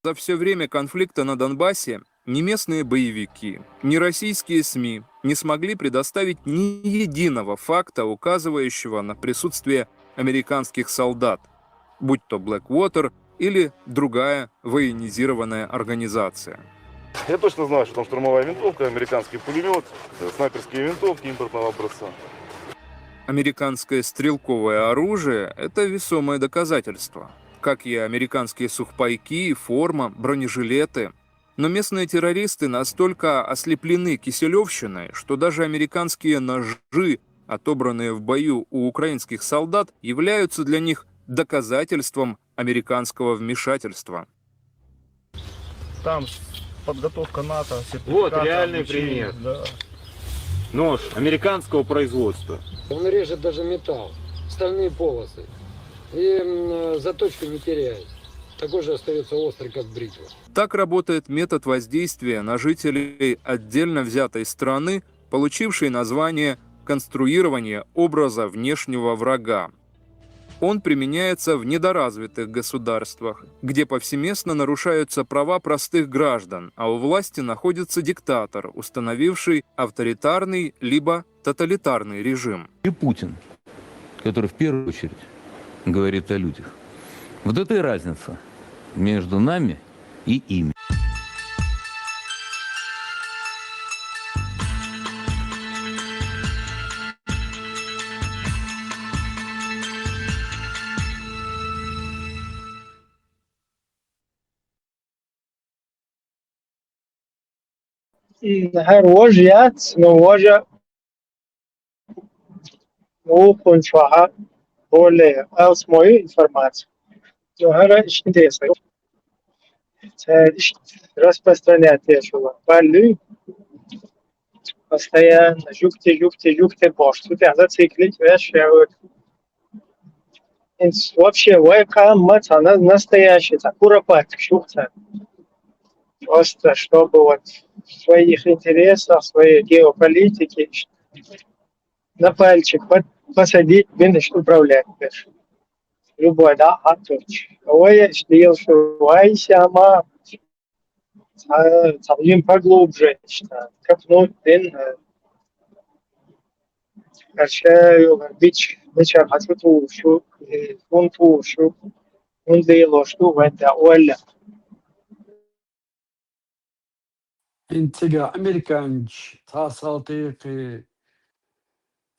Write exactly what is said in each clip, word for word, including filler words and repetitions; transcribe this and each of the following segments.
за все время конфликта на Донбассе ни местные боевики, ни российские СМИ не смогли предоставить ни единого факта, указывающего на присутствие американских солдат, будь то Blackwater или другая военизированная организация. Я точно знаю, что там штурмовая винтовка, американский пулемет, снайперские винтовки импортного образца. Американское стрелковое оружие — это весомое доказательство, как и американские сухпайки, форма, бронежилеты. Но местные террористы настолько ослеплены киселевщиной, что даже американские ножи, отобранные в бою у украинских солдат, являются для них доказательством американского вмешательства. Там подготовка НАТО, сертификация. Вот реальный пример. Да. Нож американского производства. Он режет даже металл, стальные полосы. И заточку не теряет. Такой же остается острый, как бритва. Так работает метод воздействия на жителей отдельно взятой страны, получившей название конструирование образа внешнего врага. Он применяется в недоразвитых государствах, где повсеместно нарушаются права простых граждан, а у власти находится диктатор, установивший авторитарный либо тоталитарный режим. И Путин, который в первую очередь говорит о людях. Вот это и разница между нами и ими. Her roj ya, no roja, o konçuha, bolê, els moju informaciju. No, her iş interesa. Распространять я шула. Балли. Постоянно. Жукте, жукте, жукте, бош. Тут я зациклить, веш, я вот. Вообще, вайка, мат, она настоящая, так, куропатка, шухта. Просто, чтобы вот в своих интересах, в своей геополитике на пальчик посадить, бин, что управлять, беш. Любой, да, а точь. Ой, я сделал, что ай, сама. Там им поглубже, копнуть, бин, короче, бич, бича хату тушу, фун тушу, фун лошту, вэнтэ оля. Интига американч тасалтыйкы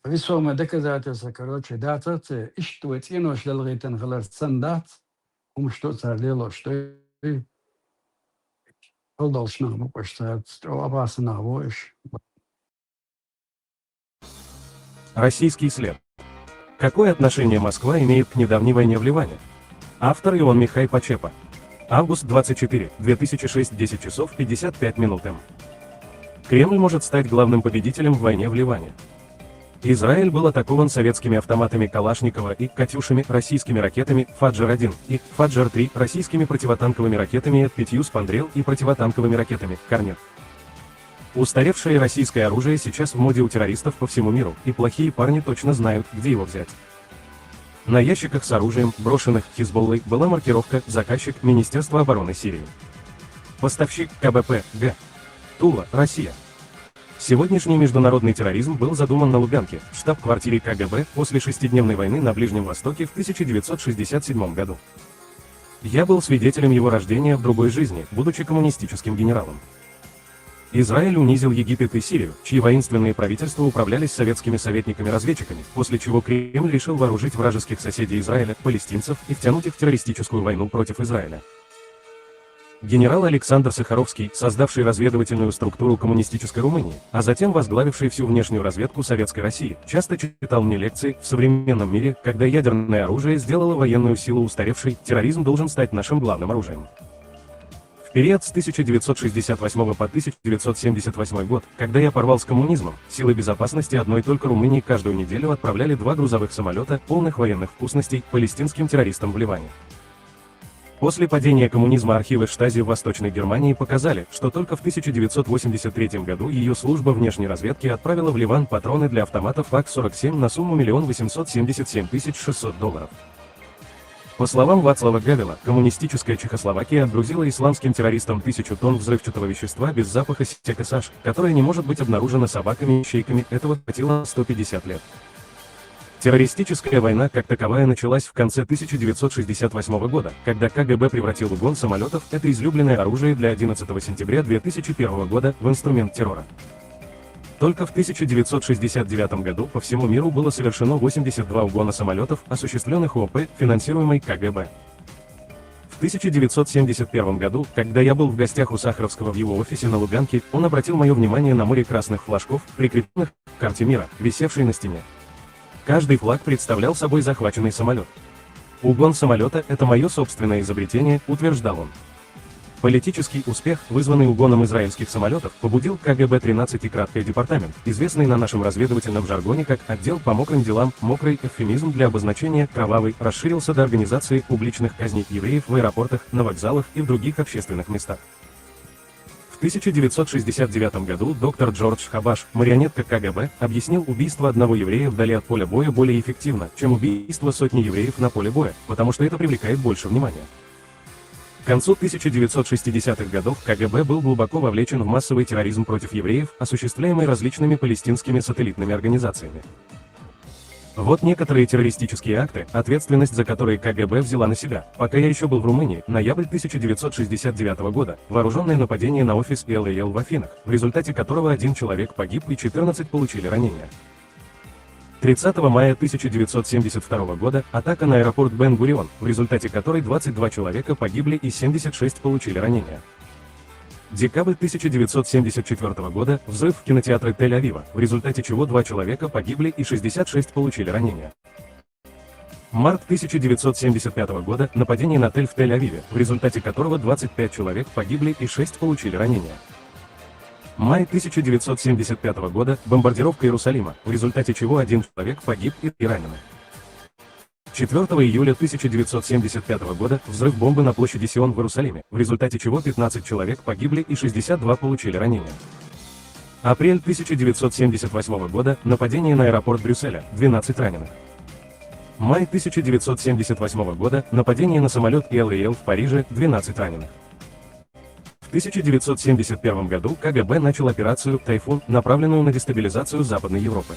весомое доказательство, короче, дацац, ишт вай цӏенош лелгъитан хилар цан дац, умшто цар лелошто. Хылдолшнах букъуш цар, цӏо абасынах боиш. Российский след. Какое отношение Москва имеет к недавней войне в Ливане? Автор Ион Михай Пачепа. Август двадцать четыре, две тысячи шесть, десять часов пятьдесят пять минут М. Кремль может стать главным победителем в войне в Ливане. Израиль был атакован советскими автоматами Калашникова и «Катюшами», российскими ракетами «Фаджр-один» и «Фаджр-три», российскими противотанковыми ракетами Эд пятью «Спандрел» и противотанковыми ракетами «Корнет». Устаревшее российское оружие сейчас в моде у террористов по всему миру, и плохие парни точно знают, где его взять. На ящиках с оружием, брошенных Хизболлой, была маркировка «Заказчик — Министерство обороны Сирии». Поставщик — К Б П Г. Тула, Россия. Сегодняшний международный терроризм был задуман на Лубянке, в штаб-квартире К Г Б, после шестидневной войны на Ближнем Востоке в тысяча девятьсот шестьдесят седьмом году. Я был свидетелем его рождения в другой жизни, будучи коммунистическим генералом. Израиль унизил Египет и Сирию, чьи воинственные правительства управлялись советскими советниками-разведчиками, после чего Кремль решил вооружить вражеских соседей Израиля, палестинцев, и втянуть их в террористическую войну против Израиля. Генерал Александр Сахаровский, создавший разведывательную структуру коммунистической Румынии, а затем возглавивший всю внешнюю разведку Советской России, часто читал мне лекции: «В современном мире, когда ядерное оружие сделало военную силу устаревшей, терроризм должен стать нашим главным оружием». В период с тысяча девятьсот шестьдесят восьмого по тысяча девятьсот семьдесят восьмой год, когда я порвал с коммунизмом, силы безопасности одной только Румынии каждую неделю отправляли два грузовых самолета, полных военных вкусностей, палестинским террористам в Ливане. После падения коммунизма архивы Штази в Восточной Германии показали, что только в тысяча девятьсот восемьдесят третьем году ее служба внешней разведки отправила в Ливан патроны для автоматов АК сорок семь на сумму миллион восемьсот семьдесят семь тысяч шестьсот долларов. По словам Вацлава Гавела, коммунистическая Чехословакия отгрузила исламским террористам тысячу тонн взрывчатого вещества без запаха сека саш, которое не может быть обнаружено собаками и ищейками. Этого хватило на сто пятьдесят лет. Террористическая война как таковая началась в конце тысяча девятьсот шестьдесят восьмого года, когда К Г Б превратил угон самолетов, это излюбленное оружие для одиннадцатого сентября две тысячи первого года, в инструмент террора. Только в тысяча девятьсот шестьдесят девятом году по всему миру было совершено восемьдесят два угона самолетов, осуществленных О П, финансируемой К Г Б. В тысяча девятьсот семьдесят первом году, когда я был в гостях у Сахаровского в его офисе на Луганке, он обратил мое внимание на море красных флажков, прикрепленных к карте мира, висевшей на стене. Каждый флаг представлял собой захваченный самолет. «Угон самолета — это мое собственное изобретение», — утверждал он. Политический успех, вызванный угоном израильских самолетов, побудил К Г Б тринадцать и краткое департамент, известный на нашем разведывательном жаргоне как «отдел по мокрым делам», мокрый эвфемизм для обозначения «кровавый», расширился до организации публичных казней евреев в аэропортах, на вокзалах и в других общественных местах. В тысяча девятьсот шестьдесят девятом году доктор Джордж Хабаш, марионетка К Г Б, объяснил убийство одного еврея вдали от поля боя более эффективно, чем убийство сотни евреев на поле боя, потому что это привлекает больше внимания. К концу тысяча девятьсот шестидесятых годов К Г Б был глубоко вовлечен в массовый терроризм против евреев, осуществляемый различными палестинскими сателлитными организациями. Вот некоторые террористические акты, ответственность за которые К Г Б взяла на себя. Пока я еще был в Румынии, ноябрь тысяча девятьсот шестьдесят девятого года, вооруженное нападение на офис Л А Л в Афинах, в результате которого один человек погиб и четырнадцать получили ранения. Тридцатого мая тысяча девятьсот семьдесят второго года атака на аэропорт Бен-Гурион, в результате которой двадцать два человека погибли и семьдесят шесть получили ранения. Декабрь тысяча девятьсот семьдесят четвёртого года, взрыв в кинотеатре Тель-Авива, в результате чего два человека погибли и шестьдесят шесть получили ранения. Март тысяча девятьсот семьдесят пятого года, нападение на отель в Тель-Авиве, в результате которого двадцать пять человек погибли и шесть получили ранения. Май тысяча девятьсот семьдесят пятого года, бомбардировка Иерусалима, в результате чего один человек погиб и три ранены. Четвёртого июля тысяча девятьсот семьдесят пятого года, взрыв бомбы на площади Сион в Иерусалиме, в результате чего пятнадцать человек погибли и шестьдесят два получили ранения. Апрель тысяча девятьсот семьдесят восьмого года, нападение на аэропорт Брюсселя, двенадцать раненых. Май тысяча девятьсот семьдесят восьмого года, нападение на самолет Л А Л в Париже, двенадцать раненых. В тысяча девятьсот семьдесят первом году К Г Б начал операцию «Тайфун», направленную на дестабилизацию Западной Европы.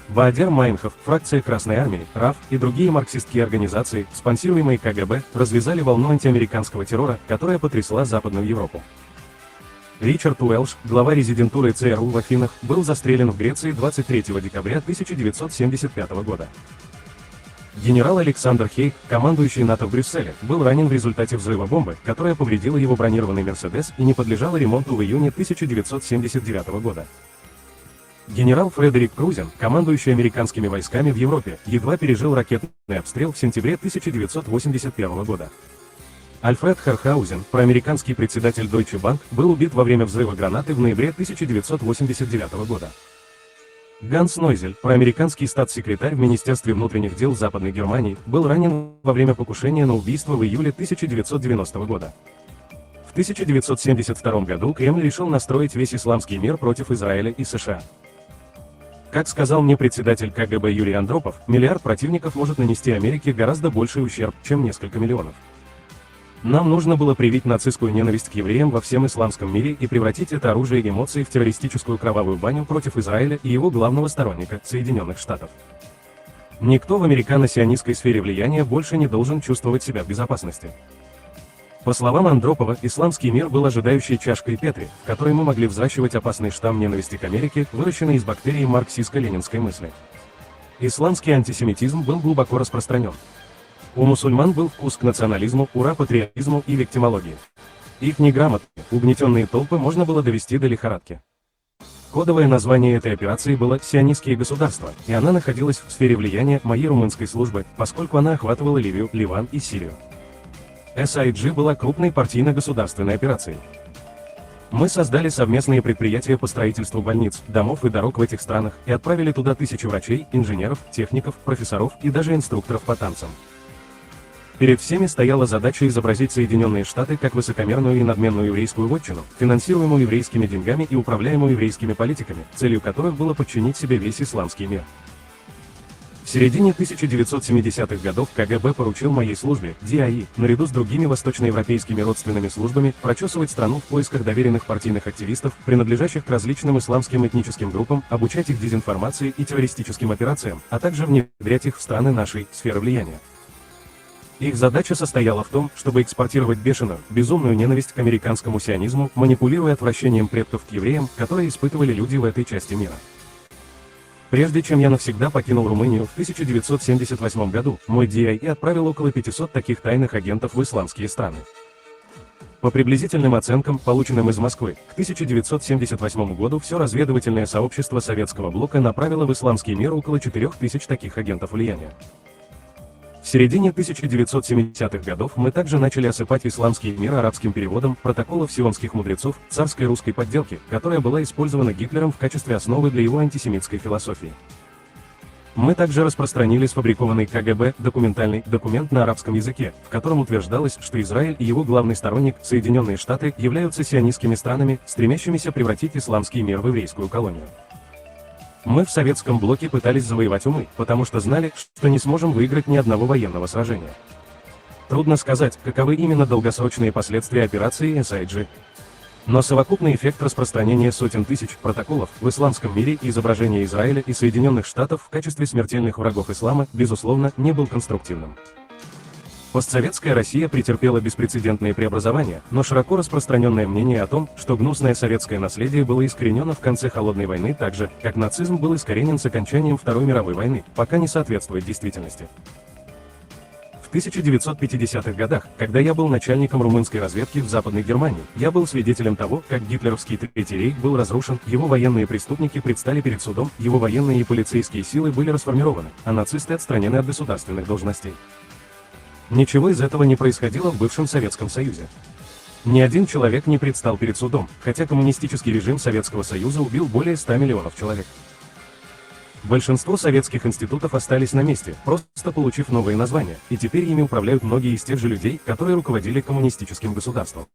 Баадер Майнхоф, фракция Красной Армии, РАФ, и другие марксистские организации, спонсируемые К Г Б, развязали волну антиамериканского террора, которая потрясла Западную Европу. Ричард Уэлш, глава резидентуры Ц Р У в Афинах, был застрелен в Греции двадцать третьего декабря тысяча девятьсот семьдесят пятого года. Генерал Александр Хейг, командующий НАТО в Брюсселе, был ранен в результате взрыва бомбы, которая повредила его бронированный «Мерседес» и не подлежала ремонту в июне тысяча девятьсот семьдесят девятого года. Генерал Фредерик Крузен, командующий американскими войсками в Европе, едва пережил ракетный обстрел в сентябре тысяча девятьсот восемьдесят первого года. Альфред Хархаузен, проамериканский председатель Deutsche Bank, был убит во время взрыва гранаты в ноябре тысяча девятьсот восемьдесят девятого года. Ганс Нойзель, проамериканский статс-секретарь в Министерстве внутренних дел Западной Германии, был ранен во время покушения на убийство в июле тысяча девятьсот девяностого года. В тысяча девятьсот семьдесят втором году Кремль решил настроить весь исламский мир против Израиля и С Ш А. Как сказал мне председатель К Г Б Юрий Андропов, миллиард противников может нанести Америке гораздо больший ущерб, чем несколько миллионов. Нам нужно было привить нацистскую ненависть к евреям во всем исламском мире и превратить это оружие эмоций в террористическую кровавую баню против Израиля и его главного сторонника, Соединенных Штатов. Никто в американо-сионистской сфере влияния больше не должен чувствовать себя в безопасности. По словам Андропова, исламский мир был ожидающей чашкой Петри, в которой мы могли взращивать опасный штамм ненависти к Америке, выращенный из бактерий марксистско-ленинской мысли. Исламский антисемитизм был глубоко распространен. У мусульман был вкус к национализму, ура-патриотизму и виктимологии. Их неграмотные, угнетенные толпы можно было довести до лихорадки. Кодовое название этой операции было «Сионистские государства», и она находилась в сфере влияния моей румынской службы, поскольку она охватывала Ливию, Ливан и Сирию. С I G была крупной партийно-государственной операцией. Мы создали совместные предприятия по строительству больниц, домов и дорог в этих странах и отправили туда тысячи врачей, инженеров, техников, профессоров и даже инструкторов по танцам. Перед всеми стояла задача изобразить Соединенные Штаты как высокомерную и надменную еврейскую вотчину, финансируемую еврейскими деньгами и управляемую еврейскими политиками, целью которых было подчинить себе весь исламский мир. В В середине тысяча девятьсот семидесятых годов К Г Б поручил моей службе, D I E, наряду с другими восточноевропейскими родственными службами, прочесывать страну в поисках доверенных партийных активистов, принадлежащих к различным исламским этническим группам, обучать их дезинформации и террористическим операциям, а также внедрять их в страны нашей сферы влияния. Их задача состояла в том, чтобы экспортировать бешеную, безумную ненависть к американскому сионизму, манипулируя отвращением предков к евреям, которое испытывали люди в этой части мира. Прежде чем я навсегда покинул Румынию в тысяча девятьсот семьдесят восьмом году, мой D I E отправил около пятисот таких тайных агентов в исламские страны. По приблизительным оценкам, полученным из Москвы, к тысяча девятьсот семьдесят восьмому году все разведывательное сообщество Советского Блока направило в исламский мир около четырёх тысяч таких агентов влияния. В середине тысяча девятьсот семидесятых годов мы также начали осыпать исламский мир арабским переводом протоколов сионских мудрецов, царской русской подделки, которая была использована Гитлером в качестве основы для его антисемитской философии. Мы также распространили сфабрикованный К Г Б документальный документ на арабском языке, в котором утверждалось, что Израиль и его главный сторонник, Соединенные Штаты, являются сионистскими странами, стремящимися превратить исламский мир в еврейскую колонию. Мы в Советском Блоке пытались завоевать умы, потому что знали, что не сможем выиграть ни одного военного сражения. Трудно сказать, каковы именно долгосрочные последствия операции S I G. Но совокупный эффект распространения сотен тысяч протоколов в исламском мире и изображения Израиля и Соединенных Штатов в качестве смертельных врагов ислама, безусловно, не был конструктивным. Постсоветская Россия претерпела беспрецедентные преобразования, но широко распространенное мнение о том, что гнусное советское наследие было искоренено в конце Холодной войны так же, как нацизм был искоренен с окончанием Второй мировой войны, пока не соответствует действительности. В тысяча девятьсот пятидесятых годах, когда я был начальником румынской разведки в Западной Германии, я был свидетелем того, как гитлеровский Третий рейх был разрушен, его военные преступники предстали перед судом, его военные и полицейские силы были расформированы, а нацисты отстранены от государственных должностей. Ничего из этого не происходило в бывшем Советском Союзе. Ни один человек не предстал перед судом, хотя коммунистический режим Советского Союза убил более ста миллионов человек. Большинство советских институтов остались на месте, просто получив новые названия, и теперь ими управляют многие из тех же людей, которые руководили коммунистическим государством.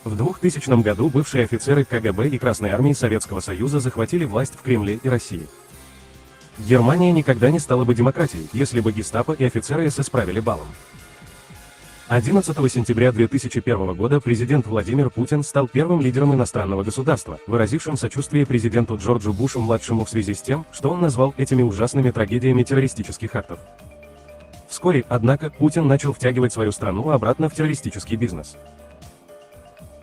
В двухтысячном году бывшие офицеры К Г Б и Красной армии Советского Союза захватили власть в Кремле и России. Германия никогда не стала бы демократией, если бы гестапо и офицеры С С правили балом. Одиннадцатого сентября две тысячи первого года президент Владимир Путин стал первым лидером иностранного государства, выразившим сочувствие президенту Джорджу Бушу-младшему в связи с тем, что он назвал этими ужасными трагедиями террористических актов. Вскоре, однако, Путин начал втягивать свою страну обратно в террористический бизнес.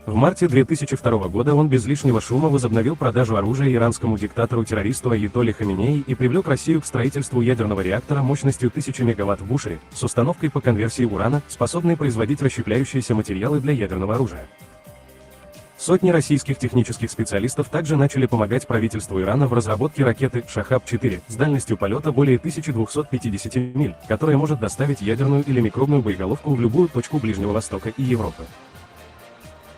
В марте две тысячи второго года он без лишнего шума возобновил продажу оружия иранскому диктатору-террористу Аятолле Хаменеи и привлек Россию к строительству ядерного реактора мощностью тысяча мегаватт в Бушере, с установкой по конверсии урана, способной производить расщепляющиеся материалы для ядерного оружия. Сотни российских технических специалистов также начали помогать правительству Ирана в разработке ракеты «Шахаб четыре» с дальностью полета более тысячи двухсот пятидесяти миль, которая может доставить ядерную или микробную боеголовку в любую точку Ближнего Востока и Европы.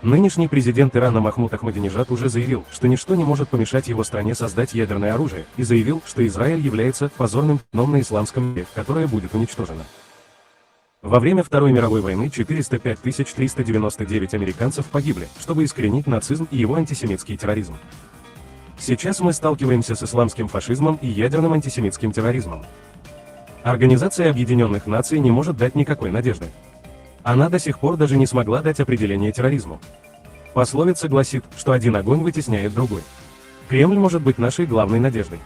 Нынешний президент Ирана Махмуд Ахмадинежад уже заявил, что ничто не может помешать его стране создать ядерное оружие, и заявил, что Израиль является позорным пятном на исламском мире, которое будет уничтожено. Во время Второй мировой войны четыреста пять тысяч триста девяносто девять американцев погибли, чтобы искоренить нацизм и его антисемитский терроризм. Сейчас мы сталкиваемся с исламским фашизмом и ядерным антисемитским терроризмом. Организация Объединенных Наций не может дать никакой надежды. Она до сих пор даже не смогла дать определение терроризму. Пословица гласит, что один огонь вытесняет другой. Кремль может быть нашей главной надеждой.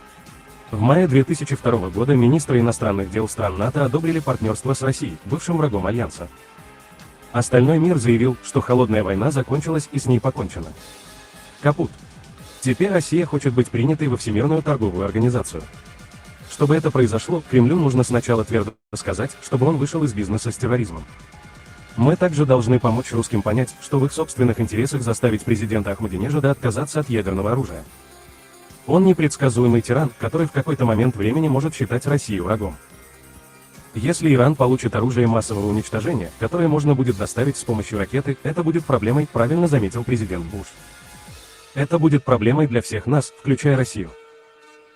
В мае две тысячи второго года министры иностранных дел стран НАТО одобрили партнерство с Россией, бывшим врагом Альянса. Остальной мир заявил, что холодная война закончилась и с ней покончено. Капут. Теперь Россия хочет быть принятой во Всемирную торговую организацию. Чтобы это произошло, Кремлю нужно сначала твердо сказать, чтобы он вышел из бизнеса с терроризмом. Мы также должны помочь русским понять, что в их собственных интересах заставить президента Ахмадинежада отказаться от ядерного оружия. Он непредсказуемый тиран, который в какой-то момент времени может считать Россию врагом. Если Иран получит оружие массового уничтожения, которое можно будет доставить с помощью ракеты, это будет проблемой, правильно заметил президент Буш. Это будет проблемой для всех нас, включая Россию.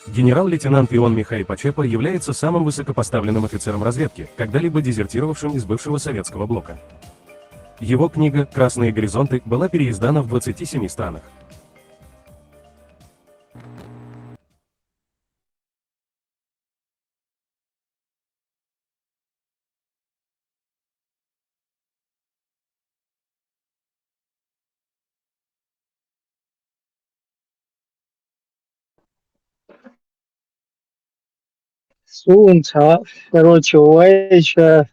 Генерал-лейтенант Ион Михай Пачепа является самым высокопоставленным офицером разведки, когда-либо дезертировавшим из бывшего советского блока. Его книга «Красные горизонты» была переиздана в двадцати семи странах. Суна ца, короче, вайша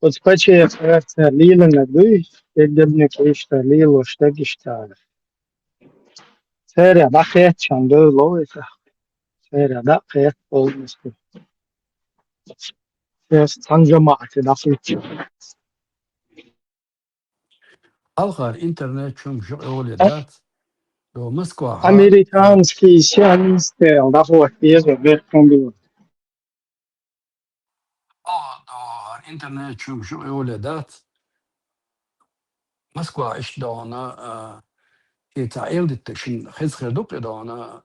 оцу паче харцар леланарг дуй, дерригаш иштта лелош дерг иштта. Церан дӀакхетчан дуй ловита. Церан дӀакхет полностью. Сейчас цхьана жамаӀате дӀакхетча. Алхар интернет чум жугӀ йоле дац. До Москва ха- Американский сионистел дӀахо еза беккхам билла. Алхар интернет чум жугӀ йоле дац. Москва иштта дона, а, и ца элдитта шин хезхер дукъе дона.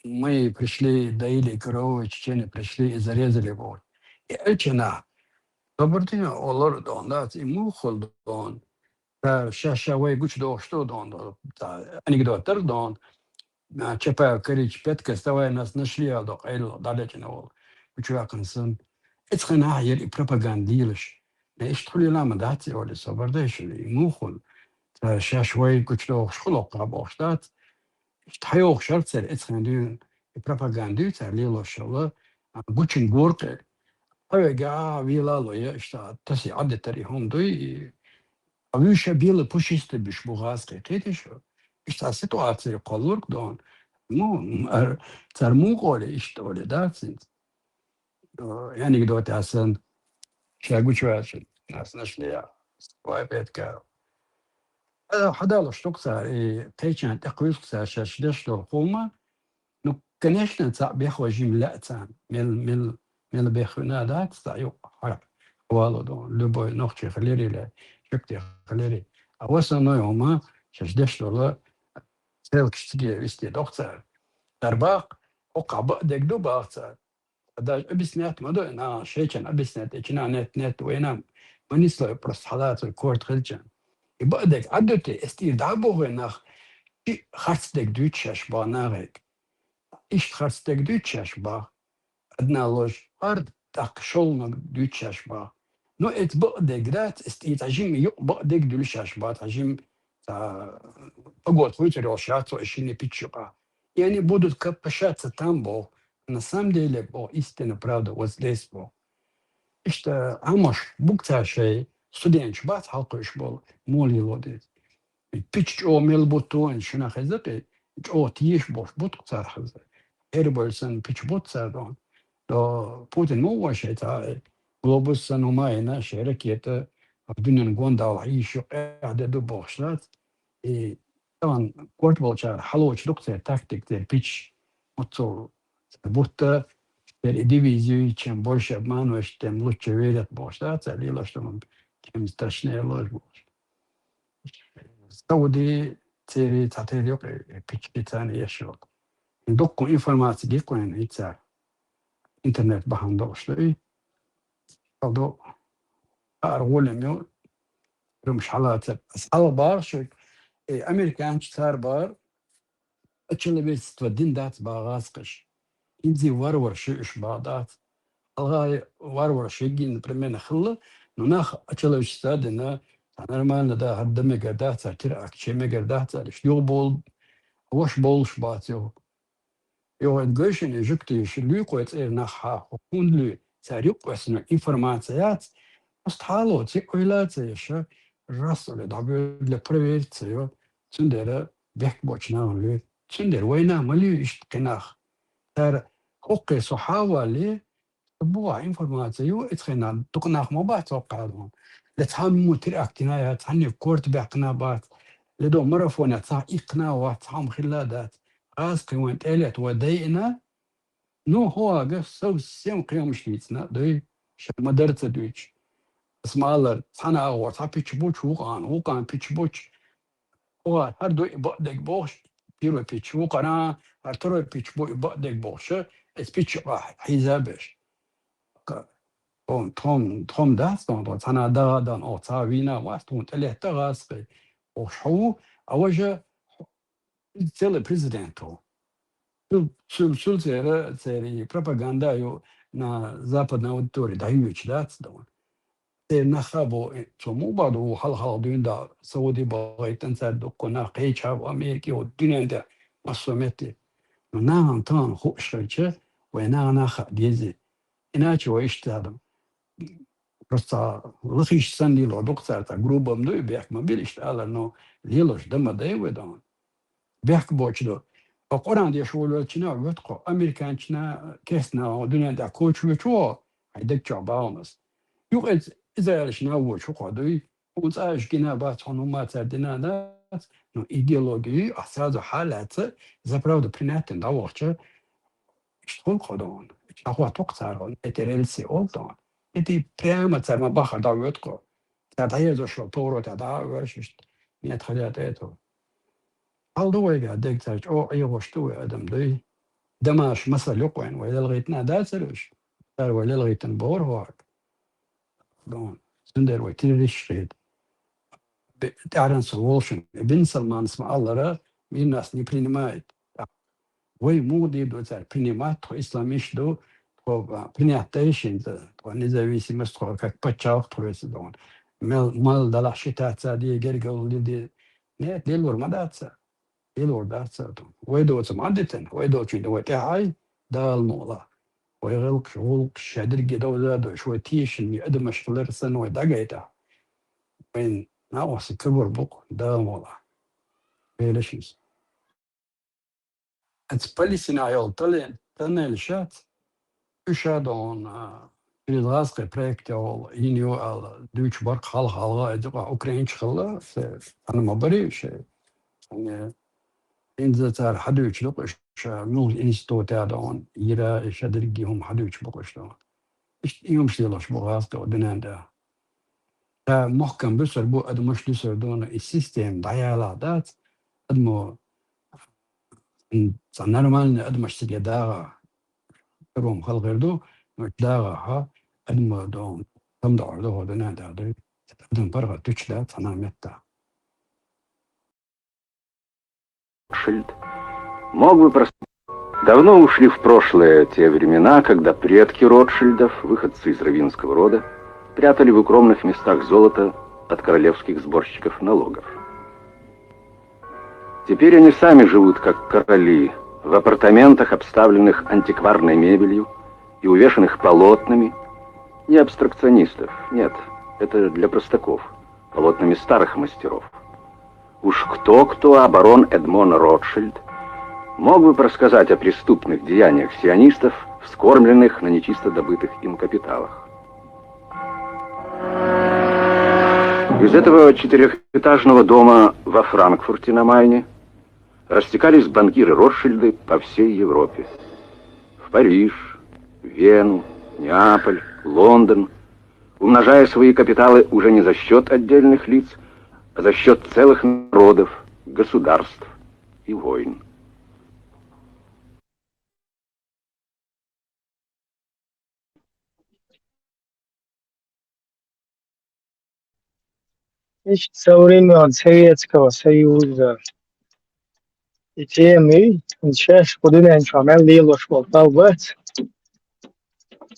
Мы пришли, доили коровы, чечене пришли и зарезали его. И элчана, собардина олор дон, дац, и мухул дон. Та ша-ша вай гучдохуш ду дон, та анекдот дар дон. А, Чапаев Карич, пятка, вставай, нас нашли, а докъ эл далечна вол. Гучвакан сан. Эцхана яр и пропагандилаш. Не иштхули лама дац, оли собардайшули, и мухул. Та шаш вай гучдохуш хуло къабохш дац. Иштта хьайохшар цар эцхана дуьйна, и пропагандуй цар лелошала, а, гучун горкъе. Хьавега, а, вилало я, иштта таси Ӏадатар и хӀума дуй, и, а, вуьша била пушиста буш бу гӀаз кхетиш. Иштта ситуация кхоллург дон. Ну, ар-, цар мукъоле иштта оле дац инца. Э, анекдот асан, ша гучвача, нас нашли, вай пятка. Э, хьадалуш ду-кх цара, и кхечан тӀекхуьйсу-кх цара шаьш деш долу хӀума. Ну, конечно, цхьаъ бехважим лаьа царна. Мел, мел, мел бехвина дац, цхьаъ юкъ хьа-, хьавало ду. Любой нохчи хилири ле, шуьгти хилири. А в основном хӀума шаьш деш долу ссылкаш циге висте доху цара. Дарбах, хӀокхахь бакъдерг ду бах цара. Даже объяснять ма до, нагахь шайчан объяснять, и чина нет, нет, вайна ма нислой просто хьалацар корта хилча. И бакъдерг Ӏаддуте, эс тӀера дӀа а боху вай нах, ши харцдерг дуьйцу шаьш бах нахе. Иштта харцдерг дуьйцу шаьш бах. Адна лож, хӀара тӀаккха шолгӀаниг дуьйцу шаьш бах. Ну, эца бакъдерг дац, эс тӀе цхьа жима юкъ бакъдерг дуьлу шаьш бах, цхьа жима, цхьа погода хуьйцур йолуш яц цо и шинна пичча юкъа. И они будут как пошаться там, боху. На самом деле, боху, истинная правда вот здесь, боху. Иштта Ӏамош буг цара шай, студенташ бац хьалкхуьуш болу, муха лело деза. Пича чӀогӀа мел бутт ву, шуна хеза тӀе, чӀогӀа теш болуш бутт цара хеза. Эрбаль санна пича бутт цара дон. До Путин ма ву шай цхьа, глобус санна хӀума а йина, шай ракета, дуьненан гондалахь ийшо къехь де ду бохуш дац. И тахана корта болчара хьалочу ду-кх церан тактика, церан пичаш. Оццул церан бутта, церан и дивизию, чем больше обманываешь, тем лучше верят бохуш дац, цара лелош ду, чем страшнее ложь бохуш. Сауди церий цхьатерра юкъа пиччий царна еш йолу. Дуккха информаци гикъ вайна и цара. Интернет бахьана долуш ду и. Хьалду ара гӀолем ю, румаш хьалацар. Ас хьалха бахара шуьга, и американчу цара бахара, а человечество дин дац бах гӀазкхаша. ХӀинца варвар шу уьш бах дац. Алгъай варвар шеггин, примерно, хилла, но нах а человечество дина, цхьа нормально да, хӀара дан мегар дац, цара теракт чен мегар дац, цара иштта юха болу, вош болуш бац юха. Юха гойшина жуьгтий ши луьйкхой цӀера нах хьа, хӀунда луьй, цара юкъ оьссина информация яц, просто хьало цига ойла а ца еш, раз оле дӀабоьду, проверить ца йо, цундела бехк боцчу нахана луьй. Цундела вайна ма луьй иштта кхин нах. Цара хӀокхе со хьавалле, боху информация ю, эцхьана дукха нах ма бац хӀокхарна. Ле цхьаммо теракт йина яц, цхьанне корта баьккхина бац, ле до марафонехь цхьа иккхина а вац, цхьамма хилла а дац. Аз кхин вайн тӀелет вай дайина, ну, хӀоага совсем кхиомаш дийцина, дуй, ша ма-дарра ца дуьйцуш. Ас ма-аллара, цхьана агӀор цхьа пичча бучу, вукъана, вукъана пичча бучу. Оха, хӀара ду и бакъдерг бохуш, первый пичча, вукхара, хӀара второй пичча бу и бакъдерг бохуш, эс пичча къа хьийза а беш. Ка-, тхом, тхом, тхом дац, тхом, тхом, цхьана дагӀа дан, оха цхьа вийна вац, тхуна тӀелетта гӀазкхи. Оха хьо ву, а важа, целый президент ву. Цул, цул, цул церан, церан пропаганда ю на западной аудитории дӀахьоьжуш дац дан. Церан нах а бу, цо муха баха ду, хьалха-хьалха дуьйна да, Сауди бахийтина цара дуккха нах, кхеча а бу, Америке а, дуьнен тӀе массо а метте. Ну, нахана тахана хууш хилча, вай нахана хаа деза. Иначе вай иштта адам. Просто лахийта санна лелор ду-кх цар, цхьа грубо-м ду и, бехк ма бий иштта алар, но лелош дан ма дай вай, дон. Бехк боацаш ду. Ткъа Къуръан деша волавелча а вуьту-кх, американцашна, кестнашна, дуьнен тӀехь коча воьдуш ву, хьайн даг чохь бахалнас. Юха иза израилашна воьдуш ву-кх, дуй. Хьуна цкъа а уьш гина бац, хьуна хӀумма цара дина дац, но идеология, а сразу хьалаьцна, за правду принять дина дӀавахча, иштта хуьлу-кх, дон. Иштта дӀахӀоттаво-кх цара, эти рельсы олу, дон. Эти прямо цара ма-баххара дӀавоьду-кх. Цара дӀаерзош йолу повороте дӀа а воьрзуш, иштта метта хилла тӀе а ту. Хьал ду вайгахь дерг, цара чӀогӀа Ӏехош ду вай адам, дуй. Дамаш масал ю-кх вайна, вай лелхийтина дацара уьш? Цара вай лелхийтина бохура хьоьга. Дон. Цундела вай террористаш хета. Бе-, тӀаьххьара со волчунна, Бин Салманас ма-аллара, мир нас не принимает. Вай муха дийр ду цара принимать, тхо исламисташ ду, тхо, а, принять дай шуна, тхо независимость, тхо как пачхьалкх, тхо веза, дон. Мел, мел далахь ши таца де, гергарло де. Нет, лелор ма дац цара. Лелор дац цара, дон. Вай доцург ма дитина, вай доцург ду вай тӀаьхьа, Дала мукъ лахь. Вай гӀиллакхаш, гӀуллакхаш, шадерриге довза а дойуш, вай тешаме адамаш хилар санна вай дӀагайта. Вайн накъостий кабар бу-кх, Дала мукъ лахь. Вай лешнаш. Оцу Палестинехь йолу тоннель, тоннель шац, уьш а, дон, а, через гӀазкхийн проект йолу йина ю аьлла дуьйцуш бара-кх хьалха-хьалха, иза юкъахь украинцаш хилла, цхьана ма барий уьш. Э, иза цара хьадуьйцуш ду-кх уьш, муьлхачу институтехь, дон, йира, и шадерриге хӀума хьадуьйцуш бу-кх уьш, дон. Иштта и хӀумаш лелош бу гӀазкхо дуьнен тӀехь. Ша мохкам буьсур бу, адамаш дуьсур ду, но и система дӀаялахь дац, адамо, м, цхьа нормальный адамаш цига дагӀахь, каром хала хир ду, но дагӀахь адамо, дон, там дохьур ду хӀокху дуьнен тӀехь, дуй. Адам паргӀат туьчу дац цхьана а меттехь. Ротшильд мог бы прос-, Давно ушли в прошлое те времена, когда предки Ротшильдов, выходцы из раввинского рода, прятали в укромных местах золото от королевских сборщиков налогов. Теперь они сами живут, как короли, в апартаментах, обставленных антикварной мебелью и увешанных полотнами, не абстракционистов, нет, это для простаков, полотнами старых мастеров. Уж кто-кто, а барон Эдмон Ротшильд мог бы просказать о преступных деяниях сионистов, вскормленных на нечисто добытых им капиталах. Из этого четырехэтажного дома во Франкфурте на Майне растекались банкиры Ротшильды по всей Европе. В Париж, Вену, Неаполь, Лондон, умножая свои капиталы уже не за счёт отдельных лиц, а за счёт целых народов, государств и войн. Иштта со времён Советского Союза и тема, и шаьш кху дуьнен чохь мел лелош болу бала бац.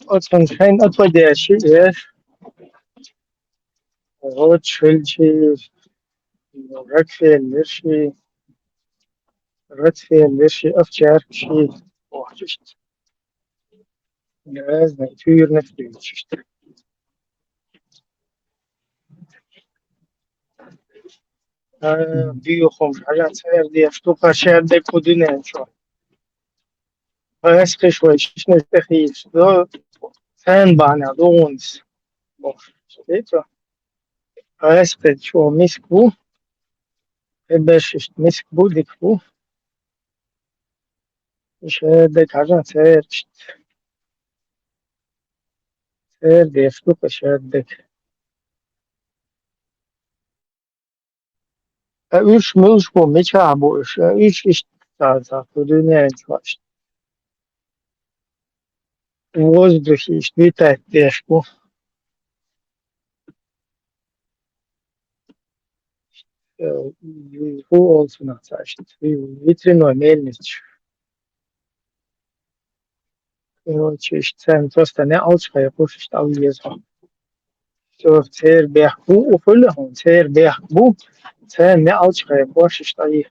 Оцунна шайн отводящий эр. Ротшильдши, Рокфеллерши, Ротфеллерши, Овчаркши. Охьа, иштта. Разные тюрьмаш дуьйцуш. А, дуьйхуш хьажа церан деш ду-кх шаьрдиг кху дуьнен чохь. Пасхиш вай шишнаш тӀе хийцаш ду, царна бахьана ду хӀунда. Бохуш, тӀе цо. Пасхи чо миска бу, и берш иштта миска бу, дика бу. Шаьрдиг хьажа церан иштта. Церан деш ду-кх шаьрдиг. Ткъа уьш муьлш бу, мичахь бу уьш? Ткъа уьш иштта ца, ца, кху дуьнен чохь иштта. Воздухе иштта витать деш бу. Э, хӀун олу цунах цхьа иштта? Ветряной мельница. Короче, иштта царна просто неӀалт кхайкхош, иштта Ӏа веза хьо. Всё, церан бехк бу, у хуьлу хьуна, церан бехк бу, царна неӀалт кхайкхош, иштта Ӏа.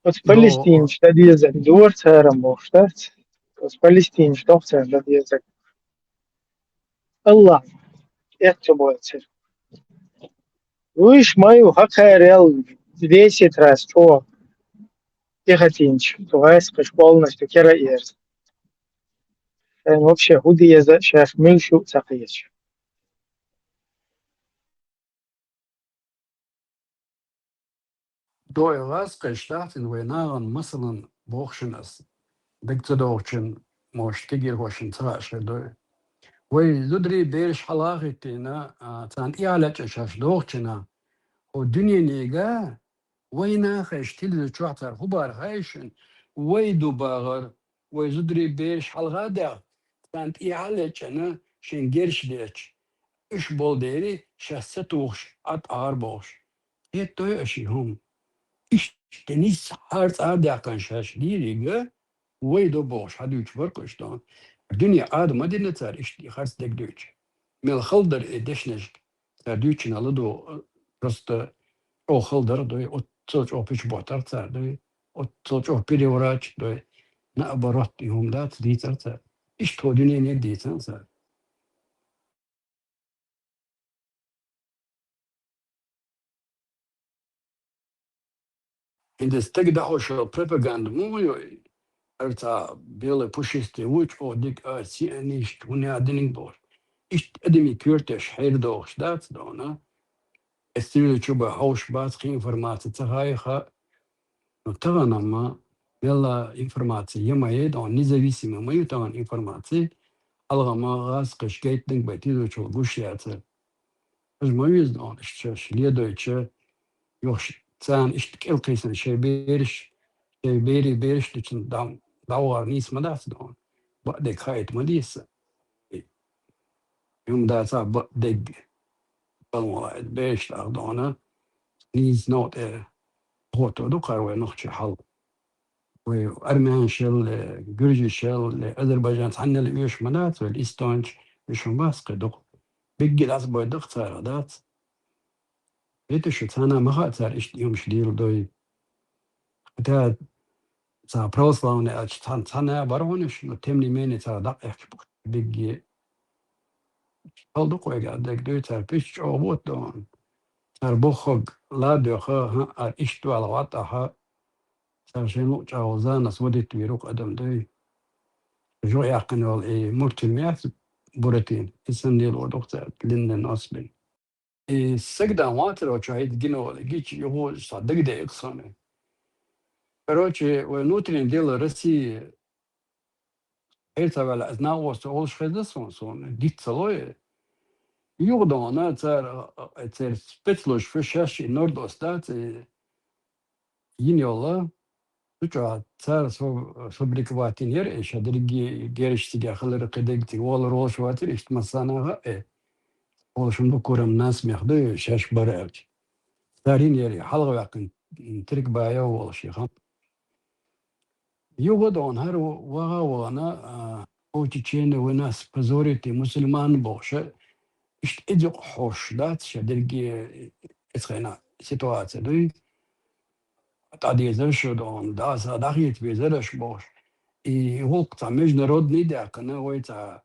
Оцу палестинчу дан дезарг дора цара бохуш дац? Оцу палестинчу доху цара дан дезарг. Аллах, эццо боцура. Вуьйш ма ю, хьакхарел десять раз чӀогӀа тӀехатийначу, цу гӀаскхаш полностью кера а ерза. Шайн вообще хӀун деза, шаьш муьлш ю а ца кхеташ. Дой гӀаскхаш дахтина вай нахана, масалан, бохушна ас, дага ца догӀучун, может, кегийрхошна ца хаьа шайн дой. Вай зударий бераш хьалахиттийна, а, царна тӀехьа лечкъина шаьш догӀучунна, хӀо дуьненега вай нахаша телевизор чохь цара хӀун бахар хаьий шуна, вай ду бахар, вай зударий бераш хьалха а даьхна, царна тӀехьа а лечкъина, шайн герш детташ, уьш болу дери шаьш ца тухуш, Ӏад Ӏара бохуш. Хеттой аша и хӀума? Иштта нийса хьарца а даьккхина шаьш дийриг, вай до бохуш, хьадуьйцуш бара-кх уьш дона. Дуьне Ӏада ма дина цара иштта и харц дерг дуьйцуш. Мел хала дара и дешнашка цара дуьйцуш а ладугӀу, просто чӀогӀа хала дара дой, оццул чӀогӀа пуьчу боттар цара дой, оццул чӀогӀа переворачивать дой, наоборот, и хӀума дац дийцар цара. Иштта хӀо дуьнене дийцина цара. ХӀинца стаг дахьуш йолу пропаганда муха йой? ХӀара цхьа белый пушистый ву, чӀогӀа дика а, сионист, хӀун а диниг бохуш. Иштта адамийн коьртеш хьерадохуш дац дона. Эс телевизор чу бан хьовш бац, кхин информаци ца хаьа хаьа. Ну, тахана-м мелла информаци я ма яй дона, независимый ма ю тахана информаци. АлгӀа ма гӀаскхаш гайтинарг бен телевизор чу гуш яцара. Аш ма веза дона, иштта шаьш ледойча, юха царна иштта кӀел кхийсина шайн бераш, шайн берийн бераш дичина дӀа-, дӀавахар нийса ма дац дона. Бакъдерг хаийта ма деза. И хӀума дацахь бакъдерг, балон лаьа бераш даха дона, нийса новкъа тӀе хӀотто ду кхара вай нохчий хьал. Вай армянашел, гуьржашел, азербайджанца цхьаннел оьшуш ма дац вай, эстонцаш, уьш хӀума бац кхин дукха. Бигги дӀасабойдакх царах дац. Витиша, царна ма хаьа цара иштта иймаш дийла дой. Хотя цара православный аьлча цхьана, цхьана а бара хьуна уьш, но тем не менее цара дӀакъехкаш бу бигги. Хала ду-кх вайга дерг дуй, цара пуьчу чӀогӀа бутт дона. Цара боххург ла а доьху, хӀаъ, ара иштта ваьлла вац ахьа. Цара шайн луъу чӀагӀо занас вадитта вийр ву-кх адам дуй. Жо яьккхина йолу и мультфильм яц, Буратино, и санна лелор ду-кх цара, Линден Осбин. И сагдан вацаро чу хӀайта гина волу гича юхуш цхьа дагадеа суна. Короче, вай внутренние дела России хьерца ваьлла, аса накъост олуш хезна суна, суна диц ца ло и. Юха дона цара, а, церан спецслужбаш шаьш и нордост дац, и йина йолла, цу чохь цара сфа-, сфабриковать йина яра и ша дерриге герзаш цига хилар, кхидерг цига валар волуш вацара, иштта массарна а хаьа и. Олуш хӀума ду, курам насмех ду и, шаьш бара аьлча. Цара йина яра и хьалха ваьккхина, м, Тиркбаев волуш и хан. Юха дона хӀара ваха а вахана, а, о, чечены, вы нас позорите, мусульман бохуш, иштта иза юкъа хьош дац ша дерриге, эцхена ситуация дуй. ДӀадезара шу дона, дӀаса дӀахийца везара аша бохуш. И гӀуллакх цхьа международный даьккхина, вай цхьа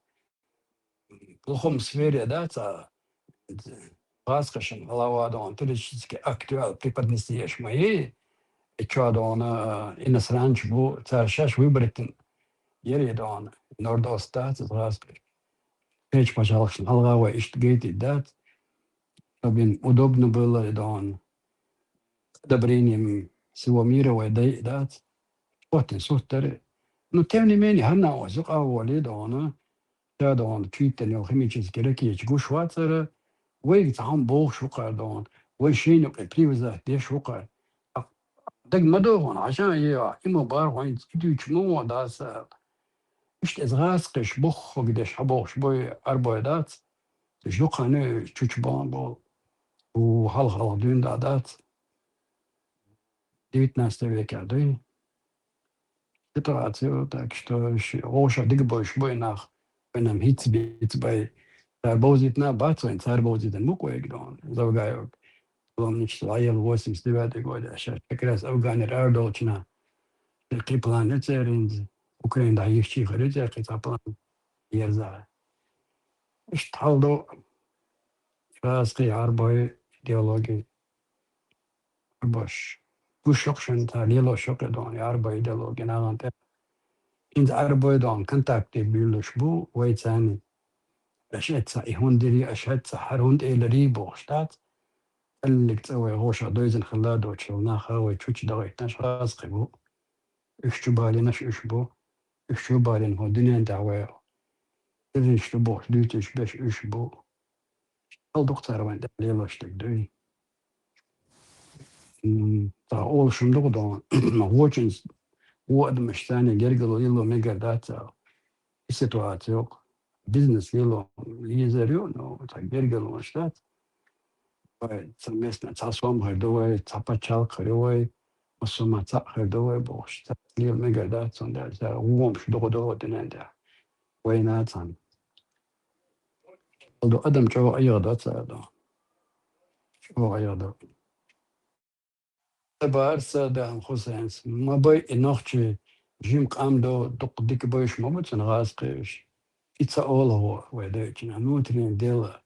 плохом сфере, да, цхьа гӀазкхашна гӀалава дона, террористический акт ваьлла преподнести еш ма ю. И чохь дона иностранцаш бу, цара шаьш выбрать йина яра и дона, нордост дац иза гӀазкхаш. Кхечу пачхьалкхашна хьалха вай иштта гайтийта дац, чтобы им удобно было и дона. Одобрением всего мира вай дайа дац. ХӀоттина сурт дара. Ну, тем не менее, хӀара накъост юкъа а волий дона, ша дона, чуьйттина йолу химический ракеташ гуш вацара, вайга цхьа хӀума бохуш ву кхара дона, вай шайна юкъе привязать деш ву кхара. Дага ма догӀу, Ӏаша а, и ма бара хьо, хӀинца и дуьйцуш ма вон даса. Иштта иза гӀазкхаш боххуг деш хьабохуш бой, арбой дац. Жукхана чучу бан болу. У, хьалха-хьалха дуьйна да дац. Девятнадцатый векехь дуй. Ситуация, так что ши-, вовшах дика бойуш буй нах, вайнам хӀиц-биц бай. Цара бовзийтина бац вайн, цара бовзийтина бу-кх вайга дона, Завгаев. Ломнича лайел восемьдесят девятый год, аша как раз Афганера арадолчина. кхы план ю церан, Украина дӀайихчий хир ю церан кхы цхьа план ерза. Иштта хьал ду, хӀанз кхы Ӏарбой идеологи, Ӏарбош. Гуш йоккха шун цар лелош йоккха дон, Ӏарбой идеологи нагӀан тӀе. ХӀинца Ӏарбой дон контакте буьйлуш бу, вай царни. Аша эцца, и хӀун дири, аша эцца, хӀара хӀун тӀе лари бохуш дац. Кхаллиг цӀа вай гӀоша дойзан хилла доцчул наха вай чучу дагӀийтинаш хӀанз кхы бу. Уьш чу балинаш уьш бу. Уьш чу балина хӀун дуьнен тӀехь вай. Террористаш ду бохуш дуьйцуш беш уьш бу. Хьал дукха цара вайн тӀехь лелош дерг дуй. М, цхьа олуш хӀума дукха дон. Вочун вон адамаш царна гергало лело мегар дац цара. И ситуаци йоккха. Бизнес лело лезар ю, но цхьа гергало дац. Вай цхьа местный, цхьа сом хир ду вай, цхьа пачхьалкх хир ю вай, массо а цхьаъ хир ду вай бохуш. Цхьа лела мегар дац, цундела цара вомаш дукха ду дуьнен тӀехь. Вайна цхьаьна. Хьал ду адам чӀогӀа айхьа ду цара ду. ЧӀогӀа айхьа ду. Ца баар Саддам Хусейнс. Ма бай и нохчий жима къам ду, дукха дика бевзаш ма бу цуьнан гӀазкхий уьш. И ца олу гӀо вай дайчина, внутреннее дело.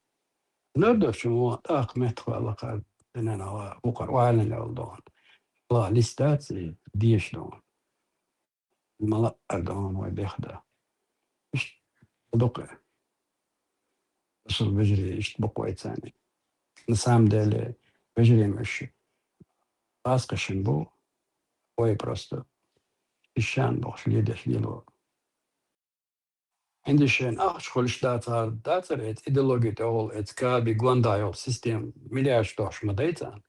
Лардочун вон тӀаккха меттахвала кхара динан гӀа, вукхара валин йолу дон. Ла листа дац и, деша дон. Ма лаъара дон вай бех дан. Иштта дукха. Асул вежарий, иштта бу-кх вай царна. На самом деле, вежарий уьш гӀазкхашна бу, вай просто ишшан бохуш ледеш лело. ХӀинца шайна ахча хуьлуш дацахьара, дацара эца идеологи тӀехула, эца каби гонда йолу система, миллиардаш дохуш ма дай царна.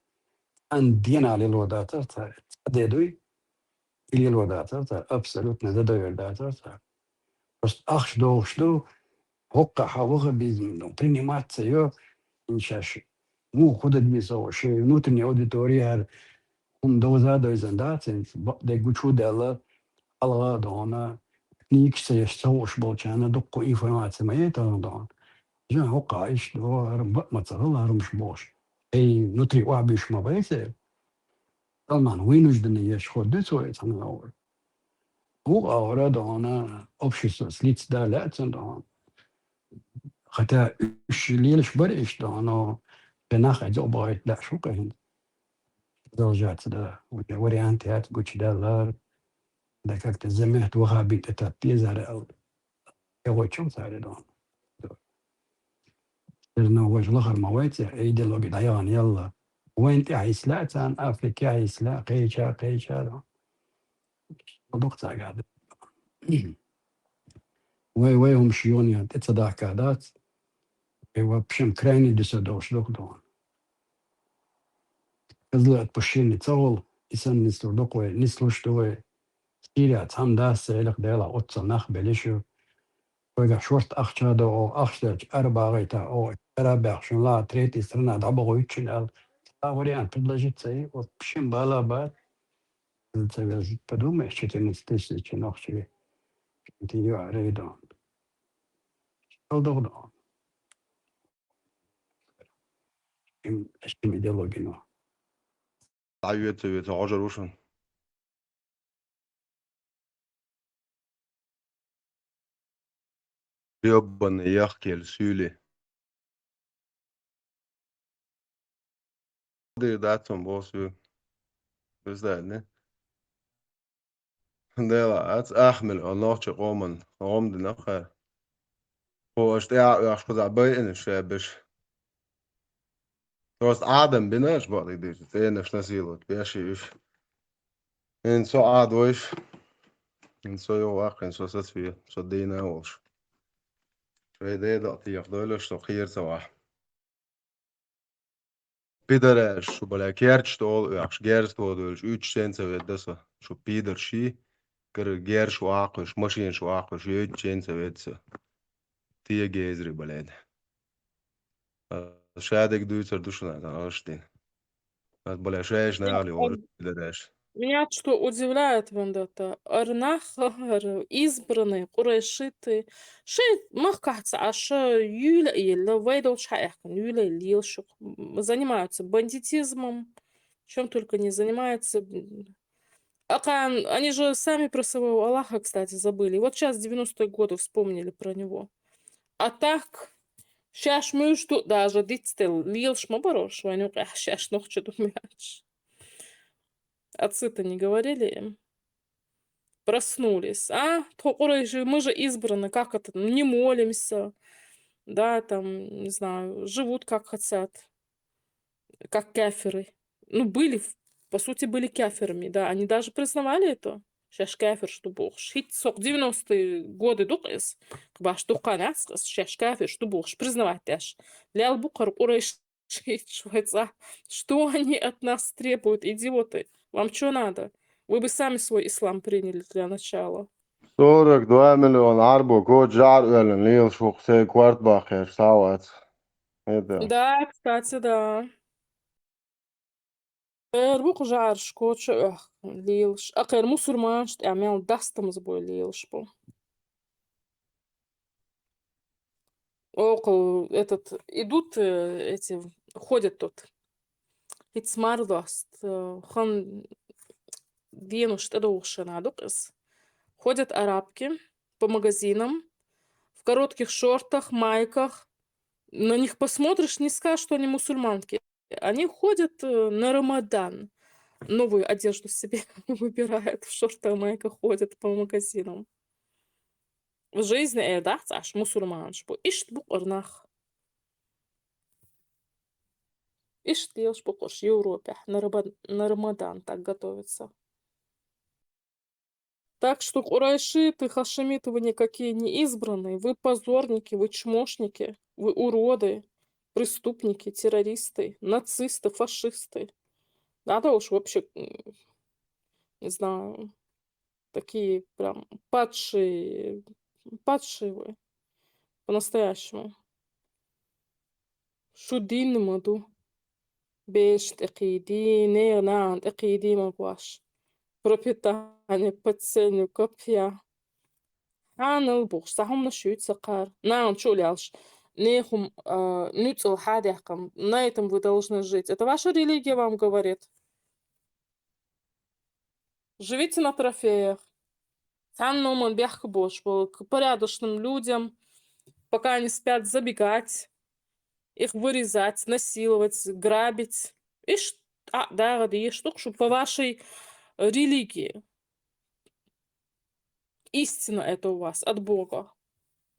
Цхьана дена лело дацара цара, цхьа де дуй, и лело дацара цара, абсолютно задовер дацара цара. Просто ахча дохуш ду, хӀоккхахь ваххабизм, ну, принимать ца йо, хӀинца шаьш муха хӀун дан деза, шайн внутренняя аудитория хӀара хӀума довза а довзан дац, хӀинца бакъдерг гучу а даьлла, хьалха а дохуна, книгаш ца еш ца хууш болчарна дуккха информаци ма яйтарна дохуна. Жан хӀоккхахь иштта доху, хӀара бакъ ма ца хилла, хӀара хӀумаш бохуш. Эй, внутри охьабуьйш ма бай церан. Салман вынужденный еш хӀора дуьйцу вай цхьана агӀор. Вукху агӀора дохуна общество слиться да лаьа цунна дохуна. Хотя уьш лелаш бара иштта дохуна, бен нах а зобагӀайта лаьаш ву кхин. Продолжаться да. Уже вариант яц гучудаьллар. Да как-то замет ваххабит этап дезара аьлла. ТӀегӀоччул цара дохуна. Церан важа лахара ма вай цӀе, идеологи дӀаяхана ялла. Вайн тӀехь йисла а царна, Африкехь йисла а, кхеча, кхеча а. Ма дукха цаьрга а. Вай, вай хӀумаш йоне тӀе ца дахка дац. Вай вообще крайний дуьсур долуш ду-кх дохуна. Хезла отпущение ца волу, и санна нислур ду-кх вай, нислуш ду вай. Сирия цхьамма дац ца хиларх, Делахь, оццул нах беллиш ю. Вайгахь шорта ахча до, оха ахча делча ара багӀийта, оха ара баьхна шуна ла третий страна дӀабохуьйтучун аьлла. Цхьа вариант предложить ца йи, вот шин бала бац. Ца веза, подумай, четырнадцать тысяч нохчий. Ти ю арейдон. Шалдогдон. Им, им идеологино. ДӀаоьцу, оьцу, хьожар ву шуна. Грёбаный яхкель суьйли. Дир дац хьуна боху суьйли. Представь, не? Дела, ац ахмел, о, нохчи къоман, гӀом дина хьара. Хьо аша тӀаьхьа оьхуш кхузахь байина шаьбеш. Просто Ӏадам бина аша бакъдерг дийцича, цӀенаш насиловать беш и уьш. ХӀинца со Ӏадвойш, хӀинца со юха ваккха, хӀинца со сацве, со дийна а волуш. Шайн дедакъ теха дойлаш со кхера ца вахь. Пидораш, шу, бля, керчаш тӀе олу оьхуш, герз тодуьйлуш, уьтташ чен ца ведда со. Шу пидорши, кара герш ваккхуш, машинаш ваккхуш, йойтта чен ца ведда со. Те гезри, блядь. А, шадерг дуьйцур ду шуна, аса дина. Аса, бля, шайш нагӀали волуш, пидораш. Меня что удивляет, Вендетта, ара нах, ара избранные, къурайшиты, шайн махкахь ца Ӏаш, юьйле а елла, вай долчу хьаэхкана, юьйле а лелаш, м, занимаются бандитизмом, чем только не занимаются, м, Акъан, они же сами про своего Аллаха, кстати, забыли. Вот щас девяностые годы вспомнили про него. А так, шаьш муьжду даже дицдел лелаш ма бараш, вайна юкъе шаьш нохчий ду ма аьлча. Отцы-то не говорили им. Проснулись. А? Тхо къурайши, мы же избранные, как это? Ну, не молимся. Да, там, не знаю, живут как хотят. Как кафиры. Ну, были, в- по сути, были кафирами, да. Они даже признавали это. Шаьш кафираш ду бохаш. ХӀаьта сох девяностые годы ду-кх из. Кхы баш дукха яц-кх из, шаьш кафираш ду бохаш признавать деш. Лел бу-кх хӀара къурайш шоай цӀа. Что они от нас требуют, идиоты? Вам чё надо? Вы бы сами свой ислам приняли для начала. Сорок два миллиона Ӏарбо коча жӀар оьллина лелаш ву-кх, сай корта баккхаш схьа а вац. ХӀаьта. Да, кстати, да. Эр бу-кх жӀараш коча оьхка лелаш. Акхар мусульманаш тӀа мел дастамаз бой лелаш бу. Около этот, идут, э, эти, ходят тут. ХӀаьта мара даст, э, хӀана деношта тӀадувхаш а ду-кх из. Ходят арабки по магазинам в коротких шортах, майках. На них посмотришь, не скажешь, что они мусульманки. Они ходят, э, на Рамадан. Новую одежду себе выбирают, в шортах, майках ходят по магазинам. В жизни, э, дац уж мусульманаш бу. Иштта бу-кх уж нах. Иштта лелаш бу-кх уж Европе. На Рабад-, на Рамадан так готовятся. Так что, къурайшиты, хашимиты, вы никакие не избранные, вы позорники, вы чмошники, вы уроды, преступники, террористы, нацисты, фашисты. Надо уж вообще, м, не знаю, такие прям падшие, падшие вы. По-настоящему. Шу дин ма ду. Беш тӀакхийди, не нагӀан тӀакхийди ма гуш. Пропитание, подсельную копья. Хьанал бухш, са хӀумнаш юй ца кхар. НагӀан чу лелаш. Не хӀум, а, нуцӀал хьадехкам. На этом вы должны жить. Это ваша религия вам говорит. Живите на трофеях. Цхьанна номан бехк бош, к порядочным людям, пока они спят, забегать, их вырезать, насиловать, грабить. Иш, а, да, да, иш, ну, шу по вашей религии. Истина это у вас от Бога.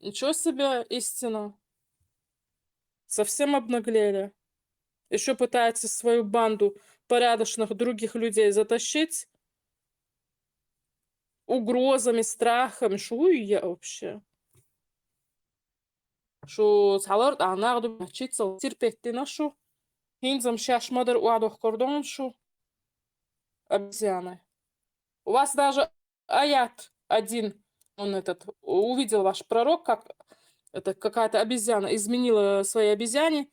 Ничего себе истина. Совсем обнаглели. Еще пытается свою банду порядочных других людей затащить угрозами, страхами. Шу я вообще. Шу цхьалар тӀанах ду, чицал терпеть дина шу. ХӀинцам шаьш ма дарра охьадохкар ду шу. Обезьяны. У вас даже аят один, он этот, увидел ваш пророк, как это какая-то обезьяна изменила своей обезьяне,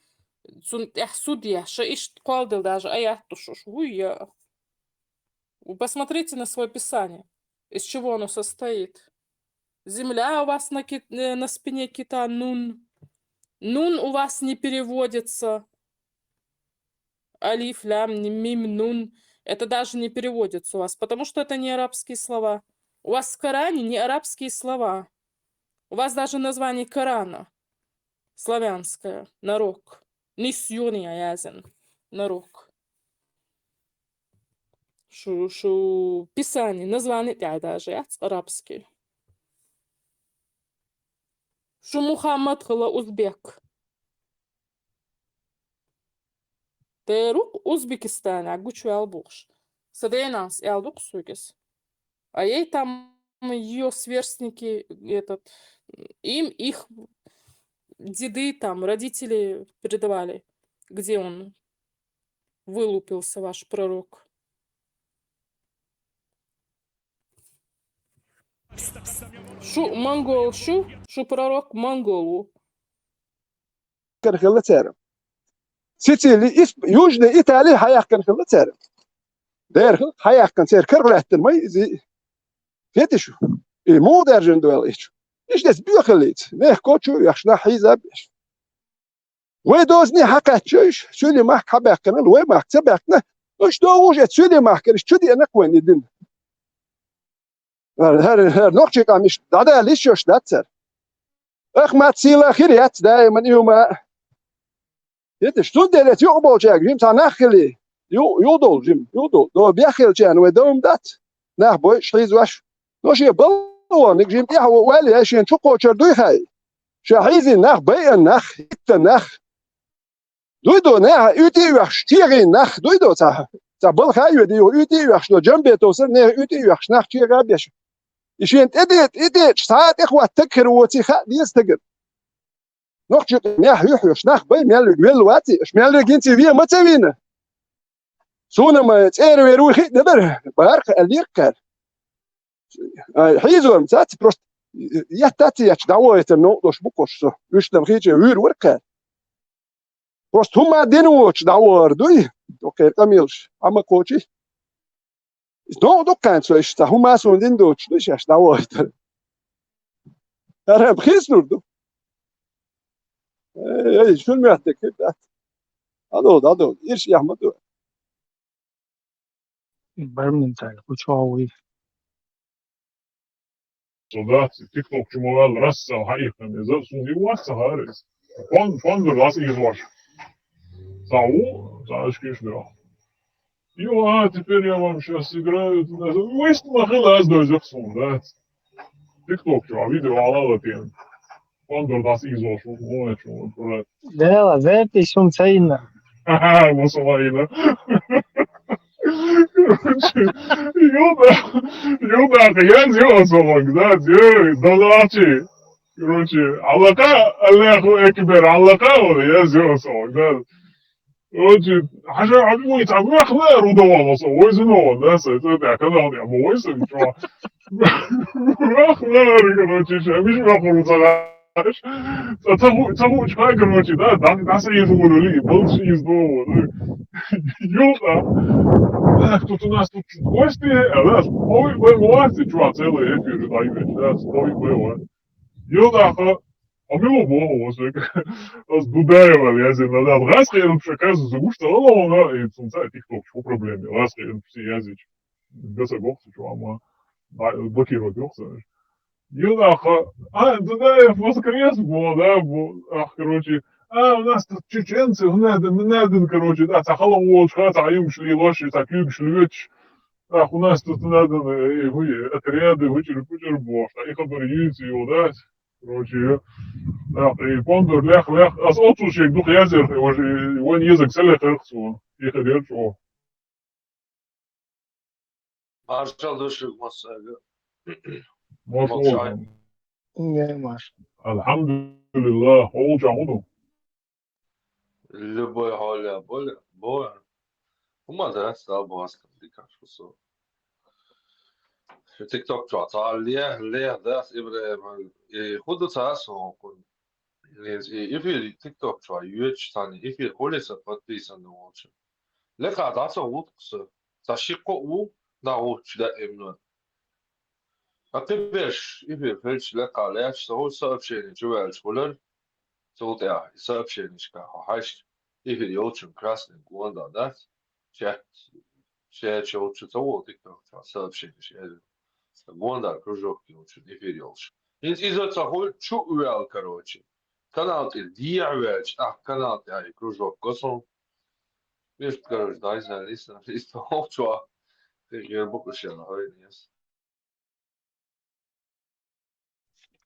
цун тӀехь суд еш, иш кхолдил даже аят ду шу. Уй, я. Вы посмотрите на свое писание, из чего оно состоит. Земля у вас на, ки- э, на спине кита нун. Нун у вас не переводится. Алиф, лям, ни- мим, нун. Это даже не переводится у вас, потому что это не арабские слова. У вас в Коране не арабские слова. У вас даже название Корана славянское, нарок. Нисьён я язын, нарок. Шу, шу писание, название тӀа даже яц арабский. Шу Мухаммад хила узбек. Те рук Узбекистане гучвел бухш. Са денас эл дуксугис. А ей там её сверстники, этот, им их деды, там, родители передавали, где он вылупился, ваш пророк. Шу монгол, шу, шу пророк монгол ву. Хьаяьккхина хилла цара. Сицили, Ис- Южный Итали хьаяьккхина хилла цара. Дера хьаяьккхина цара карах лаьттина ма иза. Хетий шу? И муха даьржина ду аьлла ичу. Иштта эца боьхаллица. Мехко чу а вехаш, нах хьийза а беш. Вай дозане хьакхаьчча уж, Сулеймахка хьабаьккхина, вай махка ца баьккхина. Уж догӀуш эца Сулеймахкара, чу деана-кх вайна и дин. ХӀара, хӀара, хӀара нохчий къам иштта дӀадала йиш йолуш дац хӀара. Ахмат сийлахь хир яц даиман и хӀума. Хеташ, цундела эца юкъа болчаьрга жима цхьа нах хили. Ю-, юхадовла жима, юхадовла. До беххилчарна вай довма дац. Нах бойуш, хьийзош. Но шен балониг жима тӀехь а ву ваьлла, я шен чу кхочур дуй хьай? Ша хьийзийна нах, байъина нах, хӀитта нах. Дуй до, нехан уьйтӀи а оьхуш, чегӀийна нах, дуй до, цхьа, цхьа балха а йоьдий, уьйтӀи а оьхуш до, Джамбетов санна, нехан уьйтӀи а оьхуш, нах чегӀа а беш. И шена тӀе де-, тӀе дечу, цхьа а тӀехӀоттаг хир воций хаа деза стагана. Нохчий къамехь юьхьоьхуш нах бай, мел верг велла ваций, аша мел верг хӀинца вен ма ца вийна. Суна-м цӀера вер ву хиъна дара, бахарх аьллера кхара. Ай, хьийзор-м цац, просто еттац ечу дӀавойтар новкъа долуш бу кхуш со. Уьш-м хийча вуьйр вара кхара. Просто хӀума дина воцуш дӀавахар дуй, кхеран къамелаш, Ӏама кхочий. Иза новкъа ду кхаьнца вайша, цхьа хӀума суна дина доцуш ду шаьш дӀавахийтар. ХӀара-м хийцалур ду. Эй, эй, шуна моьттиг хир дац. ДӀадовла, дӀадовла, ирс эхь ма ду. Бармин тай, кху чохь вуй. Со дац, TikTok чу ма ваьлла, рассел хьаихкина иза, суна и вац ца хаьара иза. Фон-, фондур ас ийзош. Цхьа ву, цхьа ашкиш беху. Ю, а, теперь я вам щас сыграю. Вист ма хила аз дойзах суна, дац. TikTok чу а видео алала тен. Фондур дас ийзош, вон чу, вон чу. Дела, верти сум цайна. Ха-ха, мусулайна. Короче, юда, юда, я сделал салон, да, да, да, Короче, аллаха, Аллаху Акбар, аллаха, я сделал салон, да. Короче, хьажа, хьажа, вай цхьа вахла рудовала со, вай зуно, да, со, это, да, канал, я, вай со, ничего. Вахла, короче, ша, миш вахла, ца, ца, ца, ца, ца, короче, да, да, да, со из вурули, был из дома, да. Юта. Так, тут у нас тут гости, а, да, ой, ой, ой, ты чё, целый эфир, да, да, ой, ой, ой. Юта, а, а мы его богу, вот, так, с Дудаева, я здесь, да, да, раз, я, ну, что, оказывается, потому что, ну, ну, и, ну, да, TikTok, что проблема, раз, я, ну, все, я здесь. Гаса гохсучу, амма ба-, блокировать гохсуш. Юнаха, а, Дудаев воскрес, бо, да, бо, ах, короче, а, у нас тут чеченцы, надо, надо, короче, да, ца халон волчха, ца юмшли лоши, ца кюгшли вич. Ах, у нас тут надо, э, хуй, отряды, вычер, вычер, бо, а их оборьюсь, его, да, короче, да, и пондур, лях, лях, ас отсушек, дух язер, его же, его не язык, целый херхсу, их оберчу. Маршал души массага. Маршал. Мокшай. Не, Маш. Алхамдулиллах, хьо чахуду? Любой хьоля, боля, боля. Хьума да, стал бо аскам дикаш, шо со. Шо TikTok чо, цхьа ле, ле, дас Ибраим, и худа цхьа со хун. И, и эфир TikTok чо, йоьч цхьана эфир хули сан подписан волчу. Лекха дӀа ца гӀуллакх со. Ца ши-кхо ву, дӀагӀуттуш даимна. Ткъа кхиберш эфир хилча лекха лаьтташ, со хӀу сообщение чу ваьлча хуьлар. Цул тӀаьхьа и сообщенишка хьо хьаьжча, эфир йолчун красный гонда дац. Чат, чат йолчу ца волу TikTok чохь сообщениш яьлла. Гонда кружок йолчун эфир йолуш. ХӀинца иза ца хуьлу чу а ваьлла, короче. Канал тӀе дехьа ваьлча, ахь канал тӀе и кружок го сон. Вешта, короче, дайза листа, листа ховчо. Тхе гер букъашелла хойнес.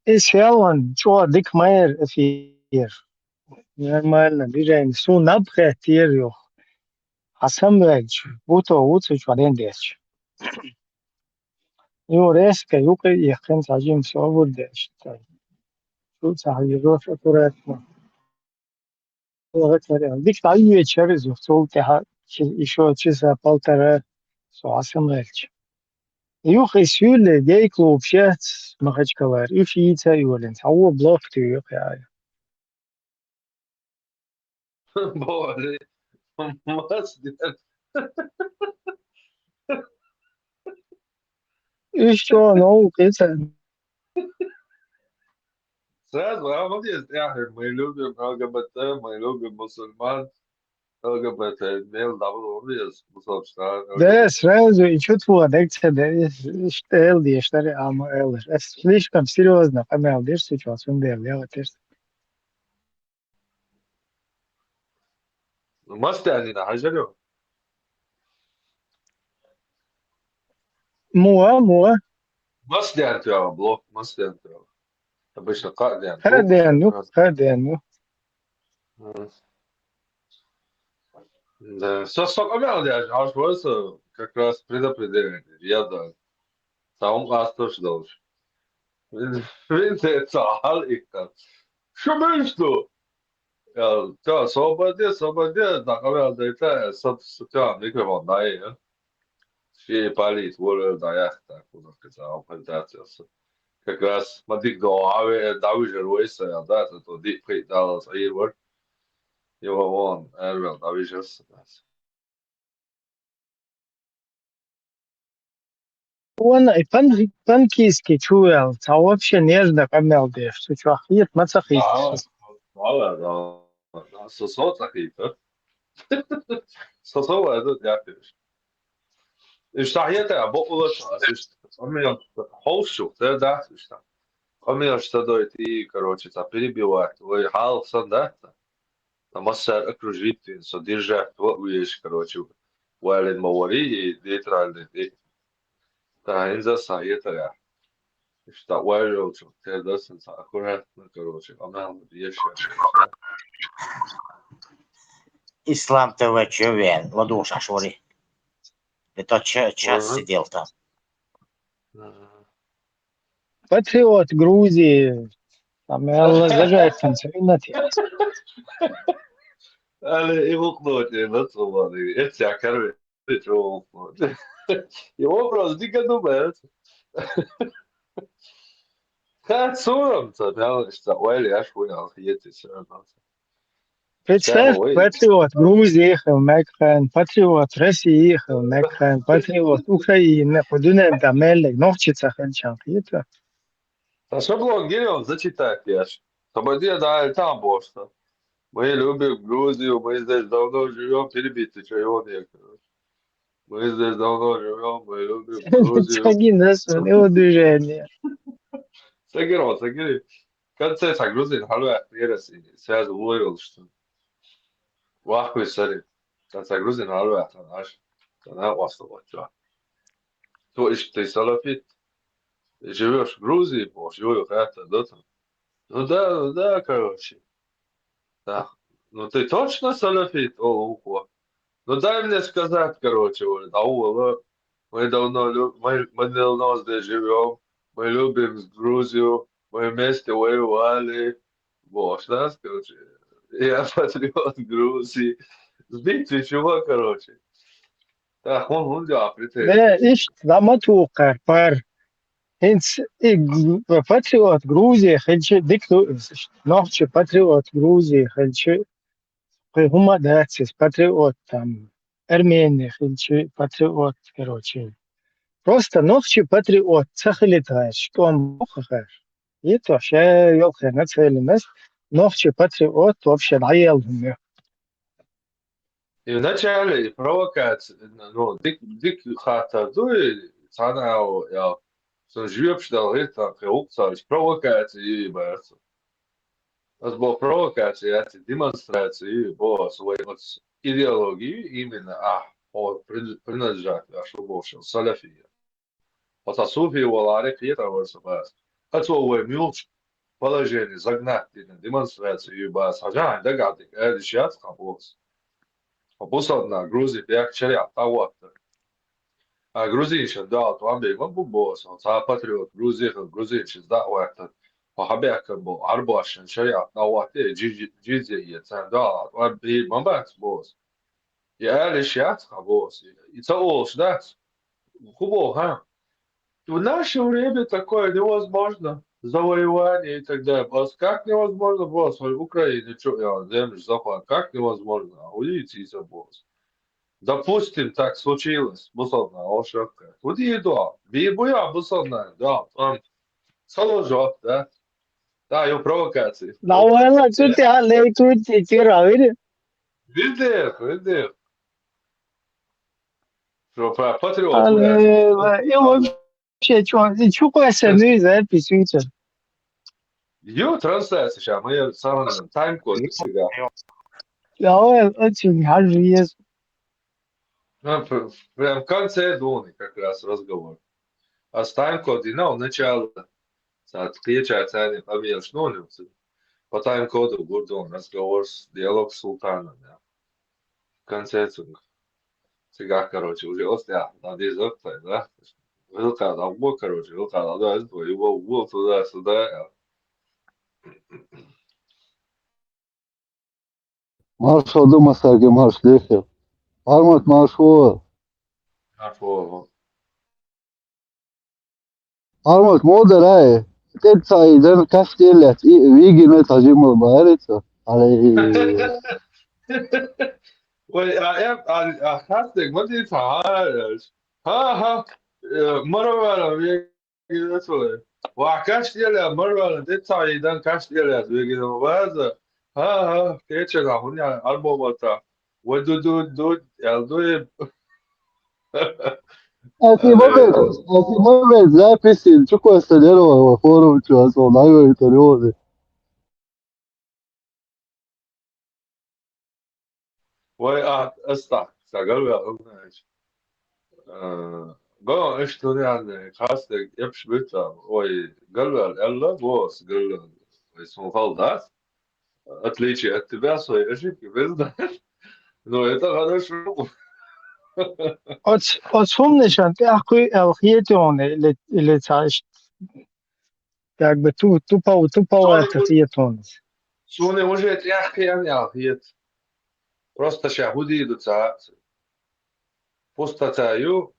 И селлан чӀогӀа дика ма яра эфир. Нормально, движение. Суна наб хеттера юха. Хьан самваьлча, буто ву цу чу ден деча. Ю резко юкъа а яьккхина, цхьа жимма собар деш. Шу ца хьажош аккуратно. Дика дӀайоьдуш яра иза, цул тӀаьхьа чи-, ещё часа полтора со хьан самваьлча. Юха и суьйле гей-клубаш яц Махачкалара, уьш йийца а йолийна, цхьа вон блок туьйхира. Боли. Мас дер. Уьш чӀогӀа новкъа ицан. Сразу, а, вот есть, я, мы любим Л Г Б Т, мы любим мусульман. ЛГБТ, мел дабл вез, бусалба штар. Да, сразу и чувствовал, да, кстати, да, и ш-, и ш-, эл деш, да, а мо эл. Это слишком серьезно, а мел деш, сейчас он дел, я вот это. Мастянина, хьажарё? Муа, муа. Мастян тяга, блок, мастян тяга. Обычно кхаъ даьнна. Кхаъ даьнна, ну, кхаъ даьнна, ну. Мгм. Да. Со, со къамаьл деш, аш вай со как раз предопределение. Я да. Таун асташ долш. Вин, вин те цахал их там. Шо мешто? Я, та, собаде, собаде, да, къамаьл дайта, со, со, та, микрофон дай, я. Ши палит, воля, да, я, так, куда сказал, презентация. Как раз, ма дик до, а вы, да, вы же ройса, я, да, это то, дик, при, да, лас, а, ирвар. Его вон, эрвел, да, вы же, да. Вон, и пан-, панкийский чуял, та вообще нежно къамаьл деш, цу чу хет, ма ца хет. А, вала, да. Да, со, со ца хет, а? Со, со, ва, да, дякую. Иштта хета, бо ула, иштта. Къамаьл, ховшу, да, да, иштта. Къамаьл, что дойти, короче, та перебивать. Ой, хал сан, да? Та массар окружить, содержать, вот, видишь, короче, вален мавари и нейтральный, и та инза са, это я. Иштта вален, чё, те да сан са, аккуратно, короче, она вешает. Ислам ТВ, чё вен, ладушаш вари. Это чё, час Ага. сидел там. Ага. Патриот Грузии. Там, я, зажать там, соревновать. Али, и вукнуть, и на цулани. Это я, короче, и чё вукнуть. И вопрос, не году, блядь. Как сурам, то, я, что, ой, я ж хуял, хиети, всё равно. Представь, Ой. Патриот Грузии хилмакхан, Патриот России хилмакхан, Патриот Украины, кудунен да меллег, нохчица хилчан хиета. А что блогером зачитать, я ж? Чтобы где да, там просто. Мы любим Грузию, мы здесь давно живем, перебить, ты чё, его нет, короче. Мы здесь давно живем, мы любим Грузию. Цаги нас, его движение. Сагиро, сагири. Конце са грузин, халва, ересини. Связь лойл, что. Вахуй сари. Та са грузин, халва, та наш. Та на васто вача. То иш ты салафит. Живёшь в Грузии, бо, живёшь это, да, там. Ну да, ну да, короче. Да. Ну ты точно салафит, о, ухо. Ну дай мне сказать, короче, говорит, а у, мы давно, лю- мы, мы давно здесь живем, мы любим Грузию, мы вместе воевали. Вот, да, короче, я патриот Грузии. Сбитый чувак, короче. Так, он, он, да, претензии. Да, ишт, да, мату карпар. Инц, и г- патриот Грузии хилчи, дик ду, нохчи патриот Грузии хилчи, кхы хума дацис патриот там, Армения хилчи, патриот, короче. Просто нохчи патриот, ца хилит гаш, что он мохахар. И то, ше, ёлхе, нацелинность, нохчи патриот, вообще, наел хумя. И вначале и провокация, ну, дик, дик хата дуй, цана, я, сон жвепш дал, это, хе, укца, провокация и бац. Аз бо провокация, эти демонстрации, бо свои вот идеологии именно, а, о, прин- принадлежат, а что больше, салафия. Вот а суфи валаре кьетӀа варса бац. Ацо вай мюлч положение загнать дина демонстрацию бац. Хажан дагадик, э, дишяц кабос. Кабос одна Грузия бяк шариат таватта. А грузинша дал туан бе ман бу бос. Ца патриот Грузия, грузинша да ватта. Хабяк бо арбашан шариат таватта, джизи джизи е ца дал туан бе ман бац бос. Я лишь яц кабос. И ца олш дац. Хубо, ха. В наше время такое невозможно. Завоевание и так далее. Бос, как невозможно, бос? В Украине, что я, землю захват, как невозможно? А удивитесь, бос. Допустим, так случилось. Бусална, ошибка. Вот и да. Бибуя, бусална, да. Там, соложок, да. Да, его провокации. Да, вала, тут я, лей, тут и тира, видишь? Видишь, видишь. Что, про патриот, Алло, и вообще, что, и чё, Костя, ну и запись, видишь? Ё, трансляция сейчас, мы самый тайм-код всегда. Я очень хожу, есть. Ну, п- прям в конце думаю как раз разговор. А с тайм-код, и на начало. Сад кеча цены, помнишь, ну, не, по тайм-коду Гурдон разговор с диалог с султаном, да. В конце цунг. Сега, короче, уже остя, надо из да? Вилка, да, короче, вилка, да, да, его, его туда-сюда. Марш, Одума Сарги, марш, Лехи. Армат, марш, о. Марш, о. Армат, модер, ай. Тет сай, ден кастелят, и вигиме тажимал барица. Али. Ой, а, а, а, а, хастек, модер, ха, ха, ха, ха, э, маравара, ве- Ва каш диале марвалан де цаидан каш диале вегина ваза. Ха, ха, кече да хуня арбовата. Ва ду ду ду, ял ду. Ати мобил, ати мобил записи, чуко стадеро, форум чуасо, наго итариози. Вай, а, эста, са галвел, знаешь. Э, го, эш, ту, яни, хасте, епш битва, ой, галвел, элла, го, с галвел, ой, сумфал, да? Отличие от тебя, свои ошибки признать. Ну, это хорошо. От, от сумны шан, тяхкуй, эл, хиетёны, или, или цаиш. Как бы ту, тупо, тупо это хиетёны. Суны уже тяхкуй, эл, хиет. Просто ща худи идут са. Пустота ю.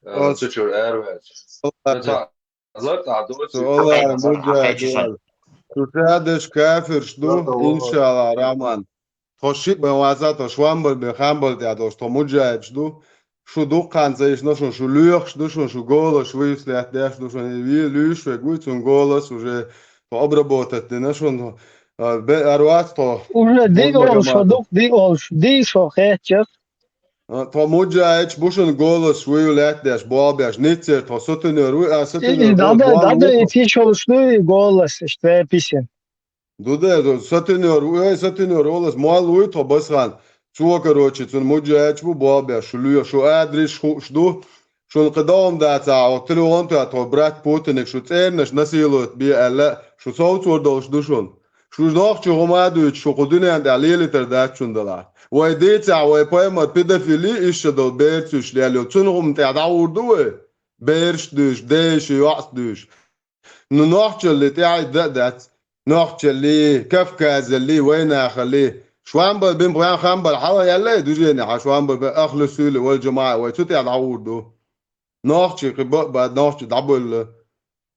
Э, Ос- цучур эрвеч. Олар. Ца-, лат, а, дочь. Олар, муджа, Ахи, олар. Шу тядыш кафирш ду, Лата, олар. Иншалла, Раман. Тхо шиъ бен ваза, тхо швамбал бен хамбал тя дош, тхо муджаидш ду. Шу дуккханца иш, но шун шу луьйхаш ду, шун шу голос выяснять деш ду, шун ви-, луьйш вег вуй, цун голос уже обработать дина, шун, а, бе-, арвац тхо. Уже диъол, шо дук диъол, ди шо хетчер. А, тхо муджаидш бу, шун голос выявлять деш, болбеш, ниццер тхо сутунер вуй, а сутунер И, и, да, да, да, да, и ти шо шу и голос, что я писем. Ду де, ду, сатинер, ой, сатинер, олас, мал уй, тхо басхан. Цо, короче, цун муджаидж бу, болбеш, шу луьйш, шу адрес, шу, шу ду. Шун кхы даум даца, о, телефон тя, тхо брат Путинек, шу цернаш насилует бе, аьлла, шу совцор долш ду шун. Шу нохчи гума дуйч, шу кху дуьнен тя лелитар дац шун дала. Вай дийца, вай пайма педофили, ишша дол берцуш лелил. Цун гум тя даур ду вай? Берш дуйш, дейш, йоац дуйш. Ну, нохчалли тӀехьа да а дац. Нохчалли, Кавказалли, вайнахалли. Швамбал бин бгӀян хамбал хьала яллай движение, хьа швамбал бин ахлу суьйли вал жамаӀа вай цу тӀехьа дӀагӀур ду. Нохчи кхи бакъ бад, нохчи дӀаболла.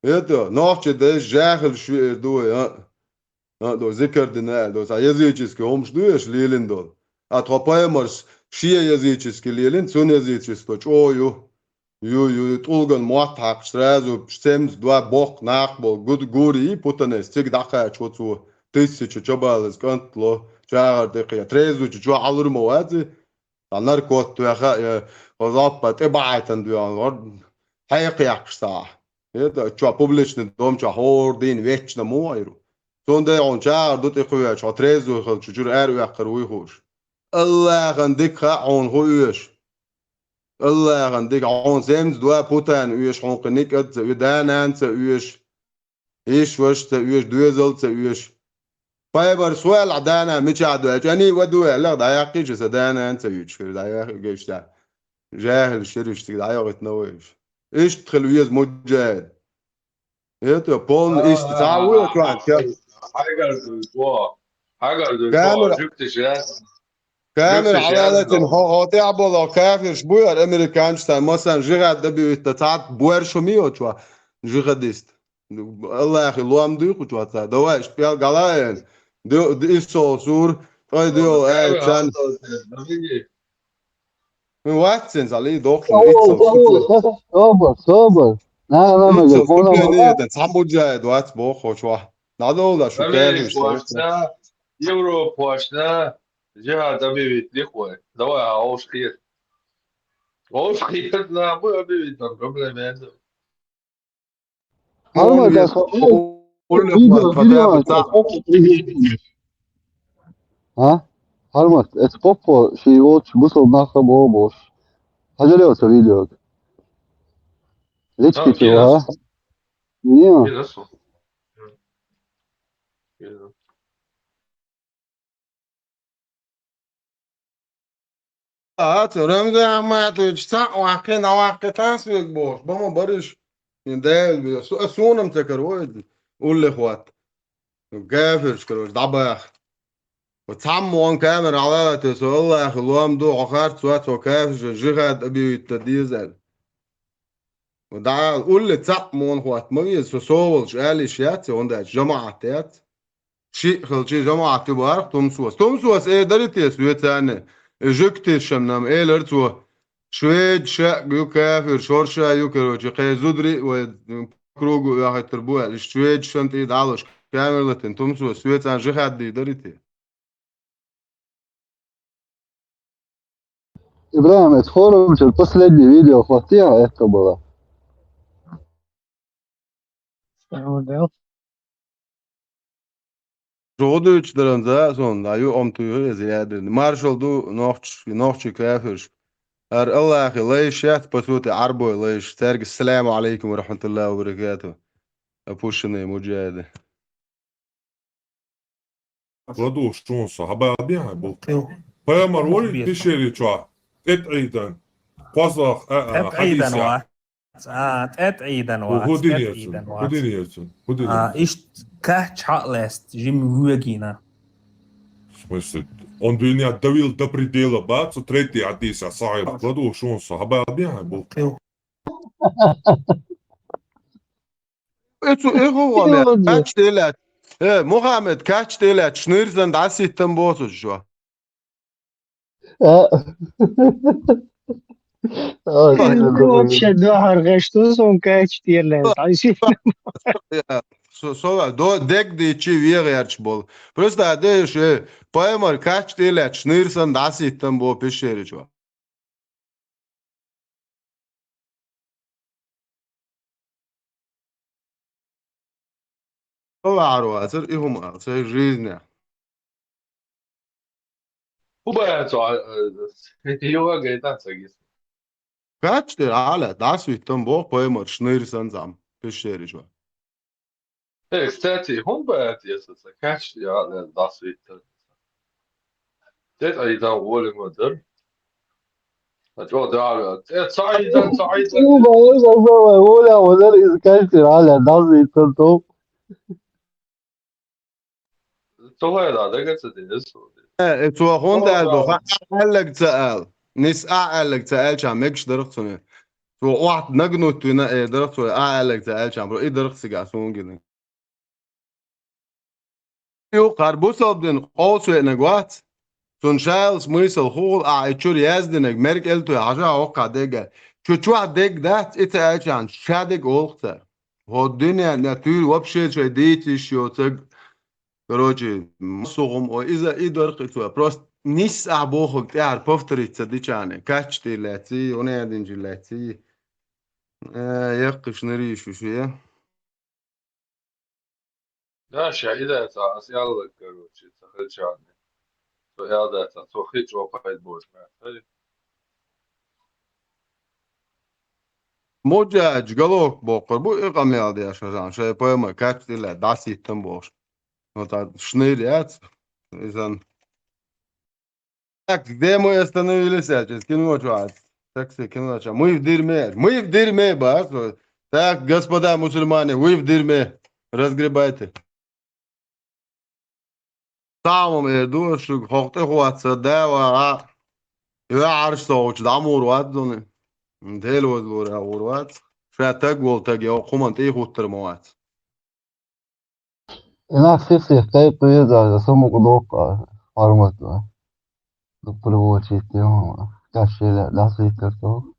Это, нохчи дайс жахил шуэр ду вай, а? А, до зикар дина, до са языческий хӀумаш ду еш лелин дол. А тхо паймарс шия языческий лелин, цун язычество чӀо ю. Ю, ю, ю, тӀулган мотт хьакхаш, сразу семц два боккх нах бол, гуд-, гури, путанес, цига дӀакхача цо, тысяча чабалаз кӀантло, чагӀар тӀекхе, трезвучи чо хьалур ма вази, а наркот веха, э, гӀазаппа тӀебаӀайтан дуьгӀан, гӀор-, хьекхъяккхаш сахь. Это чо публичный дом чо хӀор дийна вечно мо айру. Цун дай хьуна чагӀар ду тӀекхуьвеча, хьо трезвый хилча чура аьр ваьккхар вуй хууш. Аллахьан дика хаа хьуна ху оьш. Аллахьан дика хьуна семц два путана оьш, хьуна кхин никӀад ца оьш, да-нана ца оьш, иш-ваш ца оьш, доьзал ца оьш. Пайхамар суал а да-нана мичахь доьлча, ани ва ду аьлла, дӀаяьккхийча сан да-нана ца оьш, хир дӀаяьккхийча. Жахил шириш цига дӀайогӀитна вайш. Иштта хила веза муджаид. Это полный А, иштта. Цхьа а, вуй а, кхоьн, а, кхер. Хьайгара дуй, бо. Хьайгара дуй, бо. Камера, жуьгтиш, я? Камера жуьгтиш, я, хьалалатин, бо. Хьо, хьо тӀехь болу кафирш бу яр американцаш, сан масан жихад дабиуьйтта, цхьа буьрш хӀума йоцу, жихадист. Аллахи лом дуй кху чохь ца. Давай, иштта пӀелг гӀала а ян. Ди-, ди-, исс сол сур, ткъай дио, ай, цан. Ну, вац цен, Али, дохлу, исс сол сур. Собар, собар. На, на, на, исс сол сур, цхьа муджаид вац, боху, чохь. ДӀадовла, шу Америка каьржаш, пошна, Европа пошна, Джихад объявить лихвой. Давай, а уж хир. Уж хир, да, мы объявить там проблемы. Хьармат, ас видео, видео, ас кхоппо. А? Хьармат, ас кхоппо ший волчу бусалба нах бохуш. Хьажал йо цу видеога. Лички чего, а? Не. А, цу Рамзан Ахматович цхьаъ ваккхий, дӀаваккхий тхан соьга бохуш, бан ма бараш, шен Дала бе, су-, а, суна-м ца каро иза, уллехь хӀотта. Кафирш, короче, дӀабаха. Ва цхьамма вон камера хьалалате, со Аллахе лом ду, хьо харц вац, хьо кафирш, жихад объявить дан деза аьлла. Ва дӀа улле цхьаъ ма вон хӀотта ма веза, со со волчу алийша яц, хӀунда аьлча жамаӀат яц. Шиъ хилчий жамаӀат ю бахара Тумсос. Тумсос э дарий те соьцанна? И жуьгташна-м элира цо: шведаш а ю кафирш, хӀорш а ю, короче, кхин зударий а вай кругу оьхуьйтур бу аьлла. Иштта шведашна тӀе дӀалуш камера латийна Тумсос соьцанна жихад дийр дарий те? Ибрахим, это форум, что последнее видео хватило, это было. Чу гӀо дуьйцуш даран за а суна, дӀа ю ам туьйхира иза яьдина. Маршалла ду нохчаш-, нохчий кафирш. ХӀара Аллахе лайш яц, по сути, Ӏарбой лайш. Цаьрга ассаламу Ӏалайкум ва рахьматуллахӀи ва баракатухӀ. Опущенные муджахиды. ЛадугӀуш шуна со, хьабала бен хьайн бу. Пайхамар вара пещере чохь, тӀетӀийдан. КхозлагӀа, а, а, тӀетӀийдан хьадисехь. ВаӀ. А, тӀетӀийдан вац, хӀу динера цунна? ХӀу динера цунна? ХӀу динера? А, иштта кхаьчча хьа а лаьцна, жимма вегийна. В смысле, он бы меня довел до предела, бац, цу третий хьадисехь сахьихь. ЛадугӀуш шуна со, хьабала бен хьайн бу. И цу, и хӀун ван, кхаьчча тӀе лаьцна? Э, Мухаммед, кхаьчча тӀе лаьцна, шнуьр санна дӀасийтта ма боху цо. А? Вообще дуьхьал гӀеш ду суна кхаьчча тӀе лаьцна дӀасийтта. Со, со, до-, дег дийчи вегӀерчу болу. Просто а деш, э, пайхамар кхаьчча тӀе лаьцна, шнуьр санна дӀасийтта ма боху пещере чу. Аллахьар вацара и хӀума ала, сайн жизнь. ХӀун бац, а, а, йогӀе гайта ца гис. Кхаьчча тӀе Ӏа лаьцна, дӀасийтта ма боху пайхамар шнуьр санна цхьамма пещере чу. Э, кстати, хӀун бац, если ца кхаьчча тӀе Ӏа лаьцна дӀасийтта? ТӀетӀийдан волуш ма дара. Ткъа чӀогӀа дагӀа, э, ца Ӏийдан, ца Ӏийдан. Воля, воля, иза кхаьчча тӀе Ӏа лаьцна дӀасийтта ма боху. Цо хӀара дага ца деза. Э, э, цо хӀунда аьлла ду, хьан аьлларг ца ала. Нис а аьлларг ца аьлча, мегаш дарх цунна. Цо охьа нагнуть вина, э, дарх цо, а аьлларг ца аьлча, бро, и дарх цига суна гина. Юккъара бусалба дин къовсавеанарг вац. Цунна шайла смысл хӀун хуьлу, ахь и чуьра яздинарг мерг элтоь хьажа хӀоккхахь дегга. Чу чохь дегга дац, и ца аьлча, ша дегга олу цара. ХӀо дуьненна туьйра вообще шайн дийца йиш йоцург. Короче, массо хӀума, ой, иза и дара кхин цо. Просто нисса ахь бохург тӀаьхьара повторить ца дича, кхаьчча тӀе лаьцна, хӀун аьлла динчу лаьцна. Э, яккхий шнуьрий шу шу я. Да, ша и дац, ас аьлларг, короче, ца хилчарна. Со аьлла дац, со хи чӀогӀа пайда боцуш ма ду. Муджахидаш галок боккхур бу и къамел деш, хьажахь, шайн пайхамар кхаьчча тӀе лаьцна дӀасийтта ма бохуш. Ну, так, шнуьр яц, иза. Так, где мы остановились, аьлча, иза кино чохь. Такси кино чохь. Мы в дерьме. Мы в дерьме, бац. Так, господа мусульмане, вы в дерьме. Разгребайте. Цхьа хӀума эр ду ас шуьга, хӀокху тӀе хӀотта сан да а вагӀа, оьгӀарш ца хуучу дӀа а мур вац дуьне. Дела вазлора а гӀур вац. Ша таг волу таг я, хӀокху хӀуманна тӀе а хӀуттур ма вац. И нах сих-сих кхайкхо еза, аса мукъа доккху а, хьармат а. Ду приволчить йо, кхаьчча тӀе лаьцна дӀасийтта ма боху.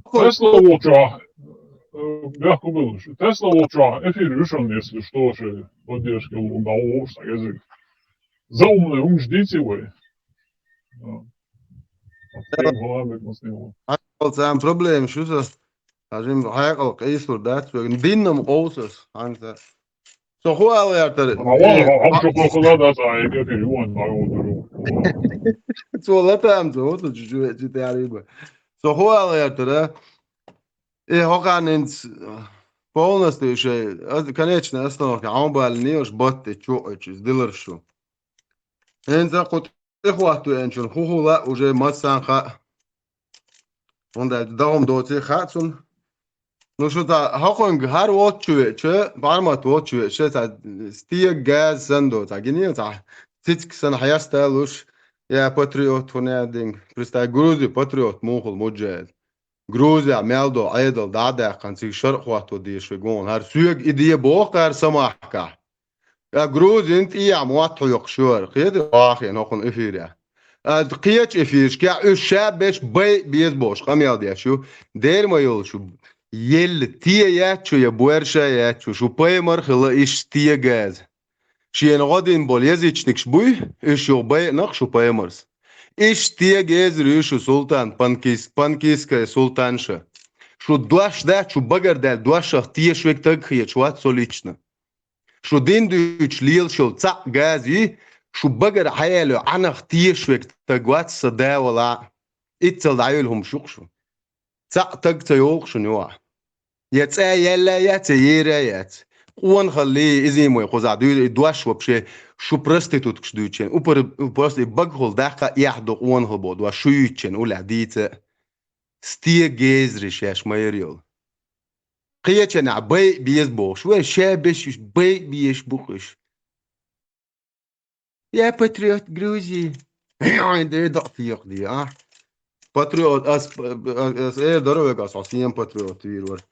Кхин а волчохь, э, бехк угулуш. Тесла волчохь эфир ю шуна, если что, шайн поддержка лун, да, вовшах язык. Заумный, умнаш дийци вай. Да. Тем главное, мы с ним. Хьан цхьа проблема шу со? Хьажим хьекъал къийсур дац веган. Диннам къовсас, хьан ца. Со хӀу ала гӀертара? А вон, э, хьо-, хьо-, хьо-, хьо-, хьо-, хьо-, да, да, э, эфир ю ван, ма вон дуру. Цо латам, цо, вот, чу-, чу-, чу-, тяриба. Со хӀу ала гӀертара? Э, хӀокхарнинц, э, полностью шай, аз-, конечная остановка, хьан балли не уж батте чу, э, чиз, дилар шу. ХӀинца кху тӀехӀотта веанчун хӀу хӀула уже массанхьа. ХӀунда аьлча дагӀма доций хаьа цунна. Ну, шу цхьа хӀокхуьнга хӀара воцчу веача, бармат воцчу веача, цхьа стега газа санна доцу, цхьа гине, цхьа цицка санна хьеста луш, я патриот хӀун я динга. Представь, Грузи патриот муха хуьлу, муджахид. Грузия мел долу Ӏедал дӀа а даьккхина, цига шарӀ хӀотто дезаш вай гуна. ХӀара соьга и де боху кхара самахкахь. Ткъа Грузин тӀехьа мотт хьоькхуш ю хӀара. Кхета ахена хӀокхуна эфирехь. А, кхечу эфирашкахь уьш ша беш байа беза бохуш къамел деш ю. Дера ма йолуш ю. Елла те яц шу я боьрша яц шу. Шу пайхамар хила иштта стега газа. Шена гӀо дина болу язычникаш буй, уьш юха байинарш шу пайхамарс. Иштта стега езар ю шу султан, панкис-, панкистская султанша. Шу дош дац, шу багардаьлла дошах тешаш верг таг хеташ вац со лично. Шу дин дуьйцуш лелаш йолу цхьаъ газа йий, шу багара хьаяло Ӏанах тешаш верг таг вац сан да валахь а. Иццал дӀайолу хӀумаш ю-кх шу. Цхьаъ таг ца йолу-кх шуна юкъахь. Я цӀа яьлла яц, я ера яц. Къонахаллий, иза ма вай кхузахь дуьйцу, и дош вообще шу проституткаш дуьйцучун. Упар-, просто и багахула даккха а эхь ду къонахалла боху дош шу юьйцучун, уллехь дийца а. Стега езарий шаьш ма яра йолу. Кхечанхьа байа беза бохуш. Вай ша беш уьш байа безаш бу-кх уьш. Я патриот Грузии. Ай, де дакъа текха де, а? Патриот, ас, ас эр дара вегас, ас ен патриот вийр вара.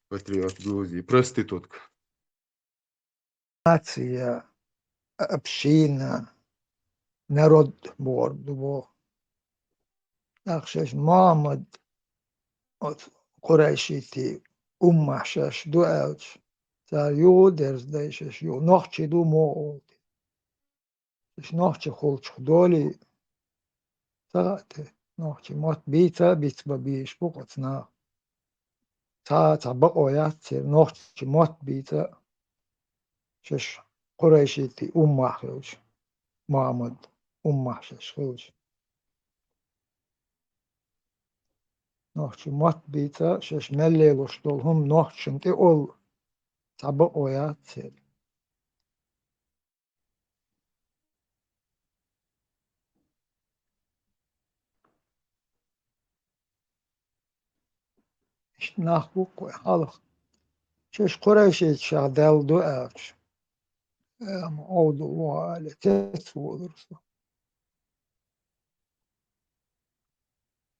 Патриот Грузии, проститутка. Нация, община, народ бохург ду боху. ТӀаккха шаьш Мохьмад, оцу къурайшитийн уммахь шаьш ду аьлча, цара юха а дерзадай шаьш, юха нохчий ду муха олу те. Шаьш нохчий хуьлучух долий, ца хаьа те, нохчий мотт бийца а бицбан безаш бу-кх оцу наха. Цхьа а цхьа бакъо яц церан, нохчий мотт бийца а, шаьш къурайшитийн уммахь хилча, Мохьмад уммахь шаьш хилча. Нохчий мотт бийца а, шаьш мел лелош долу хӀума нохчашна тӀе олу, цхьа бакъо яц церан. Иштта нах бу-кх вай хьалха. Шаьш къурайшитех даьлла ду аьлча, ама Ӏовдал ву аьлла, цец волура со.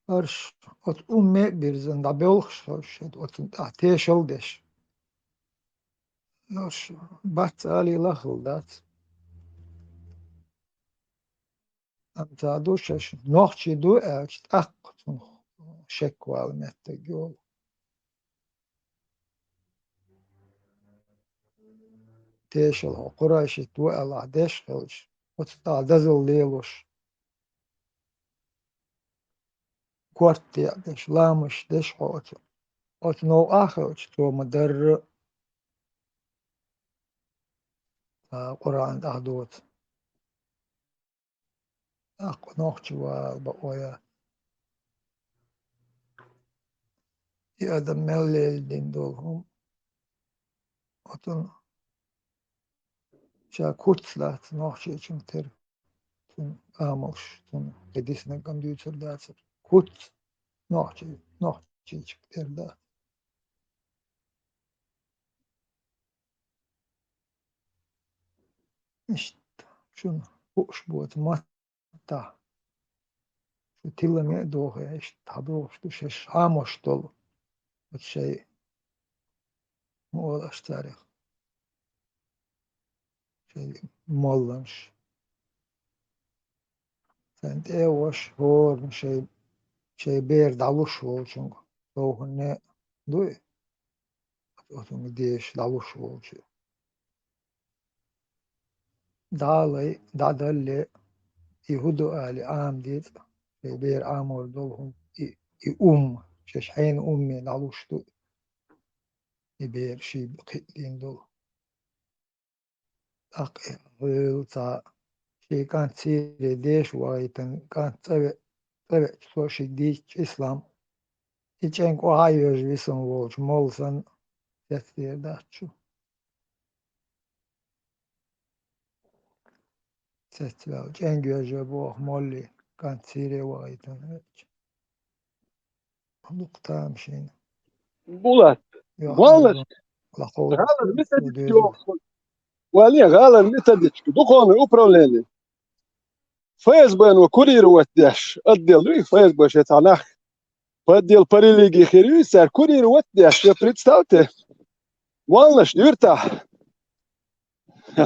ХӀорш оцу умме а бирзина дӀабоьлхуш хилча, оцунна тӀехь тешал деш. ХӀорш бац алийла а хилла дац. Амма ца ду шаьш нохчий ду аьлча, тӀаккха цунах шек вала меттиг йолу. Тешал хьо къурайшит ву аьлла деш хилча, оцу тӀехь дозалла лелош. Корта деш, ламазаш деш хьо оцу, оцу новкъахь а хилча, цо ма-дарра а, Къуръан тӀехь доцу. ТӀаккха нохчи вала бакъо яц. И адам мел лелла дина долу хӀума, оцунна ша куц лаьцна нохчичун тера, цуьнан амалш, цунна кхин диснарг а дуьйцур дацара. Куц нохчи-, нохчичун тера дац. Иштта шуна хууш боцу маттахь, шу тиламе а дохий, иштта хьадогӀуш ду шаьш Ӏамош долу, оцу шайн, ма олу аш царах, шайн молланаш. Сайн тӀе а ваша, хӀоранна шайн, шайн бер дӀалуш волчуьнга, довханне а дуй. оцунга деша дӀалуш волчу. Далай, дӀадалле, и хӀун ду али ӀамадецӀа, шайн бер Ӏамор долу хӀума, и, и умма, шаьш хьенан умме дӀалуш ду, и бер ший кхиъ дина долу. ТӀаккха гӀуьйла цхьа шен кӀант Сире деша вахийтина кӀант цӀа ве-, цӀа веача, цо шига дийцича ислам, и чӀенг охьа а йоьжна висина волчу молла санна, цецдер дац шу. Цецваьлла, чӀенг йоьжна боху молли, кӀант Сире вахийтина веача. Дукха тамашийна. Булат, Йо, моллаш, гӀалар мисадичка йоху. Вале, гӀалар мисадичка, духовное управление. ФСБ-но курировать деш, отдел ю, ФСБ шен цхьа нах. Отдел по религии хир ю, цара курировать деш, я представьте. Моллаш, юьртахь.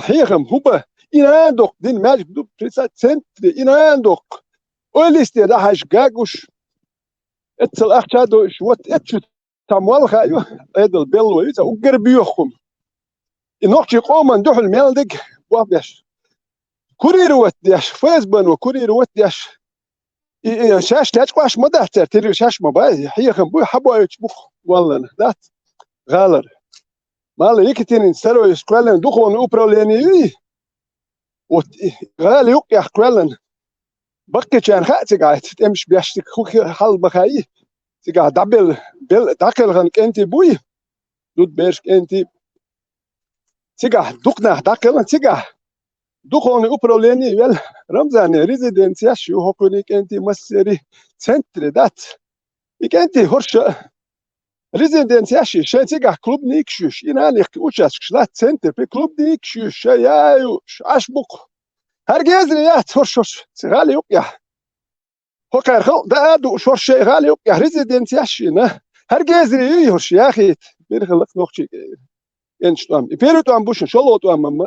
Хьехам хӀун бан, и нана доккху дина маьждиг ду, представь, центре, и нана доккху. Ойла йисте дӀахьаьжча гагуш. Эццал ахча а дойуш, вот эццу цхьа молла хаьа ю, Ӏедал белла ю, цхьа уггар боьха хӀума. И нохчийн къоман дуьхьал мел дерг бохбеш. Курировать деш, ФСБ-но курировать деш. И, и, шаьш лечкъош ма дац цара, тера шаьш ма бай, хьехам буй, хьабоуьйтуш бу-кх, валлана, дац гӀалар. Мала Екатерина Сароевс кхоьллина духовное управление юй? Вот и гӀала юккъехь кхоьллина. Баккхийчарна хаьа цигахь, тӀемаш беш цига хӀу хир хьал бахьа и? Цигахь дӀабелла, белла, дӀакхелхина кӀентий буй? Зудберш, кӀентий. Цигахь дукха нах дӀакхелхина цигахь. Духовное управление вел Рамзане резиденцеш ю, хӀокхуьнан кӀентий массери центре дац. И кӀентий хӀорш а резиденцеш ю, шайн цигахь клубникаш юьш, и нана яхки участкаш лац центре, пе клубникаш юьш, шайн яа юуш, Ӏаш бу-кх. ХӀара гезаре яц хӀорш, хӀорш, цигахь гӀала юккъехь. ХӀокхара халкъ даа а дууш, хӀорш шайн гӀала юккъехь резиденцеш а йина. ХӀара гезаре юй хӀорш яхийта, бирхилла-кх нохчий кӀентий тӀом. И первый тӀом бу шуна, шолгӀа тӀом ма-м.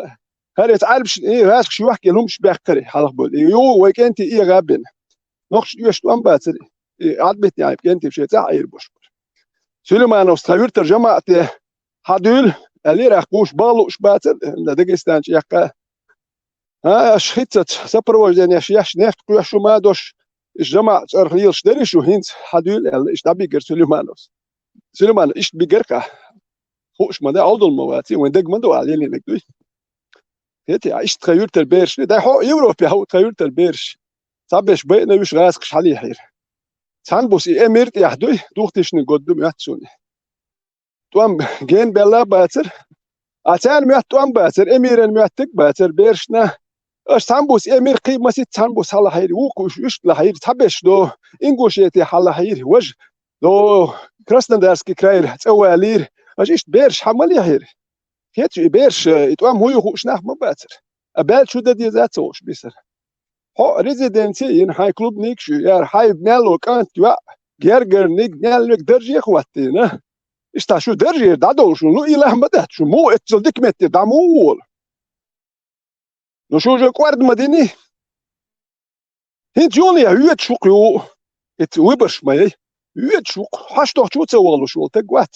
ХӀара эца Ӏаьрбашна и гӀазкхаша йохкийна хӀумаш баьккхира хьалха бевлла. И ю вай кӀентий эгӀа бина. Нохчашна оьшуш тӀом бацара, и Ӏадбитта яьлла кӀентий шайн цӀахь Ӏийр болуш бара. Сулеймановс тхан юьртара жамаӀате хьадуьйла, аьллера, ахь кхуш бан лууш бацара, Дагестан чу эккха. А, аша хӀинццалц сопровожденеш еш, нефть кхоьссуш ма долуш, иза жамаӀат цӀарах лелаш дарий шу хӀинца, хьадуьйла аьлла, иштта дӀабигира Сулеймановс. Сулейманов иштта бигира-кх, хууш ма ду, Ӏовдал ма ваций, вайн дага ма ду, ала елийнарг дуй. ХӀетий, а иштта тхан юьртара бераш, дай хьо Европе хьо тхан юьртара бераш. Цхьаберш байина уьш гӀазкхаша хьалийхьира. Цхьана буса и эмир тӀехь дуй, двухтысячный год ду моьтту суна. ТӀом генабелла а бацара. А царна моьтту тӀом бацара, эмиран моьттиг а бацара берашна. Аша цхьана буса эмир кхий масийтта цхьана буса хьалахьийра, вукху уьш вуьшта лахьийра, цхьаберш до, Ингушете хьалахьийра, важа до, Краснодарский крайра цӀа валийра. Аша иштта бераш хьа ма лехьира. ХӀеташ и бераш, и тӀом хӀун ю хууш нах ма бацара. А баьлла шу дан деза а ца хууш бисара. Хьо резиденци йина, хьайн клубникаш ю, яра хьайн мело кӀант йоӀ, гергарниг, мелниг дарже а хӀоттийна. Иштта шу даржера дӀадовлуш ву, ну, и лаьа ма дац шу, муха эццал дика метте дӀа муха волу? Ну, шу уже кӀорда ма дини. ХӀинца юханехьа воьдуш ву-кх ю, эца выборш ма яй. Воьдуш ву-кх, хьаштохчу а ца валуш волу таг вац.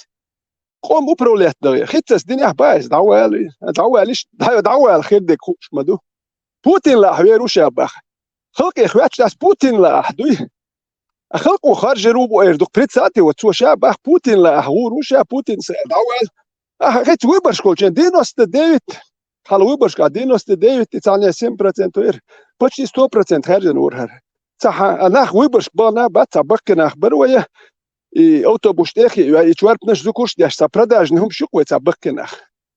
Къом управлять дахе, хӀинццалц динехь бан иза, дӀавала, дӀавала иштта, дӀа-, дӀавала хир дерг хууш ма ду. Путин лаахь вер ву ша баха. Халкъе хоьттуш дац Путин лаахь дуй. А халкъо харжар ву бу эр ду-кх, представьте, вот цо ша баха Путин лаахь гӀур ву ша, Путин са дӀавала. Ахьа хӀинца выборш колчен девяносто девять, хьала выборшка девяносто девять и цхьана семь процентов яра, почти сто процент хаьржина вара хӀара. Ца хьан, а нах выборш бахана бац, цхьа баккхий нах бара вай, и автобус тӀехь а, и чорпанаш зукурш деш, цхьа продажный хӀумаш ю-кх вай цхьа баккхий нах.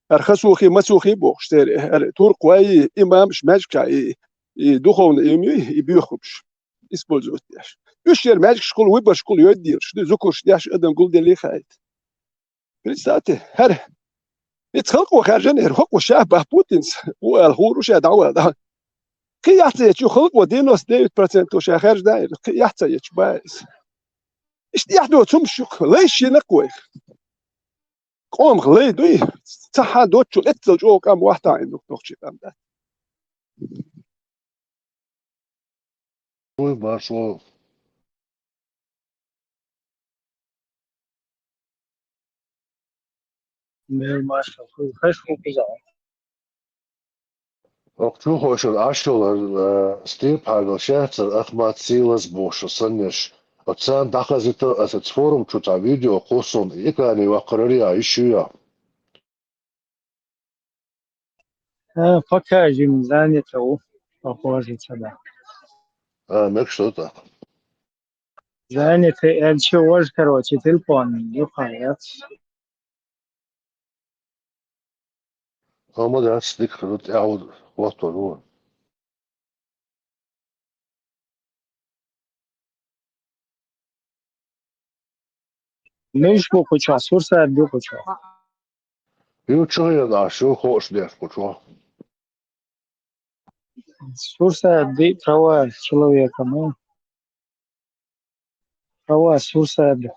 ХӀара хасухий, масухий бохуш, церан, хӀара туркхой, имамаш, маьждигаш, и, и духовный им ю, и боьха хӀумаш использовать деш. Уьш яра маьждигашкахула, выборшкахула йойдделаш, ду зукурш деш, адам гулделлий хаийта. Представьте, хӀара. Ица халкъо хаьржина яра, хӀокхо ша баха Путинца, ву аьлла, гӀур ву ша дӀавала, дӀа. Кхин яхь ца ечу халкъо девяносто девять процентов ша хаьржина яра, кхин яхь ца ечу бан иза. Иштта эхь доцу хӀумаш ю-кх, лайш йина-кх вайх. Къомах лай дуй, ца хьан доцучул эццал чӀогӀа къам вахтахь а ду-кх нохчийн къам дац. Ой, башо. Мел машалла, ху-, хаш ху куза. Ох, чухошур ашулар, э, Степагал шахтар Ахмат Силас бошур саннеш. Оцан дахазита аса форум чута видео кусун икани вакарария ишуя. Э, пока жим занято, похоже, да. А, мек что так? Занято, я чего ж, короче, телефон, юхаяц. Амма дац дик ханут яхуд хватон. Миш бу куча, сурса бу куча. Ю чоя да, шу хош деш куча. Сурса ди права человека, ну. Права сурса ди.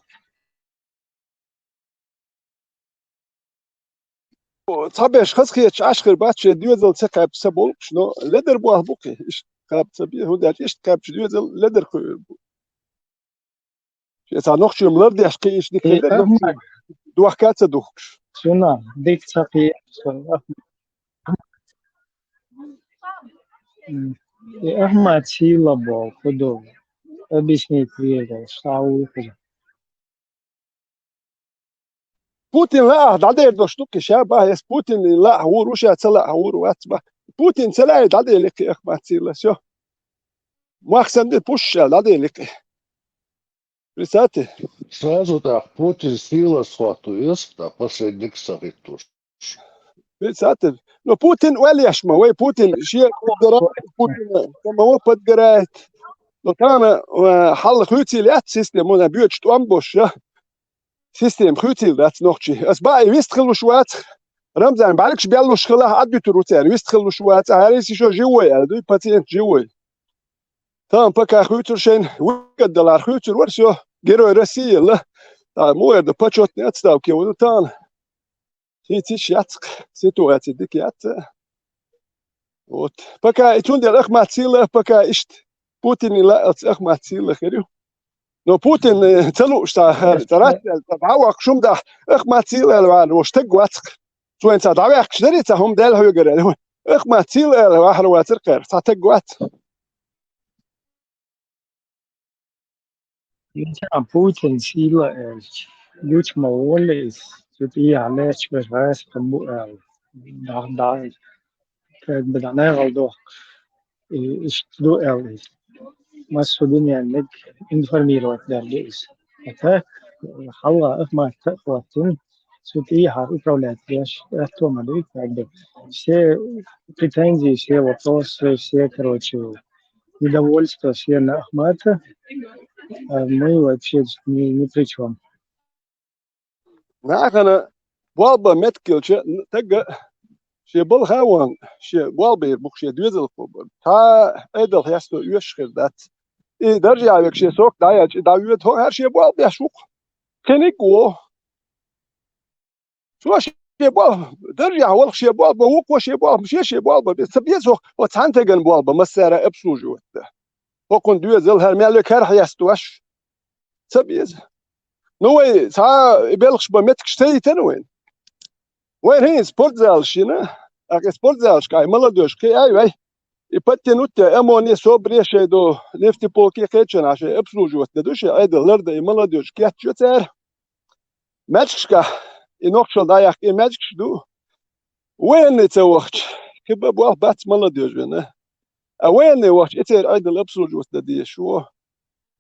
Цхьаберш хазхеташ ашхир бац, шен доьзал ца кхаьбча са болкъуш, но ледар боху букхи, иштта кхаьбча ца бе, хӀунда аьлча иштта кхаьбча доьзал ледар кхуьур бу. Шен цхьа нохчий лардеш кхиъча дика хир дара, нохчий дохка ца духкуш. Суна, дика ца кхиъ, суна. М, и Ахмат Сила боху, хӀу ду. Объяснить веза, ша ву хӀу. Путин лаахь дӀадер дош ду кхи ша бахьа, эс Путин лаахь вур ву, ша ца лаахь вур вац бахьа. Путин ца лаахь дӀадели кхи Ахмат Сила, всё. Мах санна де пуш ша дӀадели кхи. Представьте. Сразу так Путин Сила схватывает, так последник сагиттуш. Представьте. Но Путин валеш ма, вай Путин шен дара, Путин самого подгорает. Но тана, э, хьалла хуьйцийла яц система, вона боьчу тӀом бош, я. Система хуьйцийла дац нохчий. Ас баа и вист хилуш вац. Рамзан бӀаьргаш беллуш хилахь, Ӏаддуьтур ву церан. Вист хилуш вац. Аьлла, если ещё живой, аьлла, дуй, пациент живой. Тан пока хуьйцур шайн, вуьгаддалар хуьйцур вар, всё, Герой России ла. Та муэр да почётный отставке ву тан. Хи циш яцк, ситуация дик яц. Вот. Пока и цундел Ахмат Сила, пока ишт Путин ила ац Ахмат Сила хирю. Но Путин, э, ца лууш та, ца раччал, та бавак шум да Ахмат Сила ла ван, вош таг вацк. Цуен ца давякш дари ца хум дел хугар. Ахмат Сила ла вахар вацар кар, ца таг вац. Ин Путин Сила, э, юч ма воллис, тут и алеш беш вайс кабу, э, да, да, как бы да не галдох, и, иш ду, э, массу дуния нек информировать дарлис. Это, э, хала, Ахмат, Хватин, тут и хар управлять деш, это ма дуй, как бы. Все претензии, все вопросы, все, короче, недовольство все на Ахмата, а мы вообще ни, ни при чем. Нахана болба меткилча тагга ше балхаван, ше болба бух, ше доьзал кхобан. Та эдал хесто уьш хир дац. И даржа век ше сок даяч, да уьд хо хар ше болба шук. Кенек го. Цо ше бо-, даржехь волх ше болба, вукхо ше болба, ше ше болба, бе-, ца беза хӀокху, оцу цхьаьнатеган болба массара обслуживать дан. ХӀокхун доьзал хӀара мел векхар хьесташ. Ца беза. Ну, вай цхьа и белхаш бан меттигаш ца йитина вайн. Вайн хӀинца спортзалаш йина, тӀаккха и спортзалашкахь и молодёжь кхиай вай. И подтянуть де, ОМОНе, СОБРе шайн до, нефтеполке кхечанхьа шайн обслуживать де ду шайн, Ӏедал лардан и молодёжь кечйо цара. Маьждигашкахь и нохчалла дӀаяккха и маьждигаш ду. Военный ца вахча, кхин бан болх бац молодёжь вина. А военный вахча, и церан Ӏедал обслуживать дан дезаш ву.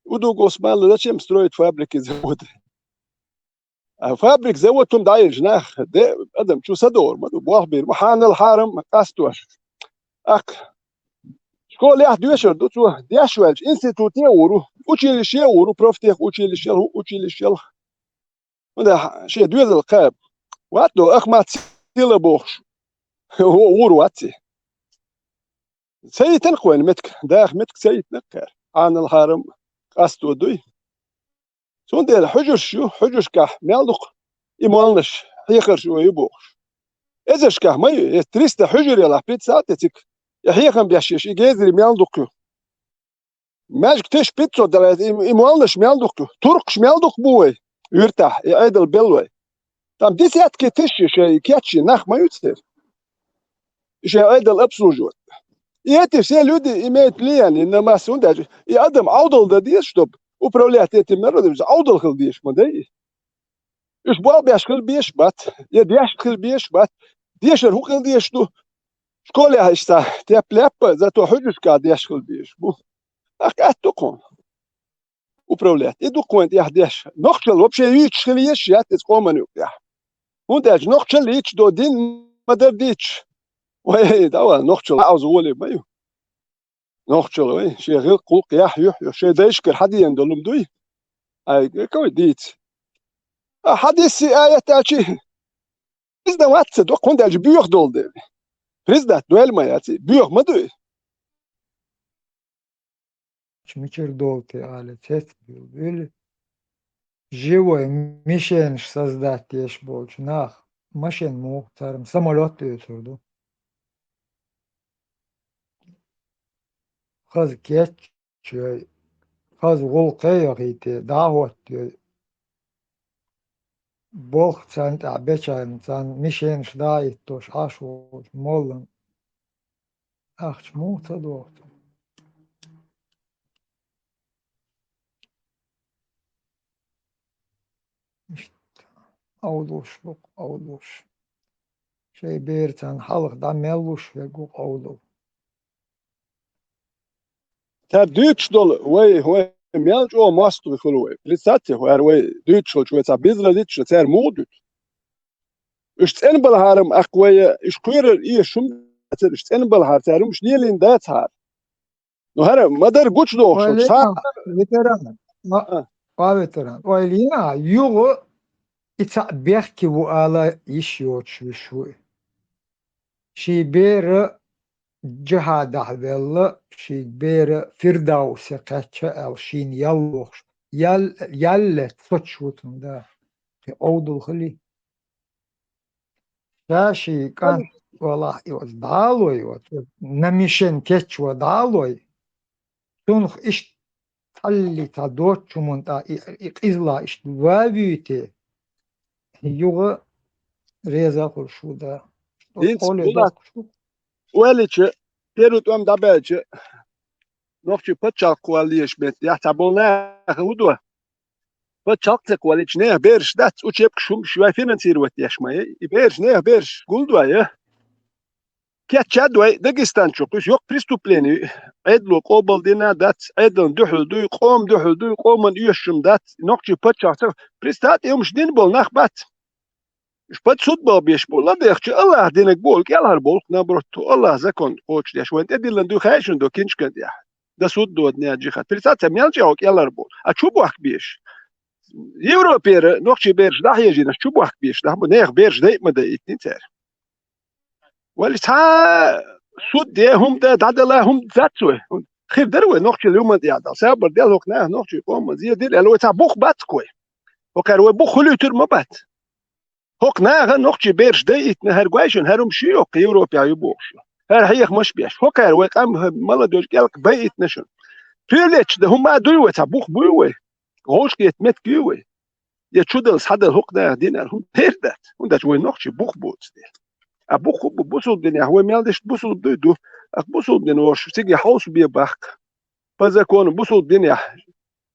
Удугов Смайл, зачем строить фабрики, заводы? А фабрик, завод хӀума дӀаелча нах, де, адам чу садовр ма ду, болх бийр ма, хьанал хьарам къастош. Аккха. Школехь доьшур ду цо, деш ваьлча, институте а вур ву, училище а вур ву, профтех училище, училище. ХӀунда шен доьзал кхаба. Ватто, Ахмат Сила бохуш. Ву-, вур вац и. Ца йитина-кх вайн меттиг, даха меттиг ца йитина-кх кхара. Хьанал хьарам къасто дуй. Цундела хьуьжарш ю, хьуьжаршкахь мел ду-кх и молланаш, хьехарш ю бохуш. Эзаршкахь ма ю, эс триста хьуьжар ялахь, пятьдесят эциг, и хьехам беш еш, и гезри мел ду-кх ю. Маьждиг теш пятьсот далайта, и, и молланаш мел ду-кх ю. Туркхаш мел ду-кх бу вай, юьртахь, и Ӏедал белла вай. Там десятки тысяч шайн кечйина нах ма ю церан. Шайн Ӏедал обслуживать. И эти все люди имеют влияние на массу, хӀунда аьлча и адам Ӏовдал дан деза, чтобы управлять этим народом, Ӏовдал хила дезаш ма дай. Уьш болх беш хила безаш бац, я дешна хила безаш бац. Дешар хӀун хила дезаш ду? Школехь иштта теп-леппа, зато хьуьжаршкахь дешна хила безаш бу. Ахь кхетта ду кхунна управлять. И ду кхунна тӀехь деш. Нохчалла вообще юьйцуш хила езаш яц иза къоман юкъехь. ХӀунда аьлча нохчалла йитча до дин ма-дарра дийцча. Вай, давай, нохчалла Ӏовза гӀоле ма ю. Нохчалла вай, шен гӀиллакх-гӀуллакх яхь юьхь ю, шайн дайшкара хьадеана долу-м дуй. Ай, кой дийца. А хьадисси аят аьлчи, признаваться ду, хӀунда аьлча боьха долу дела. Признать дойла ма яц, боьха ма дуй. Мичара долу те ала, цецбуьйлу, буьйлу. Живой мишенаш создать деш болчу нах, машина муха цара самолёт оьцур ду. Хаза кечйой, хаза гӀуллакхе йохийте, дӀа а хӀоттайой. Болх царна тӀехь бечарна, царна мишенаш дӀа а хӀиттош, Ӏаш волчу моллан ахча муха ца доху? Иштта, Ӏовдалуш бу-кх, Ӏовдалуш. Шайн бер царна хьалха дӀа мел луш верг ву-кх Ӏовдал. Цара дуьйцуш долу, вай, вай, мел чӀогӀа мостагӀий хуьлу вай. Представьте, хӀара вай дуьйцуш хилча, вай цхьа безразличие, цара муха дуьйцу? Уьш цӀена балахьара-м аккха вай, уьш кхоьрур эшаш хӀума дацара, уьш цӀена балахьара, цара хӀумаш лелийна дацахьара. Ну, хӀара ма-дарра гучудохуш Ойла волчу схьа а, ветеран. Ма-, А. Ва ветеран. Ойла йина, юха и цхьаъ бехке ву ала йиш йоцуш вуьш ву и. Ший бера джихьадахь велла, ший бера Фирдаусе кхаьчча аьлла, шийна ял лохуш, ял-, ял лаьцна соцуш ву цунна да. Кхин Ӏовдал хили. Ша ший кӀант валахь и оцу дӀалой, оцу намишен кечво дӀалой. Цунах иштта цхьалли цхьа доцучу хӀуманна тӀа и, и къизла иштта вавуьйте, юха реза а хуьлуш ву да. ХӀинца Къоле Булат доккхуш ву. Ойла йича, первый тӀом дӀабаьлча, нохчий пачхьалкх вала лезаш меттехь цхьаболу нахана хӀун до? Пачхьалкх ца кхоллича, нехан бераш дац, учебкаш хӀумаш вай финансировать деш ма яй. И бераш, нехан бераш гулдой, я? Кечъяд вай Дагестан чу, кхуьйсу йоккха преступление ю. Ӏедало къобалдина дац, Ӏедална дуьхьал дуй, къоман дуьхьал дуй, къоман оьшуш-м дац, нохчий паччахь ца. Представь, и хӀумаш дина болу нах бац. Уьш под суд бахбеш бу, ладегӀча, Аллахь динарг бу, кӀелхьара болх, наоборот, Аллахь закон кхочушдеш, вайн тӀедиллина дуй хаьий шуна до кинчкан тӀехь. Дан суд дода нер джихад. Представь, мел чӀогӀа кӀелхьара болу. А чу бохка беш? Европера нохчий бераш дӀахьежийна, чу бохка беш, дӀа бу, нехан бераш дайа ма дайитина цара. Вали цхьа суд де, хӀума де, дӀадала, хӀума дац вай. Хир дара вай, нохчалла юман тӀехь дала. Сабар дел хӀокху наха нохчий къоман зе дира, аьлла, вай цхьа бух бац-кх вай. ХӀокхара вай бух хуьлуьйтур ма бац. ХӀокху наха нохчий бераш дайитина, хӀара гой шуна, хӀара хӀума ши йоккха Европехь ю бохуш. ХӀара хьехамаш беш. ХӀокхара вай къам, хӀара молодёжь кӀелкх байитина шуна. Привлечь дан хӀума а дуй вай, цхьа бух буй вай. ГӀовшкъета меттиг ю вай. Я чудала, схьадала хӀокху наха динарг хӀума тера дац. ХӀунда аьлча вай нохчий бух боцу де. А бух хӀун бу бусулба динехь, вай мел деш бусулба дуй ду. Ах бусулба дин вош, цига хьовса бе баккха. По закону бусулба динехь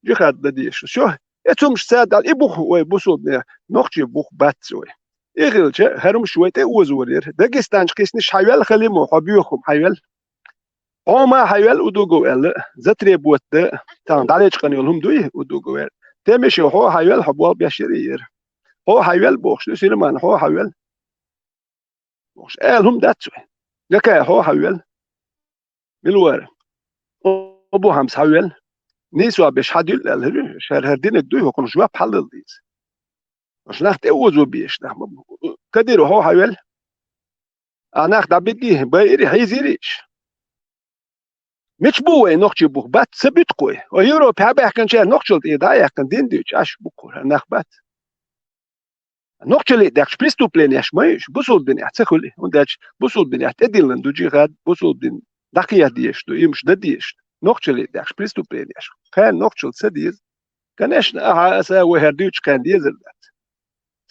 джихад дан дезаш. Всё. Эцу хӀумаш ца дала, и бух вай бусулба динехь, нохчий бух бац вай. И хилча, хӀара хӀумаш вай тӀе озор яра. Дагестанчу кхисниш хьайвел, Халимо, хьо боьху хӀума хьайвел. Хьо ма хьайвел удугов аьлла, затребовать дан, тахана дӀалечкъана йолу хӀума дуй, удугов аьлла. Темишев, хьо хьайвел, хьо болх беш яра и яра. Хьо хьайвел бохуш ду, Силиман, хьо хьайвел. Бохуш, аьлла хӀума дац вай. Гакай, хьо хьайвел. Мила вара? Абу Хьамс хьайвел. Нийсо беш хьадуьллу аьлла, хӀара, хӀара динарг дуй, хӀокхунах жоп хьалла деза. Аша нах тӀе озо безаш нах ма бу. Кадиров, хьо хьайвел? А нах дӀабигий, байири, хьийзири иш. Мича бу вай нохчий бух? Бац, ца буьту-кх вай. Вай Европе хьабаьхкинчара нохчалла тӀера дӀа а яьккхина, дин дуьйцуш, Ӏаш бу-кх хӀара нах, бац. Нохчалле даьккхича преступлениеш ма ю уьш, бусулба динехь ца хуьлу. ХӀунда аьлча бусулба динехь тӀедиллина ду джихад, бусулба дин дӀакхехьа дезаш ду, и хӀумаш дан дезаш ду. Нохчалле даьккхича преступлениеш. Кхана нохчалла ца деза. Конечно, ахьа, аса, вай хӀара дуьйцучу кхаьрна дезар дац.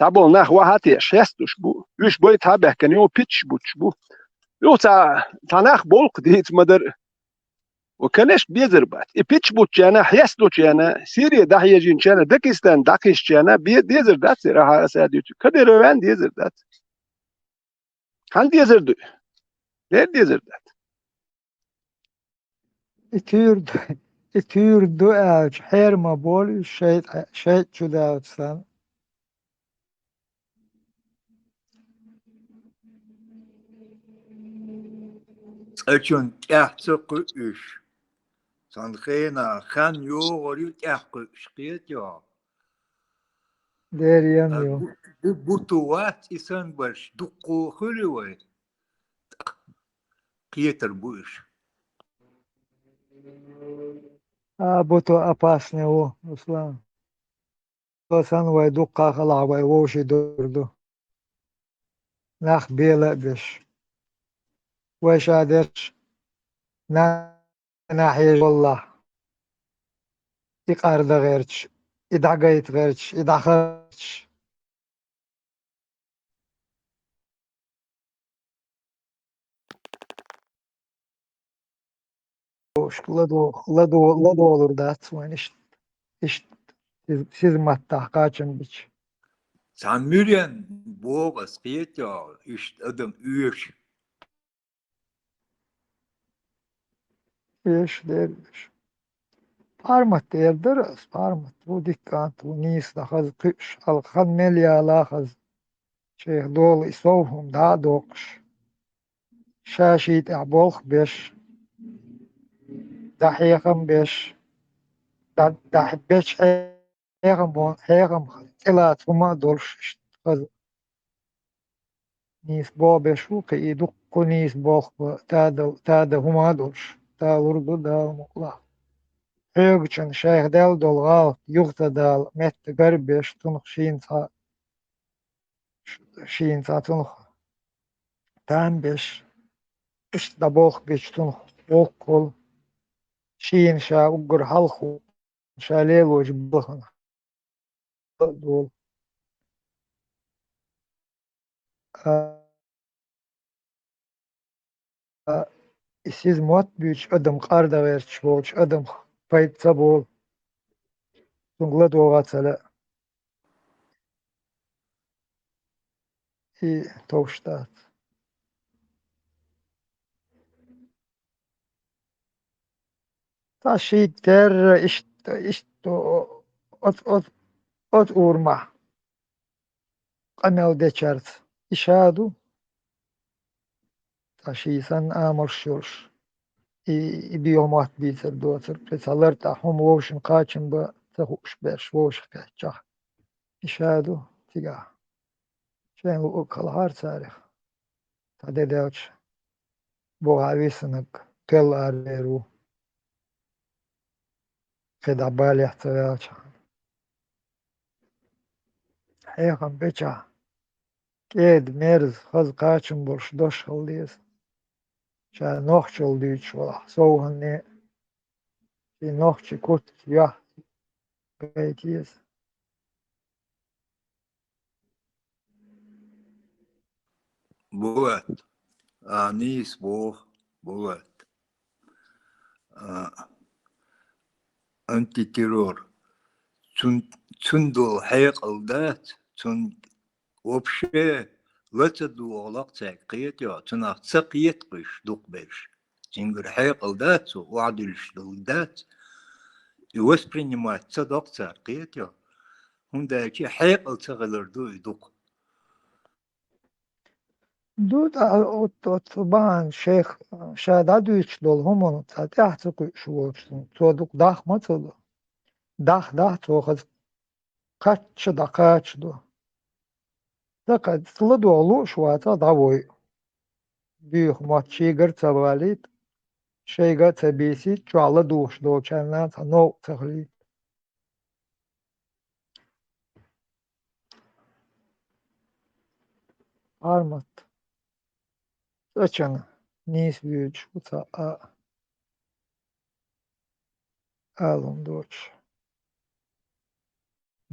дӀаболу нах вахьа а тешаш, хьестуш бу. Уьш бай тхьа а баьхкина, юха питчаш буттуш бу. Юха цхьа, цхьа нах болх дийца ма дара. Ва, конечно, безар бац. И питчаш буттучарна, хьестучарна, Сири дӀахьежначарна, Дагестан дӀакхаьчначарна бе-, дезар дац, Рахьа Асад юьцу. Кадыров ваьнна дезар дац. Хьан дезар ду? Лер дезар дац. И туьйра ду, и туьйра ду аьлча, хьера ма болу уьш шайтӀа-, шайтӀа чу даьлча санна. Цкъачунна тӀаьхьа ца кхуьу уьш. Цхьана хенахь хан йогӀур ю тӀаьхьа кхуьуш, кхетий хьо? Дера ен ю. Бу-, бу-, буту вац и санна барш, дуккха хуьлу вай. Кхетар бу уьш. А, буту опасный ву, Руслан. Цо санна вай дуккха а халахь вай вовший дур ду. Нах бела а беш. Вай ша дерш нана хьежа валлахь. И къарда гӀерташ, и дӀагайта гӀерташ, и дӀахарчаш. Ладо-, ладо-, ладогӀалур дац вайн иштта, иштта сиз-, сиз маттахь кхачам бича. Цхьа муьрен богӀу ас кхетий, иштта адам оьшу. Оьшу дерриш. Пармат дер дара ас, пармат ву дика кӀант ву, нийса дан хаза кхуьуш, хьалха хан мел яла хаза. Шайх дола и сов хӀума дӀа а доккхуш. Ша ший тӀехь болх беш, дӀа хьехам беш, дӀа, дӀа беш хьехам бо-, хьехам тӀелаца хӀума а долуш иштта хаза. Нийса боху беш ву кхин и дуккха нийса болх бан, тадал-, тада хӀума а долуш, далур ду Дала мукъалахь. Хьоьгучун шайх даьлла долу гӀалат юха ца дала, метта гар беш, цунах шийна цхьа, шийна цхьа цунах там беш, иштта дӀаболх бича цунах воккхул, шийна ша уггар хьалха ву, ша лелочу балхана долу. А, а, и сиз мотт буьйцуш адам къарда гӀерташ волчу адам пайда ца болу. Цунга ладогӀа ца лаьа. И товш дац. Цхьа шийтта терра иштта, иштта о-, оц-, оц-, оцу урамахь къамел дечаьрца и ша ду. Цхьа ший санна амалш йолуш, и, и био мотт бийцар доцург, кхин цхьа лар тӀехь хӀума вовшийн кхачам бан ца хууш берш, вовшах кхеччахь. И ша ду цигахь. Шайн луъург хилахьара царах. Цхьа де даьлча, бохьа висанарг тоьлла арабер ву. КхидӀа балехь ца ваьлчахьана. Хьехам бечахь, кӀеда, мерза, хаза кхачам болуш дош хила деза. Ша нохчалла дуьйцуш валахь, совгӀанне, шен нохчи куц, юьхь гайта еза. Булат. А, нийса боху, Булат. А, антитеррор. Цун, цун долу хьекъал дац, цун вообще ла ца догӀалакх цаьрга, кхетий хьо, цунах ца кхета кхуьш дукхаберш. Цуьнгара хьекъал дац, цо охьадуьллуш долу дац. И воспринимать ца доккху цара, кхетий хьо. ХӀунда аьлча хьекъал ца хилар ду и дукха. Ду, тӀа, оцу, оцу бахьана шайх ша дӀадуьйцуш долу хӀуманна цхьа тӀаьхьа ца кхуьуш воцург, цо дукха дах ма ца до. Дах дахь цо хаза, кхачча дӀакхача до. Дакъа ладогӀа лууш вацахь, дӀавой. Буьйха мотт шийгара ца валийта, шайга а ца бийсийта, чохь ладугӀуш долчарна цхьа новкъа ца хилийта. Пармат. ЦӀа чана нийса буьйцуш ву цхьа а, алун доцуш.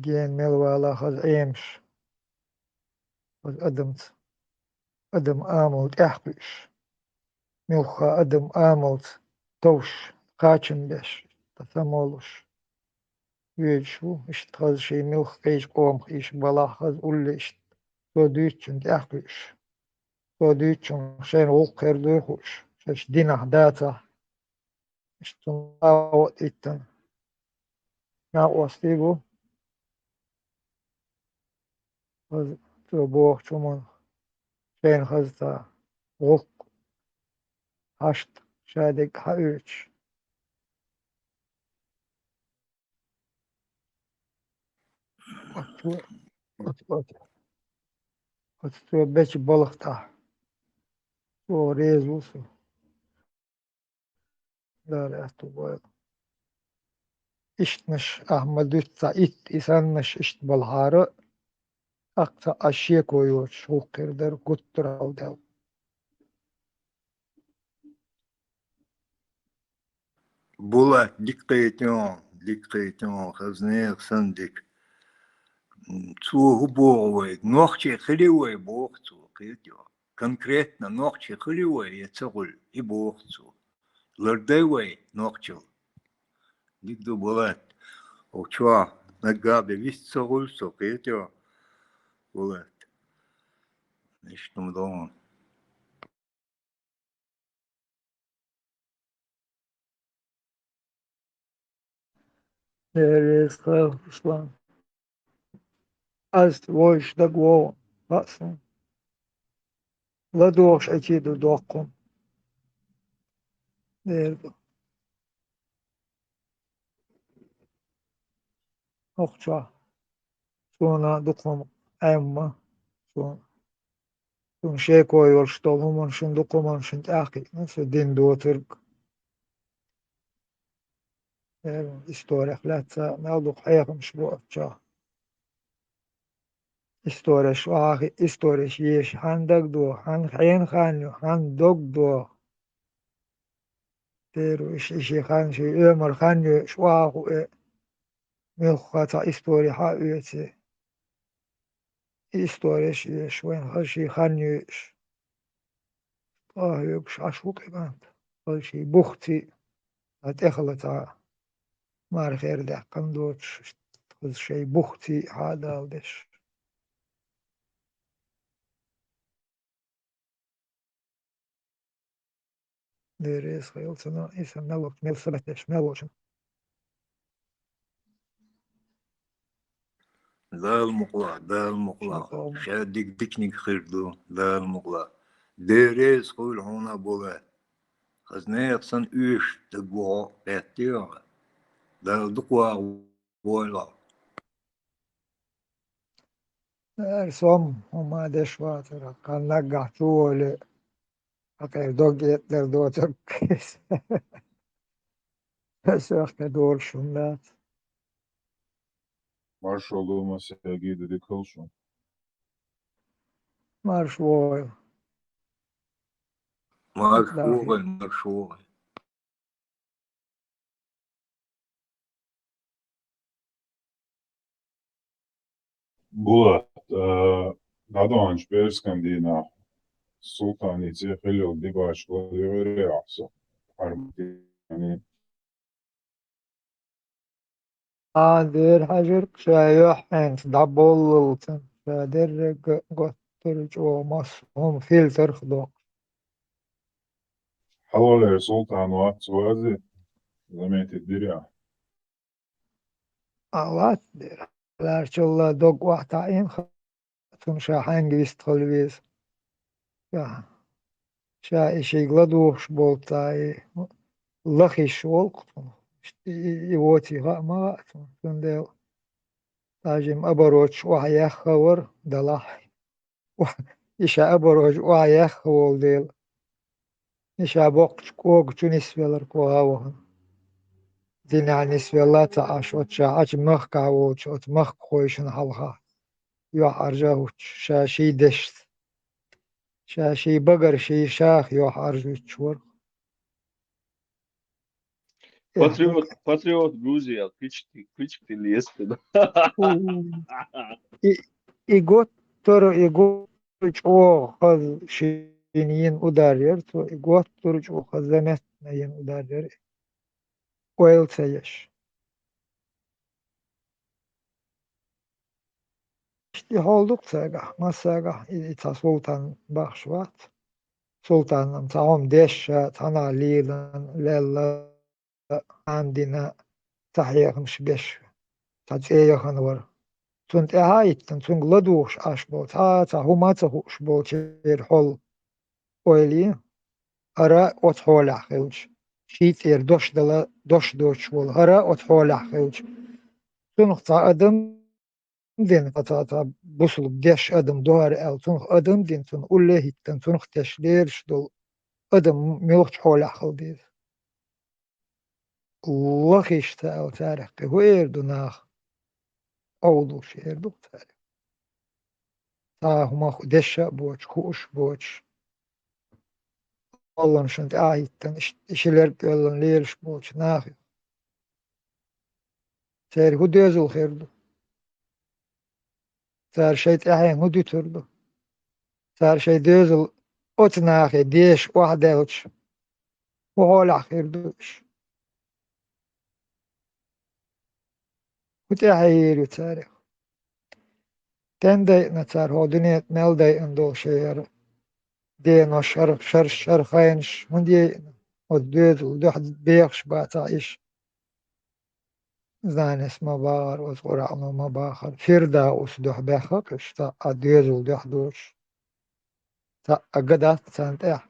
Гена мел вала хаза Ӏемаш. Адамца, адам амал тӀаьхьа кхуьуш, муьлхха адам амалца товш, кхачам беш, ткъа самолуш воьдуш ву, иштта хаза ший муьлхха кхечу къомах иштта балахь хаза улле иштта, цо дуьйцучунна тӀаьхьа кхуьуш, цо дуьйцучунна шайна гӀуллакх хир дуй хууш, шаьш динахь дацахь, иштта цунна а иттан накъостий бу. Хаза, цо бохучу хӀуманах шайна хаза цхьа гӀуллакх, хьашт, шадерг хьаоьцуш. Оцу, оцу, оцу, оцу цо бечу балха тӀехь. Цо реза ву со. Дала аьтту бойла. Иштанаш ахьа ма дуьту цхьа итт и саннаш иштта балхьара, тӀаккха цхьа ас шеко йоцуш гӀуллакх хир дара гуттар а хьалдаьлла. Булат, дика кхийтина, дика кхийтина, хаза нехан санна дика. М, цо хӀун боху вайга? Нохчий хили вай, боху цо, кхетий хьо. Конкретно нохчий хили вай, я ца хуьлу, и боху цо. Лардай вай нохчалла. Дика ду, Булат. Хьо чохь наггахь бен вист ца хуьлу со, кхетий хьо, Булат. Иштта ма ду. Дела реза хуьлда, Руслан. Ас вовшашка дагавогӀу, хаьа суна. ЛадугӀуш Ӏийча ду доккхун. Дера ду. ХӀокху чохь суна дукха хӀума Ӏемма, суна, суна шеко йолуш долу хӀуманашна, дукха хӀуманашна тӀаьхьакхиъна, со дина доцург. Э, историх лаьцна мел дукха хьехамаш бу оцу чохь. Истореш охьахи-, истореш еша хьанна дагадогӀу, хьанна хьенан хан ю, хьанна догдогӀу. Дера иш, иш и хан, ши оьмар хан ю, иш охьахуу э, муьлхха цхьа истори хьаоьцу. И истореш еш, вайн хаза ший хан йоьуш. Ткъа хьоьгуш Ӏаш ву кхин кӀант, хаза ший бухций а, тӀехала цхьа мархера даьккхина доцуш, хаза шай бухций а хьадала деш. Дера реза хуьлда цунна, и сан мел волчу, мел сабатеш, мел волчу. Дала мукъалахь, Дала мукъалахь. Ша дика диканиг хир ду, Дала мукъалахь. Дера реза хуьлда хьуна, Булат. Хаза нехан санна оьшуш дагавогӀу, гӀеттий хьо. Дала дукха ваха войла хьо. Эр сом хӀума деш вацара, кхана наггахь чу воле, хьакъера дог эцӀдар доцург. Ас ваьхка долуш хӀума дац. Маршалла ду, массаьрга а дика хуьлда шун. Марша вогӀийла. Марша вогӀийла, марша вогӀийла. Булат, а, дӀадаханчу пӀераскан дийнахь Султаница хилла йолу дебаташ ладоьгӀира ахьа со? Хьарматийна. А, дера хьажарг ша юьхьӀаьнца дӀаболлалцан, ша дерриг а готтара чӀогӀа массо а хӀума фильтрах доккхуш. Хьалхалера Султан вац вази, заметить дира ахь? А, вац дера. Лаьрчалла дог охьатаӀийна ха-, цунна ша хьаьнга вистхила веза. Ша, ша и шийга ладугӀуш болу цхьа и лахиш волу-кх цунах. И, и, и воций хаа ма хаьа цунна. Цундела тажим обороташ охьаяьхна вара, далахь. И ша обороташ охьаяьхна волу дела. И ша боккхачу кога чу нисвелларг ваха а вахана. Динехь нисвелла а ца Ӏаш, оцу ша Ӏачу махкахь волчу оцу махкахойшна хьалха. ЮьхьӀаьржа а хӀуттуш, ша ший дешца. Ша ший багара ший шаха юьхьӀаьржа хӀуттуш вара. Патриот, патриот Грузия, кхичти, кхичти лестина. И, и гот Цара и гуттар чӀоагӀа хаза шийна йина удар яр цо, и гуттар чӀоагӀа хаза заметно йина удар яр, ойла ца еш. Иштта и хьол ду-кх царгахь, массаргахь и, и цхьа султан бахаш вац. Султанна цхьа хӀума деш а, цхьанхьа лелан, лелла, Ӏамдина, цхьа хьехамаш беш, цхьа цӀе яхана вара. Цунна тӀаьхьа а йиттина, цунга ладугӀуш Ӏаш болу, цхьа а цхьа хӀума а ца хууш болчеран хьол ойла е, хӀара оцу хьолехь хилча, ший цӀера дош дала, дош доцуш волу, хӀара оцу хьолехь хилча, цунах цхьа адам дина, цхьа, цхьа, цхьа бусулба деш адам ду хӀара аьлла, цунах адам дина, цунна улле а хӀиттина, цунах теш лелаш долу адам муьлхачу хьолехь хила деза. Лахийша ца аьлла царах, кхин хӀун эр ду наха? Ӏовдалуш эр ду царах. Цхьа хӀума деш а боцуш, хууш а боцуш, кхолланашна тӀаьхьа а хӀиттина, иш-, и ши лерг кӀоьллина лелаш болчу нахах. Церан хӀун доьзал хир ду? Цара шайн тӀаьхьенна хӀун дуьтур ду? Цара шайн доьзал оцу нахе деша охьадаьлча, хӀун хьолехь хир ду уьш? ХӀун тӀаьхье йийр ю царах? Стенна дайъина цара хӀокху дуьнен тӀа мел дайъина долу шайн хӀара денош, хӀара шарш, хӀара хенаш хӀунда яйъина? Оцу доьзалан дуьхьа бехаш бацахь уьш. Знанес ма бахара, оцу Къуръано ма бахара. Фирдаус дуьхьа баьхна-кх уьш, цхьа а доьзалан дуьхьа доцуш. Цхьа а ган дац царна тӀехь.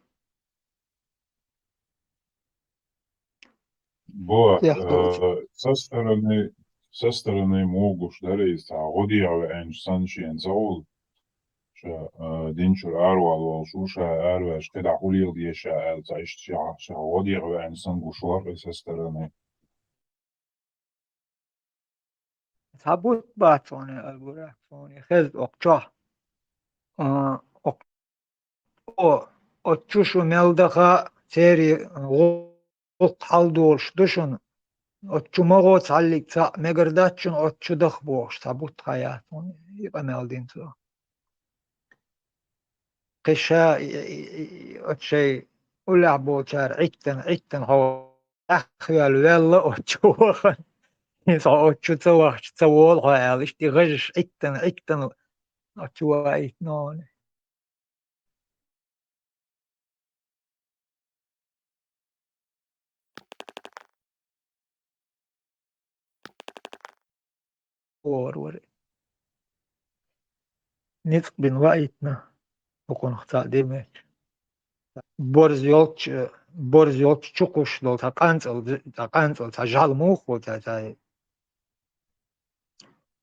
Бо, тӀехь доцуш. Э, со стороны, со стороны муха гуш дара иза, цхьа гӀо дегӀа веанчу санна шена ца хуьлу. Ша, э, дин чуьра аравала волуш ву, ша араваьлча кхидӀа хӀун леладе ша аьлла, цхьа иштта ша, ша гӀо дегӀа веанчу санна гуш вара иза со стороны. Цхьа бутт бац хьуна, Аль-Бурак, хьуна хезна окху чохь. А, окху, о, оцу чу шу мел даха, церан гӀуллакх хьалдолуш ду шуна. Оцу чу ма гӀо цхьаллиг цхьаъ, мегар дац шуна оцу чу даха бохуш, цхьа бутт хьаяц хьуна, и къамел дина цо. Кхин ша и, и, и, и, оцу шайн уллехь болчара Ӏиттана, Ӏиттана хьо тӀаьххьаваьлла ваьлла оцу чу вахана. ХӀинца хьо оцу чу ца вахча, ца волу хьо аьлла, иштта и гӀажаш Ӏиттана, Ӏиттана оцу чу ваийтина хьуна. Ор вара. Ницкъ бина ваийтина, хӀокхунах цхьаъ димеча. Борз йолчу, борз йолчу чу кхуссуш долу цхьа къанцӀал, цхьа къанцӀал, цхьа жӀаьла муха, цхьа, цхьа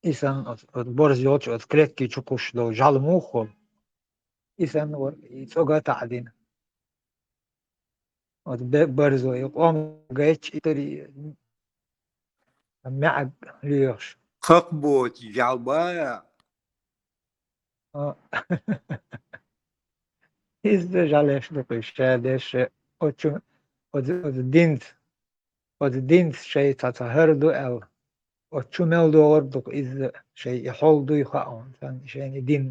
И санна оцу, оцу борз йолчу оцу клетки чу кхуссуш долу жӀаьла муха хуьлу? И санна вара, и цӀога а таӀдина. Оцу бе-, барзо и къом гайча, и тари маьӀаг лоьхуш. Хакботи жӀаьла бая? А. Иза жӀаьлеш ду кхуьйсуш, ша деш, оцу, оцу, оцу динца. Оцу динца шайн цхьа-цхьа хӀара ду аьлла, оцу чу мел догӀур ду-кх иза, шайн и хьол дуй хаьа хьуна, царна шайна и дин,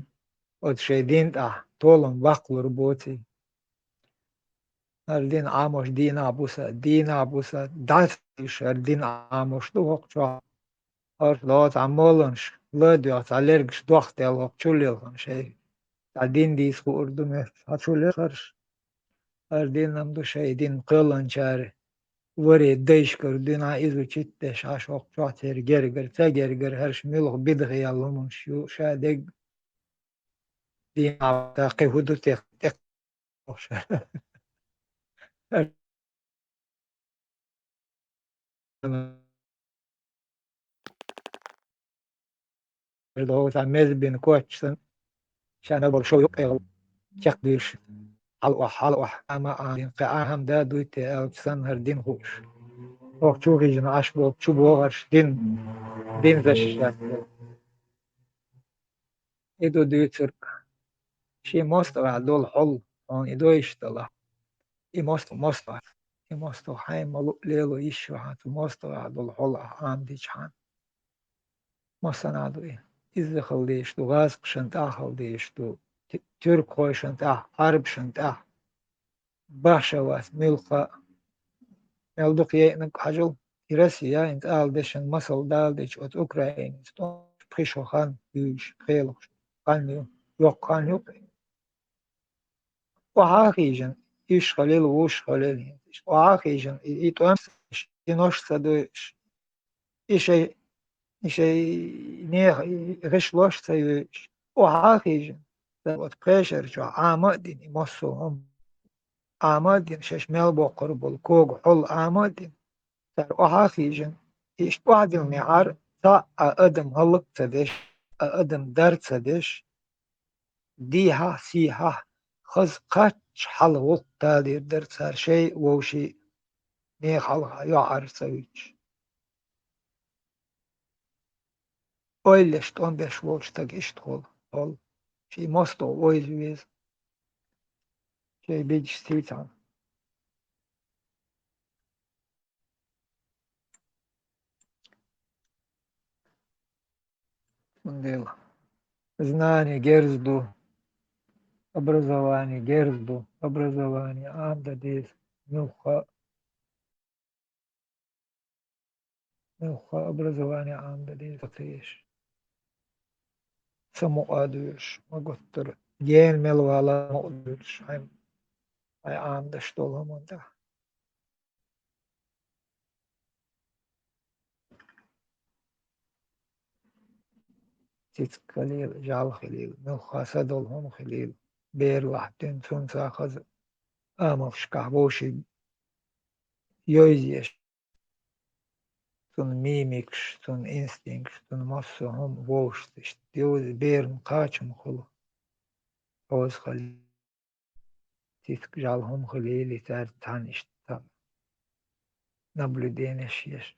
оцу шайн дин тӀехь толам баккхалур боций. ХӀара дин Ӏамош дийнахь-буса, дийнахь-буса, дӀасалуш хӀара дин Ӏамош ду хӀокху чохь. ХӀорш лоцу цхьа молланаш, ладоьгӀна цхьа лергаш дохдаьлла хӀокху чу лелхина шайн. Цхьа дин дийца хуур ду моьттуш, цхьа чу лелхарш. ХӀара дин-м ду шайн дин кхоьллинчара. Варе дайшкара дуьнен изучить деш Ӏаш хӀокху чохь церан гергара, ца гергара хӀорш муьлха бидгӀа яьлла хӀуманаш ю ша дерг. Дийнахь-буса кхин хӀун ду те, тӀе Эр догӀу цхьа меза бина коч санна, шена болу шов юккъехула чекхдуьйш. Хьала охьа, хьала охьа, ама а дин кхин ахьа хӀама да дуй те аьлча санна хӀара дин хууш. ХӀокху чу хижина Ӏаш болчу чу богӀарш дин, дин защищать. И ду дуьйцург. Шен мостагӀехь долу хьол, хьуна и дойуш далахь. И мостагӀа, мостагӀа. И мостагӀа хьайн ма луъу лело йиш ю хьан, цу мостагӀехь долу хьол ахь Ӏамадичхьана. Массанхьа ду и. изза хила дезаш ду, гӀазкхашна тӀехь хила дезаш ду, т-, туьркхойшна тӀехь, Ӏарбашна тӀехь. Башха вац, муьлхха а. Мел дукха яйнаг хьажал, и Россия, хӀинца ала деза шуна масал дала дича, оцу Украинца тӀом пхи шо хан юьйш, пхи-ялх шо хан ю, йоккха хан ю-кх. Охьа а хьийжина, уьш хилийла, вуьш хилийла хӀинца. Охьа а хьийжина, и, и тӀом, и нош ца дуьйш, и шайн, и шайн нехан гӀишлош ца юьйш, охьа а хьийжина, оцу пхешара чохь Ӏама а дина, и массо а хӀума Ӏама а дина, шаьш мел боккхур болу кога хьол Ӏама а дина, цара охьа а хьийжина, иштта охьадиллинехьара, цхьа а адам хӀаллак а ца деш, а адам дар а ца деш, дехьа-сехьа, хаза кхаччалц гӀуллакх далийр дара цара, шайн вовшийн нехан хьалха йоӀарца ца вуьтуш. Ойла еш, тӀом беш волчу стага иштта хуьлу, хуьлу. Шен мостагӀа ойла веза. Шайн бегаш сийцахьана. Цундела знание герз ду, образование герз ду, образование Ӏамадан деза, муьлхха а, муьлхха а образование Ӏамадан деза, ца еш. Ца мукъа а дуьйлуш, ма гуттара, гена мел вала а мукъа дуьйлуш, хьайн, хьайн Ӏамадеш долу хӀуманна тӀехь. Цицка хилийла, жӀаьла хилийла, муьлхха а са долу хӀума хилийла, бер лахьтина, цунна ца хаза амалшкахь вовшийн йовза еш, цуьнан мимикаш, цуьнан инстинкташ, цуьнан массо а хӀума вовшашца иштта йовза, беран кхачам хуьлу. Хьоза хилийла. Цицка, жӀаьла хӀума хилийла, цаьрца цхьаьна иштта наблюденеш еш.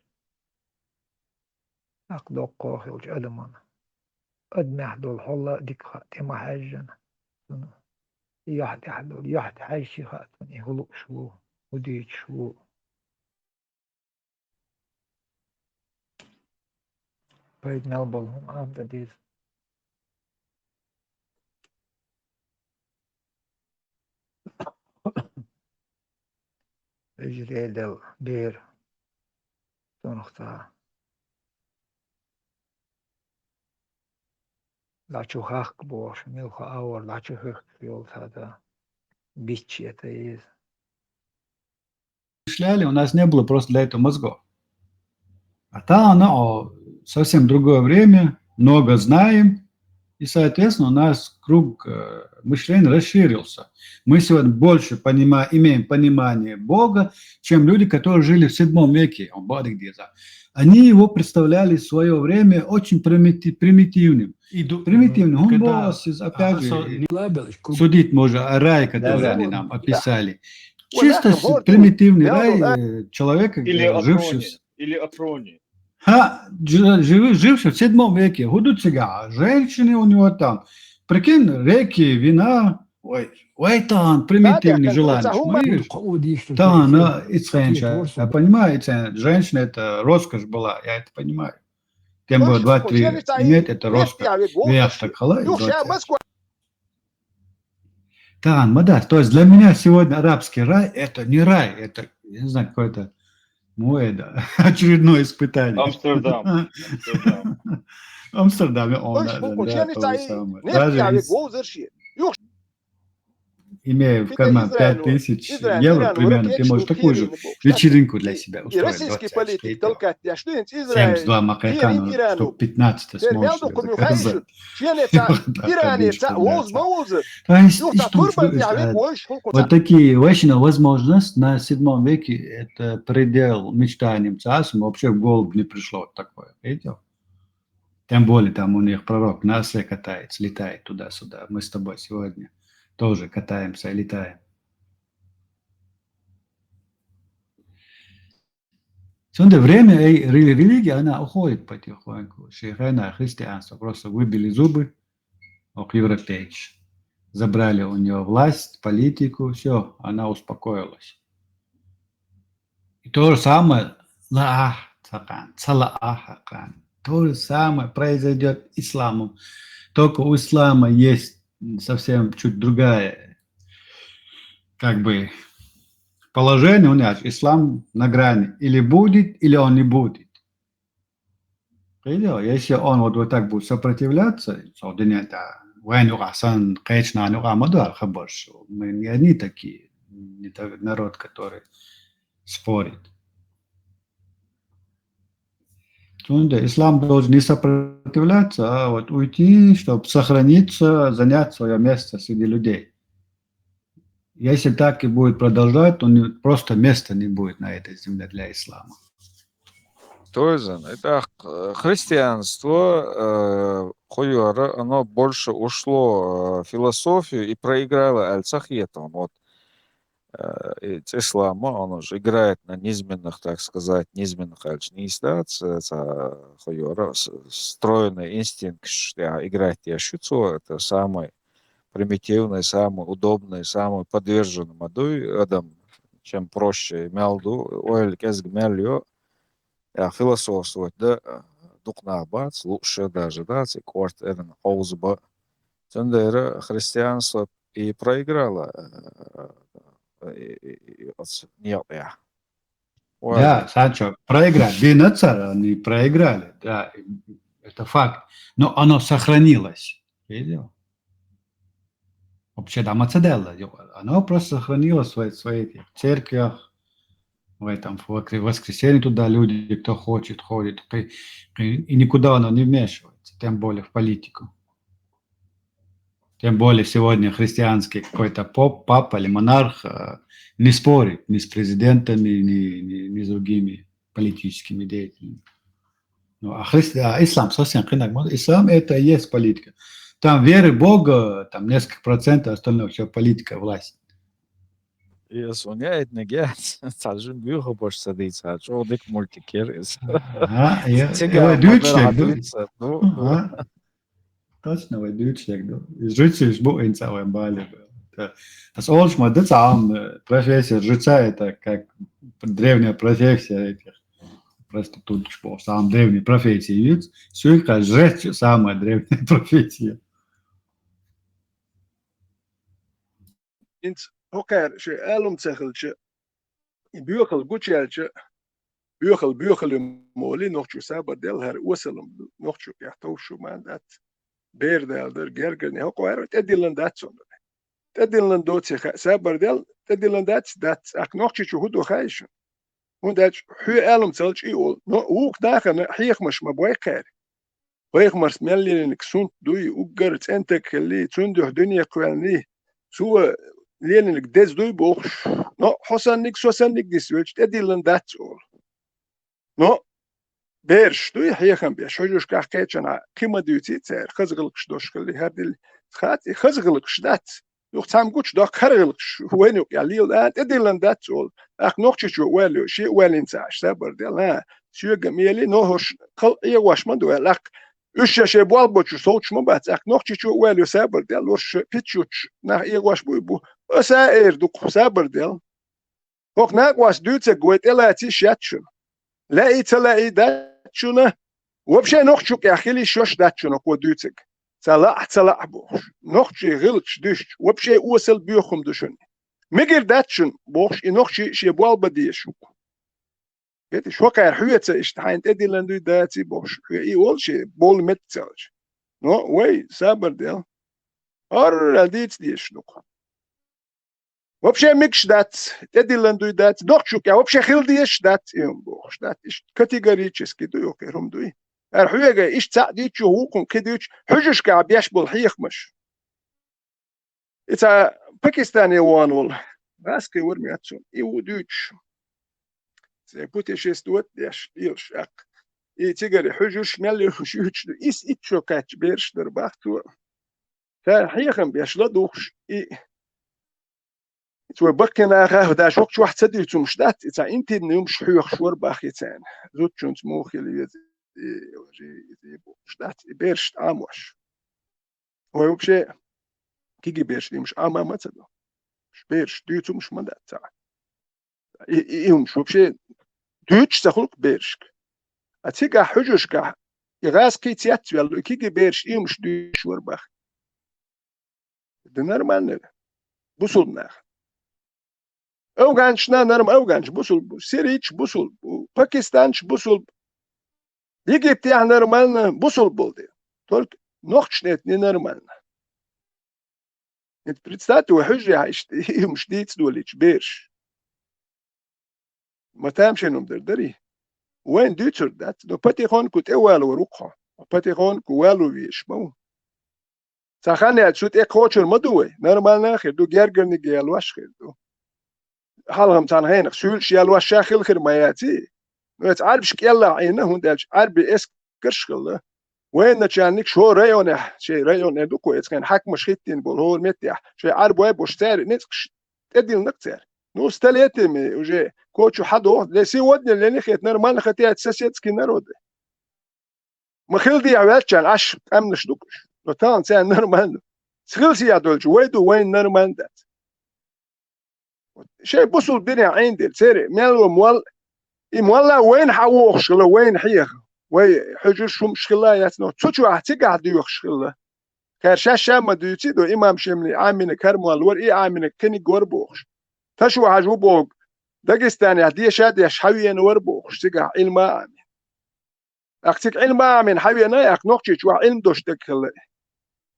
ТӀаккха доккхо хилча адамна, адамехь долу хьол а дика хаьа, тӀе ма хьаьжжина. Цунна юьхь тӀехь долу, юьхь тӀе хьаьжча хаьа цунна, и хӀун лууш ву, хӀун дуьйцуш ву. Пайда мел болу хӀума Ӏамадан деза. Вежарий, Дела, бер, цунах ца дӀа чу хахка бохуш, муьлхха а вара дӀа чу хихкаш йолу цхьа дан, бичча эта еза. Мышляли, у нас не было просто для этого мозгов. А там, ну, о, совсем другое время, много знаем, и, соответственно, у нас круг, э, мышления расширился. Мы сегодня больше понима-, имеем понимание Бога, чем люди, которые жили в седьмом веке, о, Бог где-то. Они его представляли в своё время очень примити-, примитивным. И ду-, Примитивным. м, Он когда был, а, опять же, со-, и не лабель, круг- судить можно о рае, который Да, да. они нам описали. Чисто с-, примитивный рай, э, человека, Или э, о жившего троне, с-, или о троне. Ха, жи-, живы-, живший в седьмом веке. Гуду цигара, женщины у него там. Прикинь, реки, вина. Ой, ой, там примитивный желание. Та, на, и ценча, я понимаю, и цен-, женщина — это роскошь была, я это понимаю. Тем более два-три иметь — это роскошь. Вех так хала, и вот это. Тан, Мадар, то есть для меня сегодня арабский рай — это не рай, это, я не знаю, какое-то, ну, это очередное испытание. Амстердам. Амстердам. Амстердам, он, да, да, да, то же самое. Даже из-, имея в карман пять тысяч евро, примерно, ты можешь такую же вечеринку для себя устроить, двадцать пять, семьдесят два макакана, штук пятнадцать сможешь себе заказать. То есть и тут, э, вот такие, вообще, возможность на седьмом веке — это предел мечтаниям царством, вообще в голову не пришло вот такое, видел? Тем более там у них пророк на осле катается, летает туда-сюда. Мы с тобой сегодня тоже катаемся и летаем. Всё это время, э, рели-, религия, она уходит потихоньку. Шейхана, христианство, просто выбили зубы, ох, европейцы. Забрали у неё власть, политику, всё, она успокоилась. И то же самое, лаах цакъан, ца лаах акъан, То же самое произойдет исламом. Только у ислама есть совсем чуть другая, как бы, положение. У нас ислам на грани. Или будет, или он не будет. Видел? Если он вот, вот так будет сопротивляться, со динета, вайн юкъа сан, кхечна юкъа ма ду хабарш. Мы не одни такие, не так, народ, который спорит. Цунда ислам должен не сопротивляться, а вот уйти, чтобы сохраниться, занять свое место среди людей. Если так и будет продолжать, то не, просто места не будет на этой земле для ислама. Тоже, это, э, христианство, э, хуёра, оно больше ушло, э, в философию и проиграло аль-сахьетон. Вот, э, и ислама, он уже играет на низменных, так сказать, низменных аль-, не ста, ца, ца, хуёра, с-, стройный инстинкт, что играть я шуцу, это самый примитивный, самый удобный, самый подверженный мадуй, адам, чем проще мялду, ойль кезг мялё, я философствовать да, э, дукъна бац, лучше даже, да, ци кварт эрн аузба. Цундера христианство и проиграло, э, и, и, и, оц-, нет, я. Ой, Да, Санчо, проиграли. Двенадцать они проиграли, да, это факт. Но оно сохранилось. Видел? Вообще, да, мацаделла, оно просто сохранилось в своей, в своих этих церквях, в этом в воскре-, воскресенье туда люди, кто хочет, ходит, и, и, и никуда оно не вмешивается, тем более в политику. Тем более сегодня христианский какой-то поп, папа или монарх, э, не спорит ни с президентами, ни, ни, ни с другими политическими деятелями. Ну, а, христи-, а ислам совсем хренак. Ислам — это и есть политика. Там веры Бога, там несколько процентов, остальное всё политика, власть. Иисус, я это не гет, цажу бюхо больше садится, а чё дык мультикер из. Ага, я, Циган я дючек, модера да? Дыца, ну, Ага. Точно, вы дючек, да? И жить здесь бу инца в бали, да. Да. А с олш ма дыца, а он, э, профессия жреца, это как древняя профессия этих проституток, что самая древняя профессия есть. Сюйка жрец, самая древняя профессия. Инц хокар ше алум цахилча, и бюхал гучалча, бюхал, бюхал моли, нохчу сабар дел, хар уасалум, нохчу я товшу мандат. Бер дал дер гергер не хокар, тедилан дат сон. Тедилан доци ха-, сабар дел, тедилан дат, дат, ак нохчи чу худу хайш. Хундач хю алум цалч и ол. Но ук дахана хихмаш ма бой кар. Пайхмарс мел лелинг сунт дуй, уггар цӀентаг хилли, цундух дуьне кхоьлни, цо лелинг деза дуй бохуш. Но хьо санниг, со санниг дис велча, тӀедиллан дац олу. Но бераш дуй хьехам беш, хьуьжушкахь кхечанхьа кхин ма дуьйций цара, хаза гӀиллакхаш дош хилли, хӀара дилли хац, и хаза гӀиллакхаш дац. Юха цхьамма гучудоккху хӀара гӀиллакхаш, вайна юкъа лела, а, тӀедиллан дац олу. ТӀаккха нохчичо ойла йо, шен ойланца Ӏаш сабар дел, а, соьга мели, но хӀорш кхал эгӀош ма ду аьлла, тӀаккха уьш ша шайн болх бочуш совцуш ма бац, тӀаккха нохчичо ойла йо сабар дел, лорш ша пиччучу нах эгӀош буй бу. Аса а эр ду-кх сабар дел. ХӀокху накъост дуьйцург вай тӀелаца йиш яц шуна. Лаьий, ца лаьий дац шуна, вообще нохчу юкъехь хила йиш йолуш дац шуна хӀокхо дуьйцург. Ца лаахь, ца лаахь бохуш. Нохчийн гӀиллакхаш дуьстича, вообще осал боьха хӀума ду шуна. Мегар дац шуна бохуш, и нохчий шен болх бан дезаш ву-кх. Бетиш, хӀокхара хьоьца иштта хьайна тӀедиллан дуй даций бохуш, хьоь и олу шен болу метта ца лача. Но вай сабар дел. ХӀоррал дийца дезаш ду-кх. Вообще мегаш дац, тӀедиллан дуй дац, нохчу юкъехь вообще хила дезаш дац, и хӀума бохуш дац. Иштта категорически ду юкъера хӀума дуй. Ара хьоьга иштта цхьаъ дийцчо хӀукхун кхин дуьйцу хьуьжушкахь беш болу хьехамаш. И цхьа Пакистане вон волу, гӀаскхи вара меттачун, и ву дуьйцуш. Цхьа путешествовать деш, илш аккха. И цигара хьуьжуш мел юьхуш юьйцуш ду, ис итт шо кхаьчча бераш дара бах цо. Цара хьехам беш ладугӀуш, и Цо баккхина аха, даже хӀокху чохь ца дуьйцу хӀумаш дац, и цхьа интимный хӀумаш хьоьхуш вара бах и царна. Зудчуьнца муха хила веза, и, и, и, и бохуш дац, и бераш Ӏамош. Вай вообще киги бераш димаш Ӏама ма ца до. Бераш дуьйцу хӀумаш ма дац цхьа. И, и, и хӀумаш вообще дуьйцуш ца хуьлу-кх берашка. А цигахь хьуьжушкахь гӀаз кхийца яц ваьлла, киги бераш иймаш дуьйш вар бах. Да нормально. Бусулба нах. Афганчна норм-, афганч бусулба, сирийч бусулба, пакистанч бусулба. Египтехь нормально, бусулба болу де. Только нохчашна это не нормально. Это представьте, вай хьуьжарехь иштта иймаш дийца долийча бераш. Ма тамашийна хӀума дар дарий? Вайна дуьйцур дац, но потихоньку тӀевалор ву-кх хьо. Потихоньку вало везаш ма ву. Цхьа хан яьлча, цу тӀе кхочур ма ду вай. Нормально хир ду, гергарниг ялош хир ду. Хьалхам цхьана хенахь суьйлаш ялош ша хила хир ма яций? Ну, эца Ӏарбаш кӀеллахь Ӏийна, хӀунда аьлча Ӏарби эскарш хилла. Военачальник шо районехь, шайн районехь ду-кх эца хенахь хьаькамаш хӀиттийна болу хӀора меттехь, шайн Ӏарбой а беш, церан ницкъаш тӀедиллина-кх цара. Ну, столетиями уже кхочур хьадогӀу, для сегодня, для них это нормально, хотя это соседский народы. Ма хила дехьа ваьллачарна Ӏаш къаьмнаш ду-кх уьш. Но тахана царна нормально. Ца хила сехьа долчу вай ду, вайна нормально дац. Шайн бусулба динехь Ӏийна делла, церан мел ван молла, и молла вайна хьан вохуш хилла, вайна хьеха. Вай хьуьжарш хӀумаш хилла яц, но цу чохь цигахь доьхуш хилла. Кхара шаьш ша ма дуьйций ду, имам Шемли Ӏамийнарг хӀара молла вара, и Ӏамийнарг кхиниг вара бохуш. Ташо хьажа ву боху, Дагестанехь деша а деш хьан веана вара бохуш, цигахь Ӏилма а Ӏамийна. ТӀаккха цига Ӏилма а Ӏамийна хьан веана, тӀаккха Нохчийчохь Ӏилма долуш дерг хилла.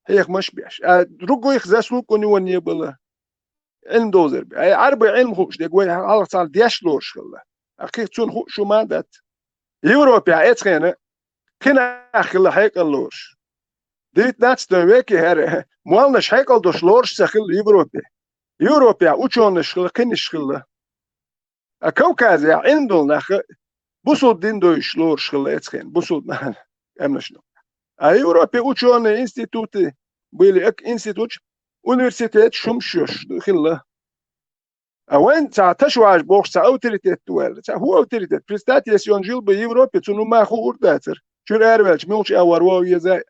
Хьехамаш а беш. А других заслуг у него не было. Ӏилма довзар бен. Ай, Ӏарбой Ӏилма хууш дерг вай хьалха цхьана деш лоруш хилла. А кхин цунна хууш хӀума а дац. Европехь эцхена кхин нах хилла хьекъал лоруш. Девятнадцатом веке хӀара молланаш хьекъал долуш лоруш ца хилла Европе. Европехь учёныйш хилла, кхиниш хилла. А Кавказехь Ӏилма долу нах бусулба дин довзуш лоруш хилла эцхена, бусулба нахана къаьмнашна. А Европе учёные институты были, эк-, институташ, университеташ хӀумаш йолуш хилла. А вайн цхьа ташваж бохуш цхьа авторитет ду аьлла. Цхьа хӀун авторитет? Представьте, если он жил бы в Европе, цунна хӀумма хуур дацара. Чуьра араваьлча, муьлхачу а вар вовъеза.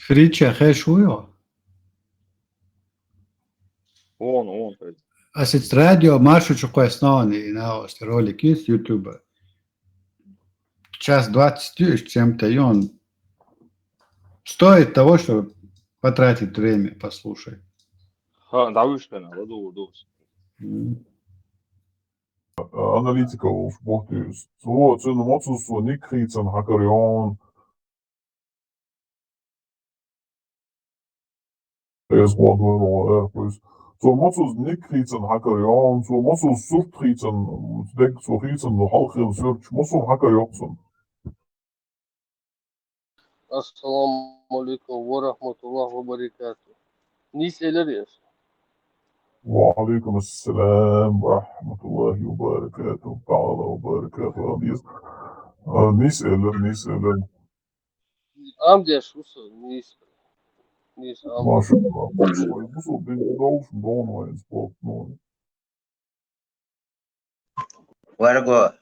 Фрича хеш вуйо? Вон, вон, то есть. Ас ит радио Маршу чу кхоьссина, и на ост ролик есть Ютуба. Час двадцать тысяч чем-то, и он стоит того, чтобы потратить время, послушать. Ха, да вы что, надо, ду, ду. М. Аналитика волуш бохтуьйсу. Цо, цуьнан мацалла цо Никхийцан хьакар йон. Эс гӀо доьлла гӀо аьлла кхуьйсу. Цо мацалла Никхийцан хьакар йон, цо мацалла сурт хийцан, дег цо хийцан, ну, хьалха хилла суьрташ, мацалла хьакар йоккху цунна. Ассаламу алейкум ва рахматуллахи ва баракату. Нийса элира ас? Ва алейкум ассалам ва рахматуллахи ва баракату. Таала ва баракату. Алис. А, нийса элира, нийса элира. Ам деш ву со, нийса. Нийса ам. Машалла. Вай бусулба дин довш, дон вайн спорт, ну. Варго,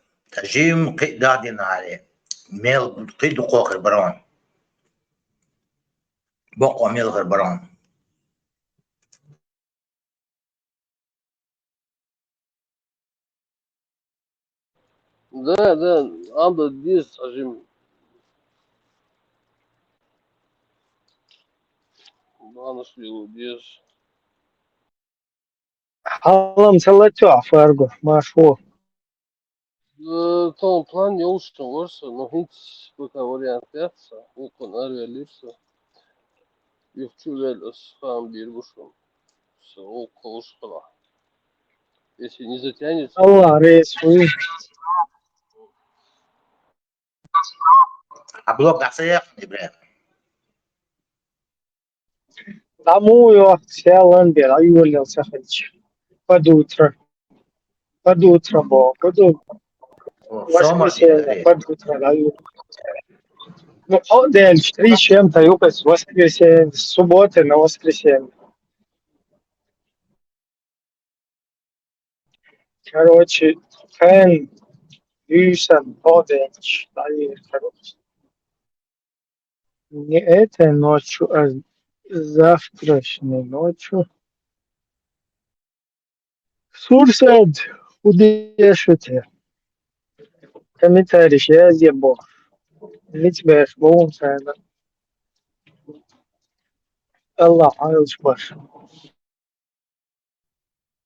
жим кхидадина аре. Мел кхиду кохир барон. Бокко мел хир барон. Да, да, ам да дис жим. Банаш лилу дис. Хьалам ца латто, Фарго, марш ву. Э, тон план йолуш вара со, но хӀинца пока вариант яц сан. Вукхун арвелира со. Юхачу вел ас хаам бийр бу шуна. Со вукху ховш хала. Если не затянется. Аллах рейс вуй. А блог дӀасаяхна, Ибрахим? ДӀа муха йохку, сел лан бер, айолел ца хилча. Под утро. Под утро бо, под утро. О, воскресенье, под утро, да. Ну, кхо делча, три чем-то юкъас, воскресенье, с субботы на воскресенье. Короче, хан, юсан, кхо делча, да, короче. Не этой ночью, а завтрашней ночью. Сурсад, Удеш вите. Комментарий язъе бо. Вить беш бо царна. Аллах айлч баш.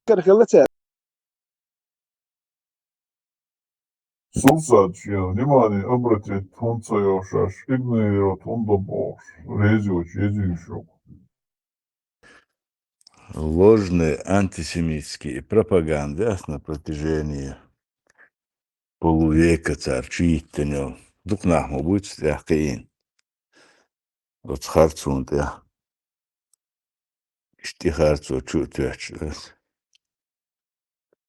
Кархелаца. Сурсач, я внимание обратить, тхунца йошаш, игнорировать, тхунда бохш, резиоч, езиюшок. Ложные антисемитские пропаганды на протяжении полувека цар чу йиттинел. Дукха нах ма буц тӀехкъиин. Оцу харцун тӀе. Иштта харцо чу а тоьттуш.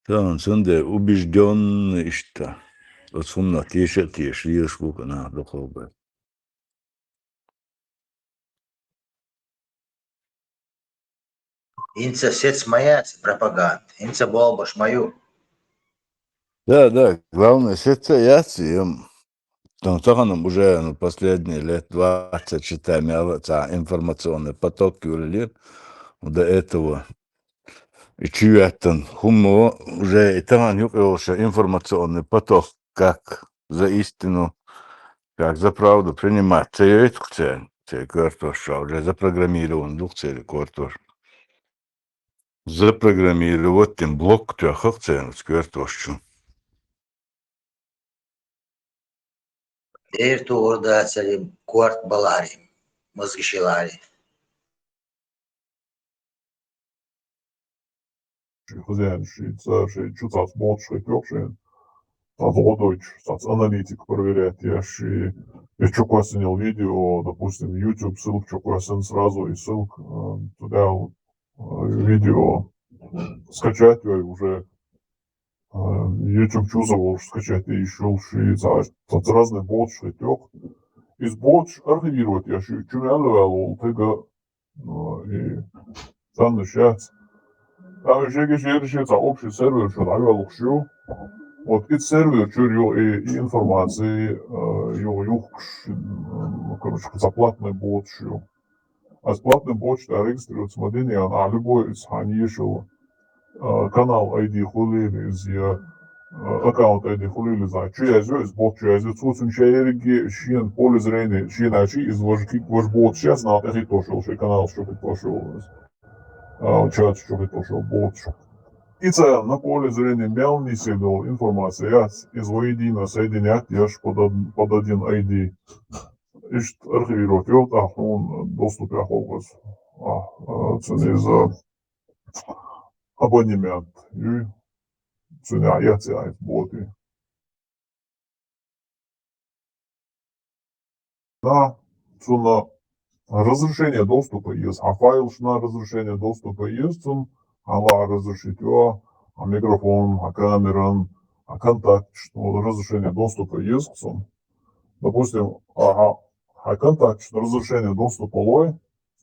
Тахана цундела убеждённо иштта. Оцу хӀуманах теша а теша лелаш бу-кх нах дукхах бен. ХӀинца сецца ма яц пропаганда, хӀинца болбаш ма ю. Да, да, главное, сецца яц, и, м, ну, тахана уже, ну, последние лет двадцать, считай, мел цхьа информационный поток юьллира до этого. И чу йоьттан хӀума уже и тахана юкъа йолуш информационный поток, как за истину, как за правду принимать. Ца йойту-кх церан, церан коьртош чохь, уже запрограммирован ду-кх церан коьртош. Запрограммировать дина блок тоьхна-кх церан оцу коьртош чу. Дера тухур дацара, корта балахьара, мозгаш йилахьара. Шайн хозяин, шайн цӀа, шайн чу цхьацца болчуш хӀиттош шайна. Цхьацца гӀо дойтуш, цхьацца аналитика проверять еш, шайн, я чу кхоьссина йолу видео, допустим, YouTube ссылка чу кхоьссина, сразу и ссылка, э, туда, э, видео скачать йой уже, э, YouTube чу ца волуш скачать йиш йолуш, шайн цхьацца разные болчуш хӀиттош. Иза болчуш архивировать еш, шайн чу мел ваьлла волу тега, ну, и царна шаьц. Там шега шераши цхьа общий сервер чу дӀайоьллуш ю. Вот и сервер чуьра ю и, и информаци, э, ю, юхкуш, ну, короче, цхьа платный боцуш ю. Ас платный боцуш тӀе регистрироваться ма дина, ян, а любой иза хьан ешал, э, канал I D хуьлийла иза, я, э, аккаунт I D хуьлийла иза, чу язйо, иза бот чу язйо, цо цуьнан шен ерриге шена поле зрения, шена а чи, иза важа кик, важа боцуш яц, нах тӀехӀиттош йолу шайн каналаш чу хӀиттош йолу иза. А, чаташ чу хӀиттош йолу боцуш. И царна поле зрения мел нийса долу информация яц, иза воедино соединять еш под од-, под один I D. Иштта архивировать йо, тӀаккха хьуна доступехь хӀокхуза. А, а, цуьнан иза абонемент ю, цуьнан яц яйта боти. Да, цунна разрешение доступа еза. Хьан файлашна разрешение доступа еза цунна, хьан ла разрешить йо, хьан микрофон, хьан камеран, хьан контакташ, ну, разрешение доступа еза цунна. Допустим, а, хьан, хьан контакташна разрешение доступа лой,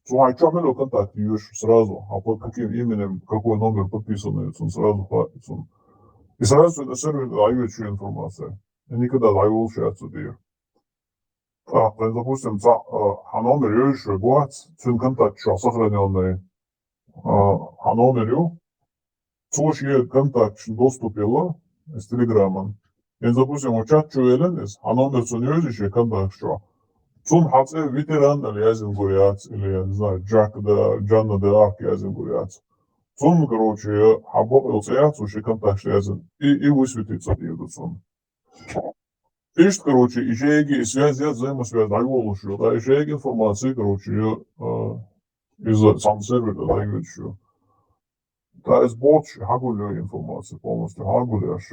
цо хьайн чохь мел йолу контакт йоьшу сразу, а под каким именем, какой номер подписанный, цунна сразу хаьа цунна. И сразу цуьнан сервер дӀайоьду шен информация. И никогда дӀайолуш яц цу тӀера. ТӀаккха, допустим, цхьа, а, хьан номер йоьшу вай бац, цуьнан контакт чохь сохранённый, а, хьан номер ю, цо шен контакташна доступ елла, иза телеграман. ХӀинца, допустим, вот чат чу веллина иза, хьан номер цунна йоьзий шен контакташ чохь. Цунна хьан цӀе ветеран аьлла яздина гур яц, или, я не знаю, Джак да, Джанна да ахка яздина гур яц. Цунна, короче, хьан бакъ йолу цӀе яц цо шен контакташна яздина. И, и высветить ца дийр ду цунна. Иштта, короче, и шайги и связь яц, взаимосвязь дӀайолуш ю, ткъа и шайги информация, короче, ю, а, иза цхьана сервер тӀе дӀайоьдуш ю. Ткъа иза боцуш хьагулъю информация полностью, хьагулъеш,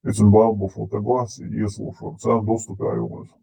и цуьнан бала бу фу тагвац, и эсалуш вара, царна доступ а ю иза.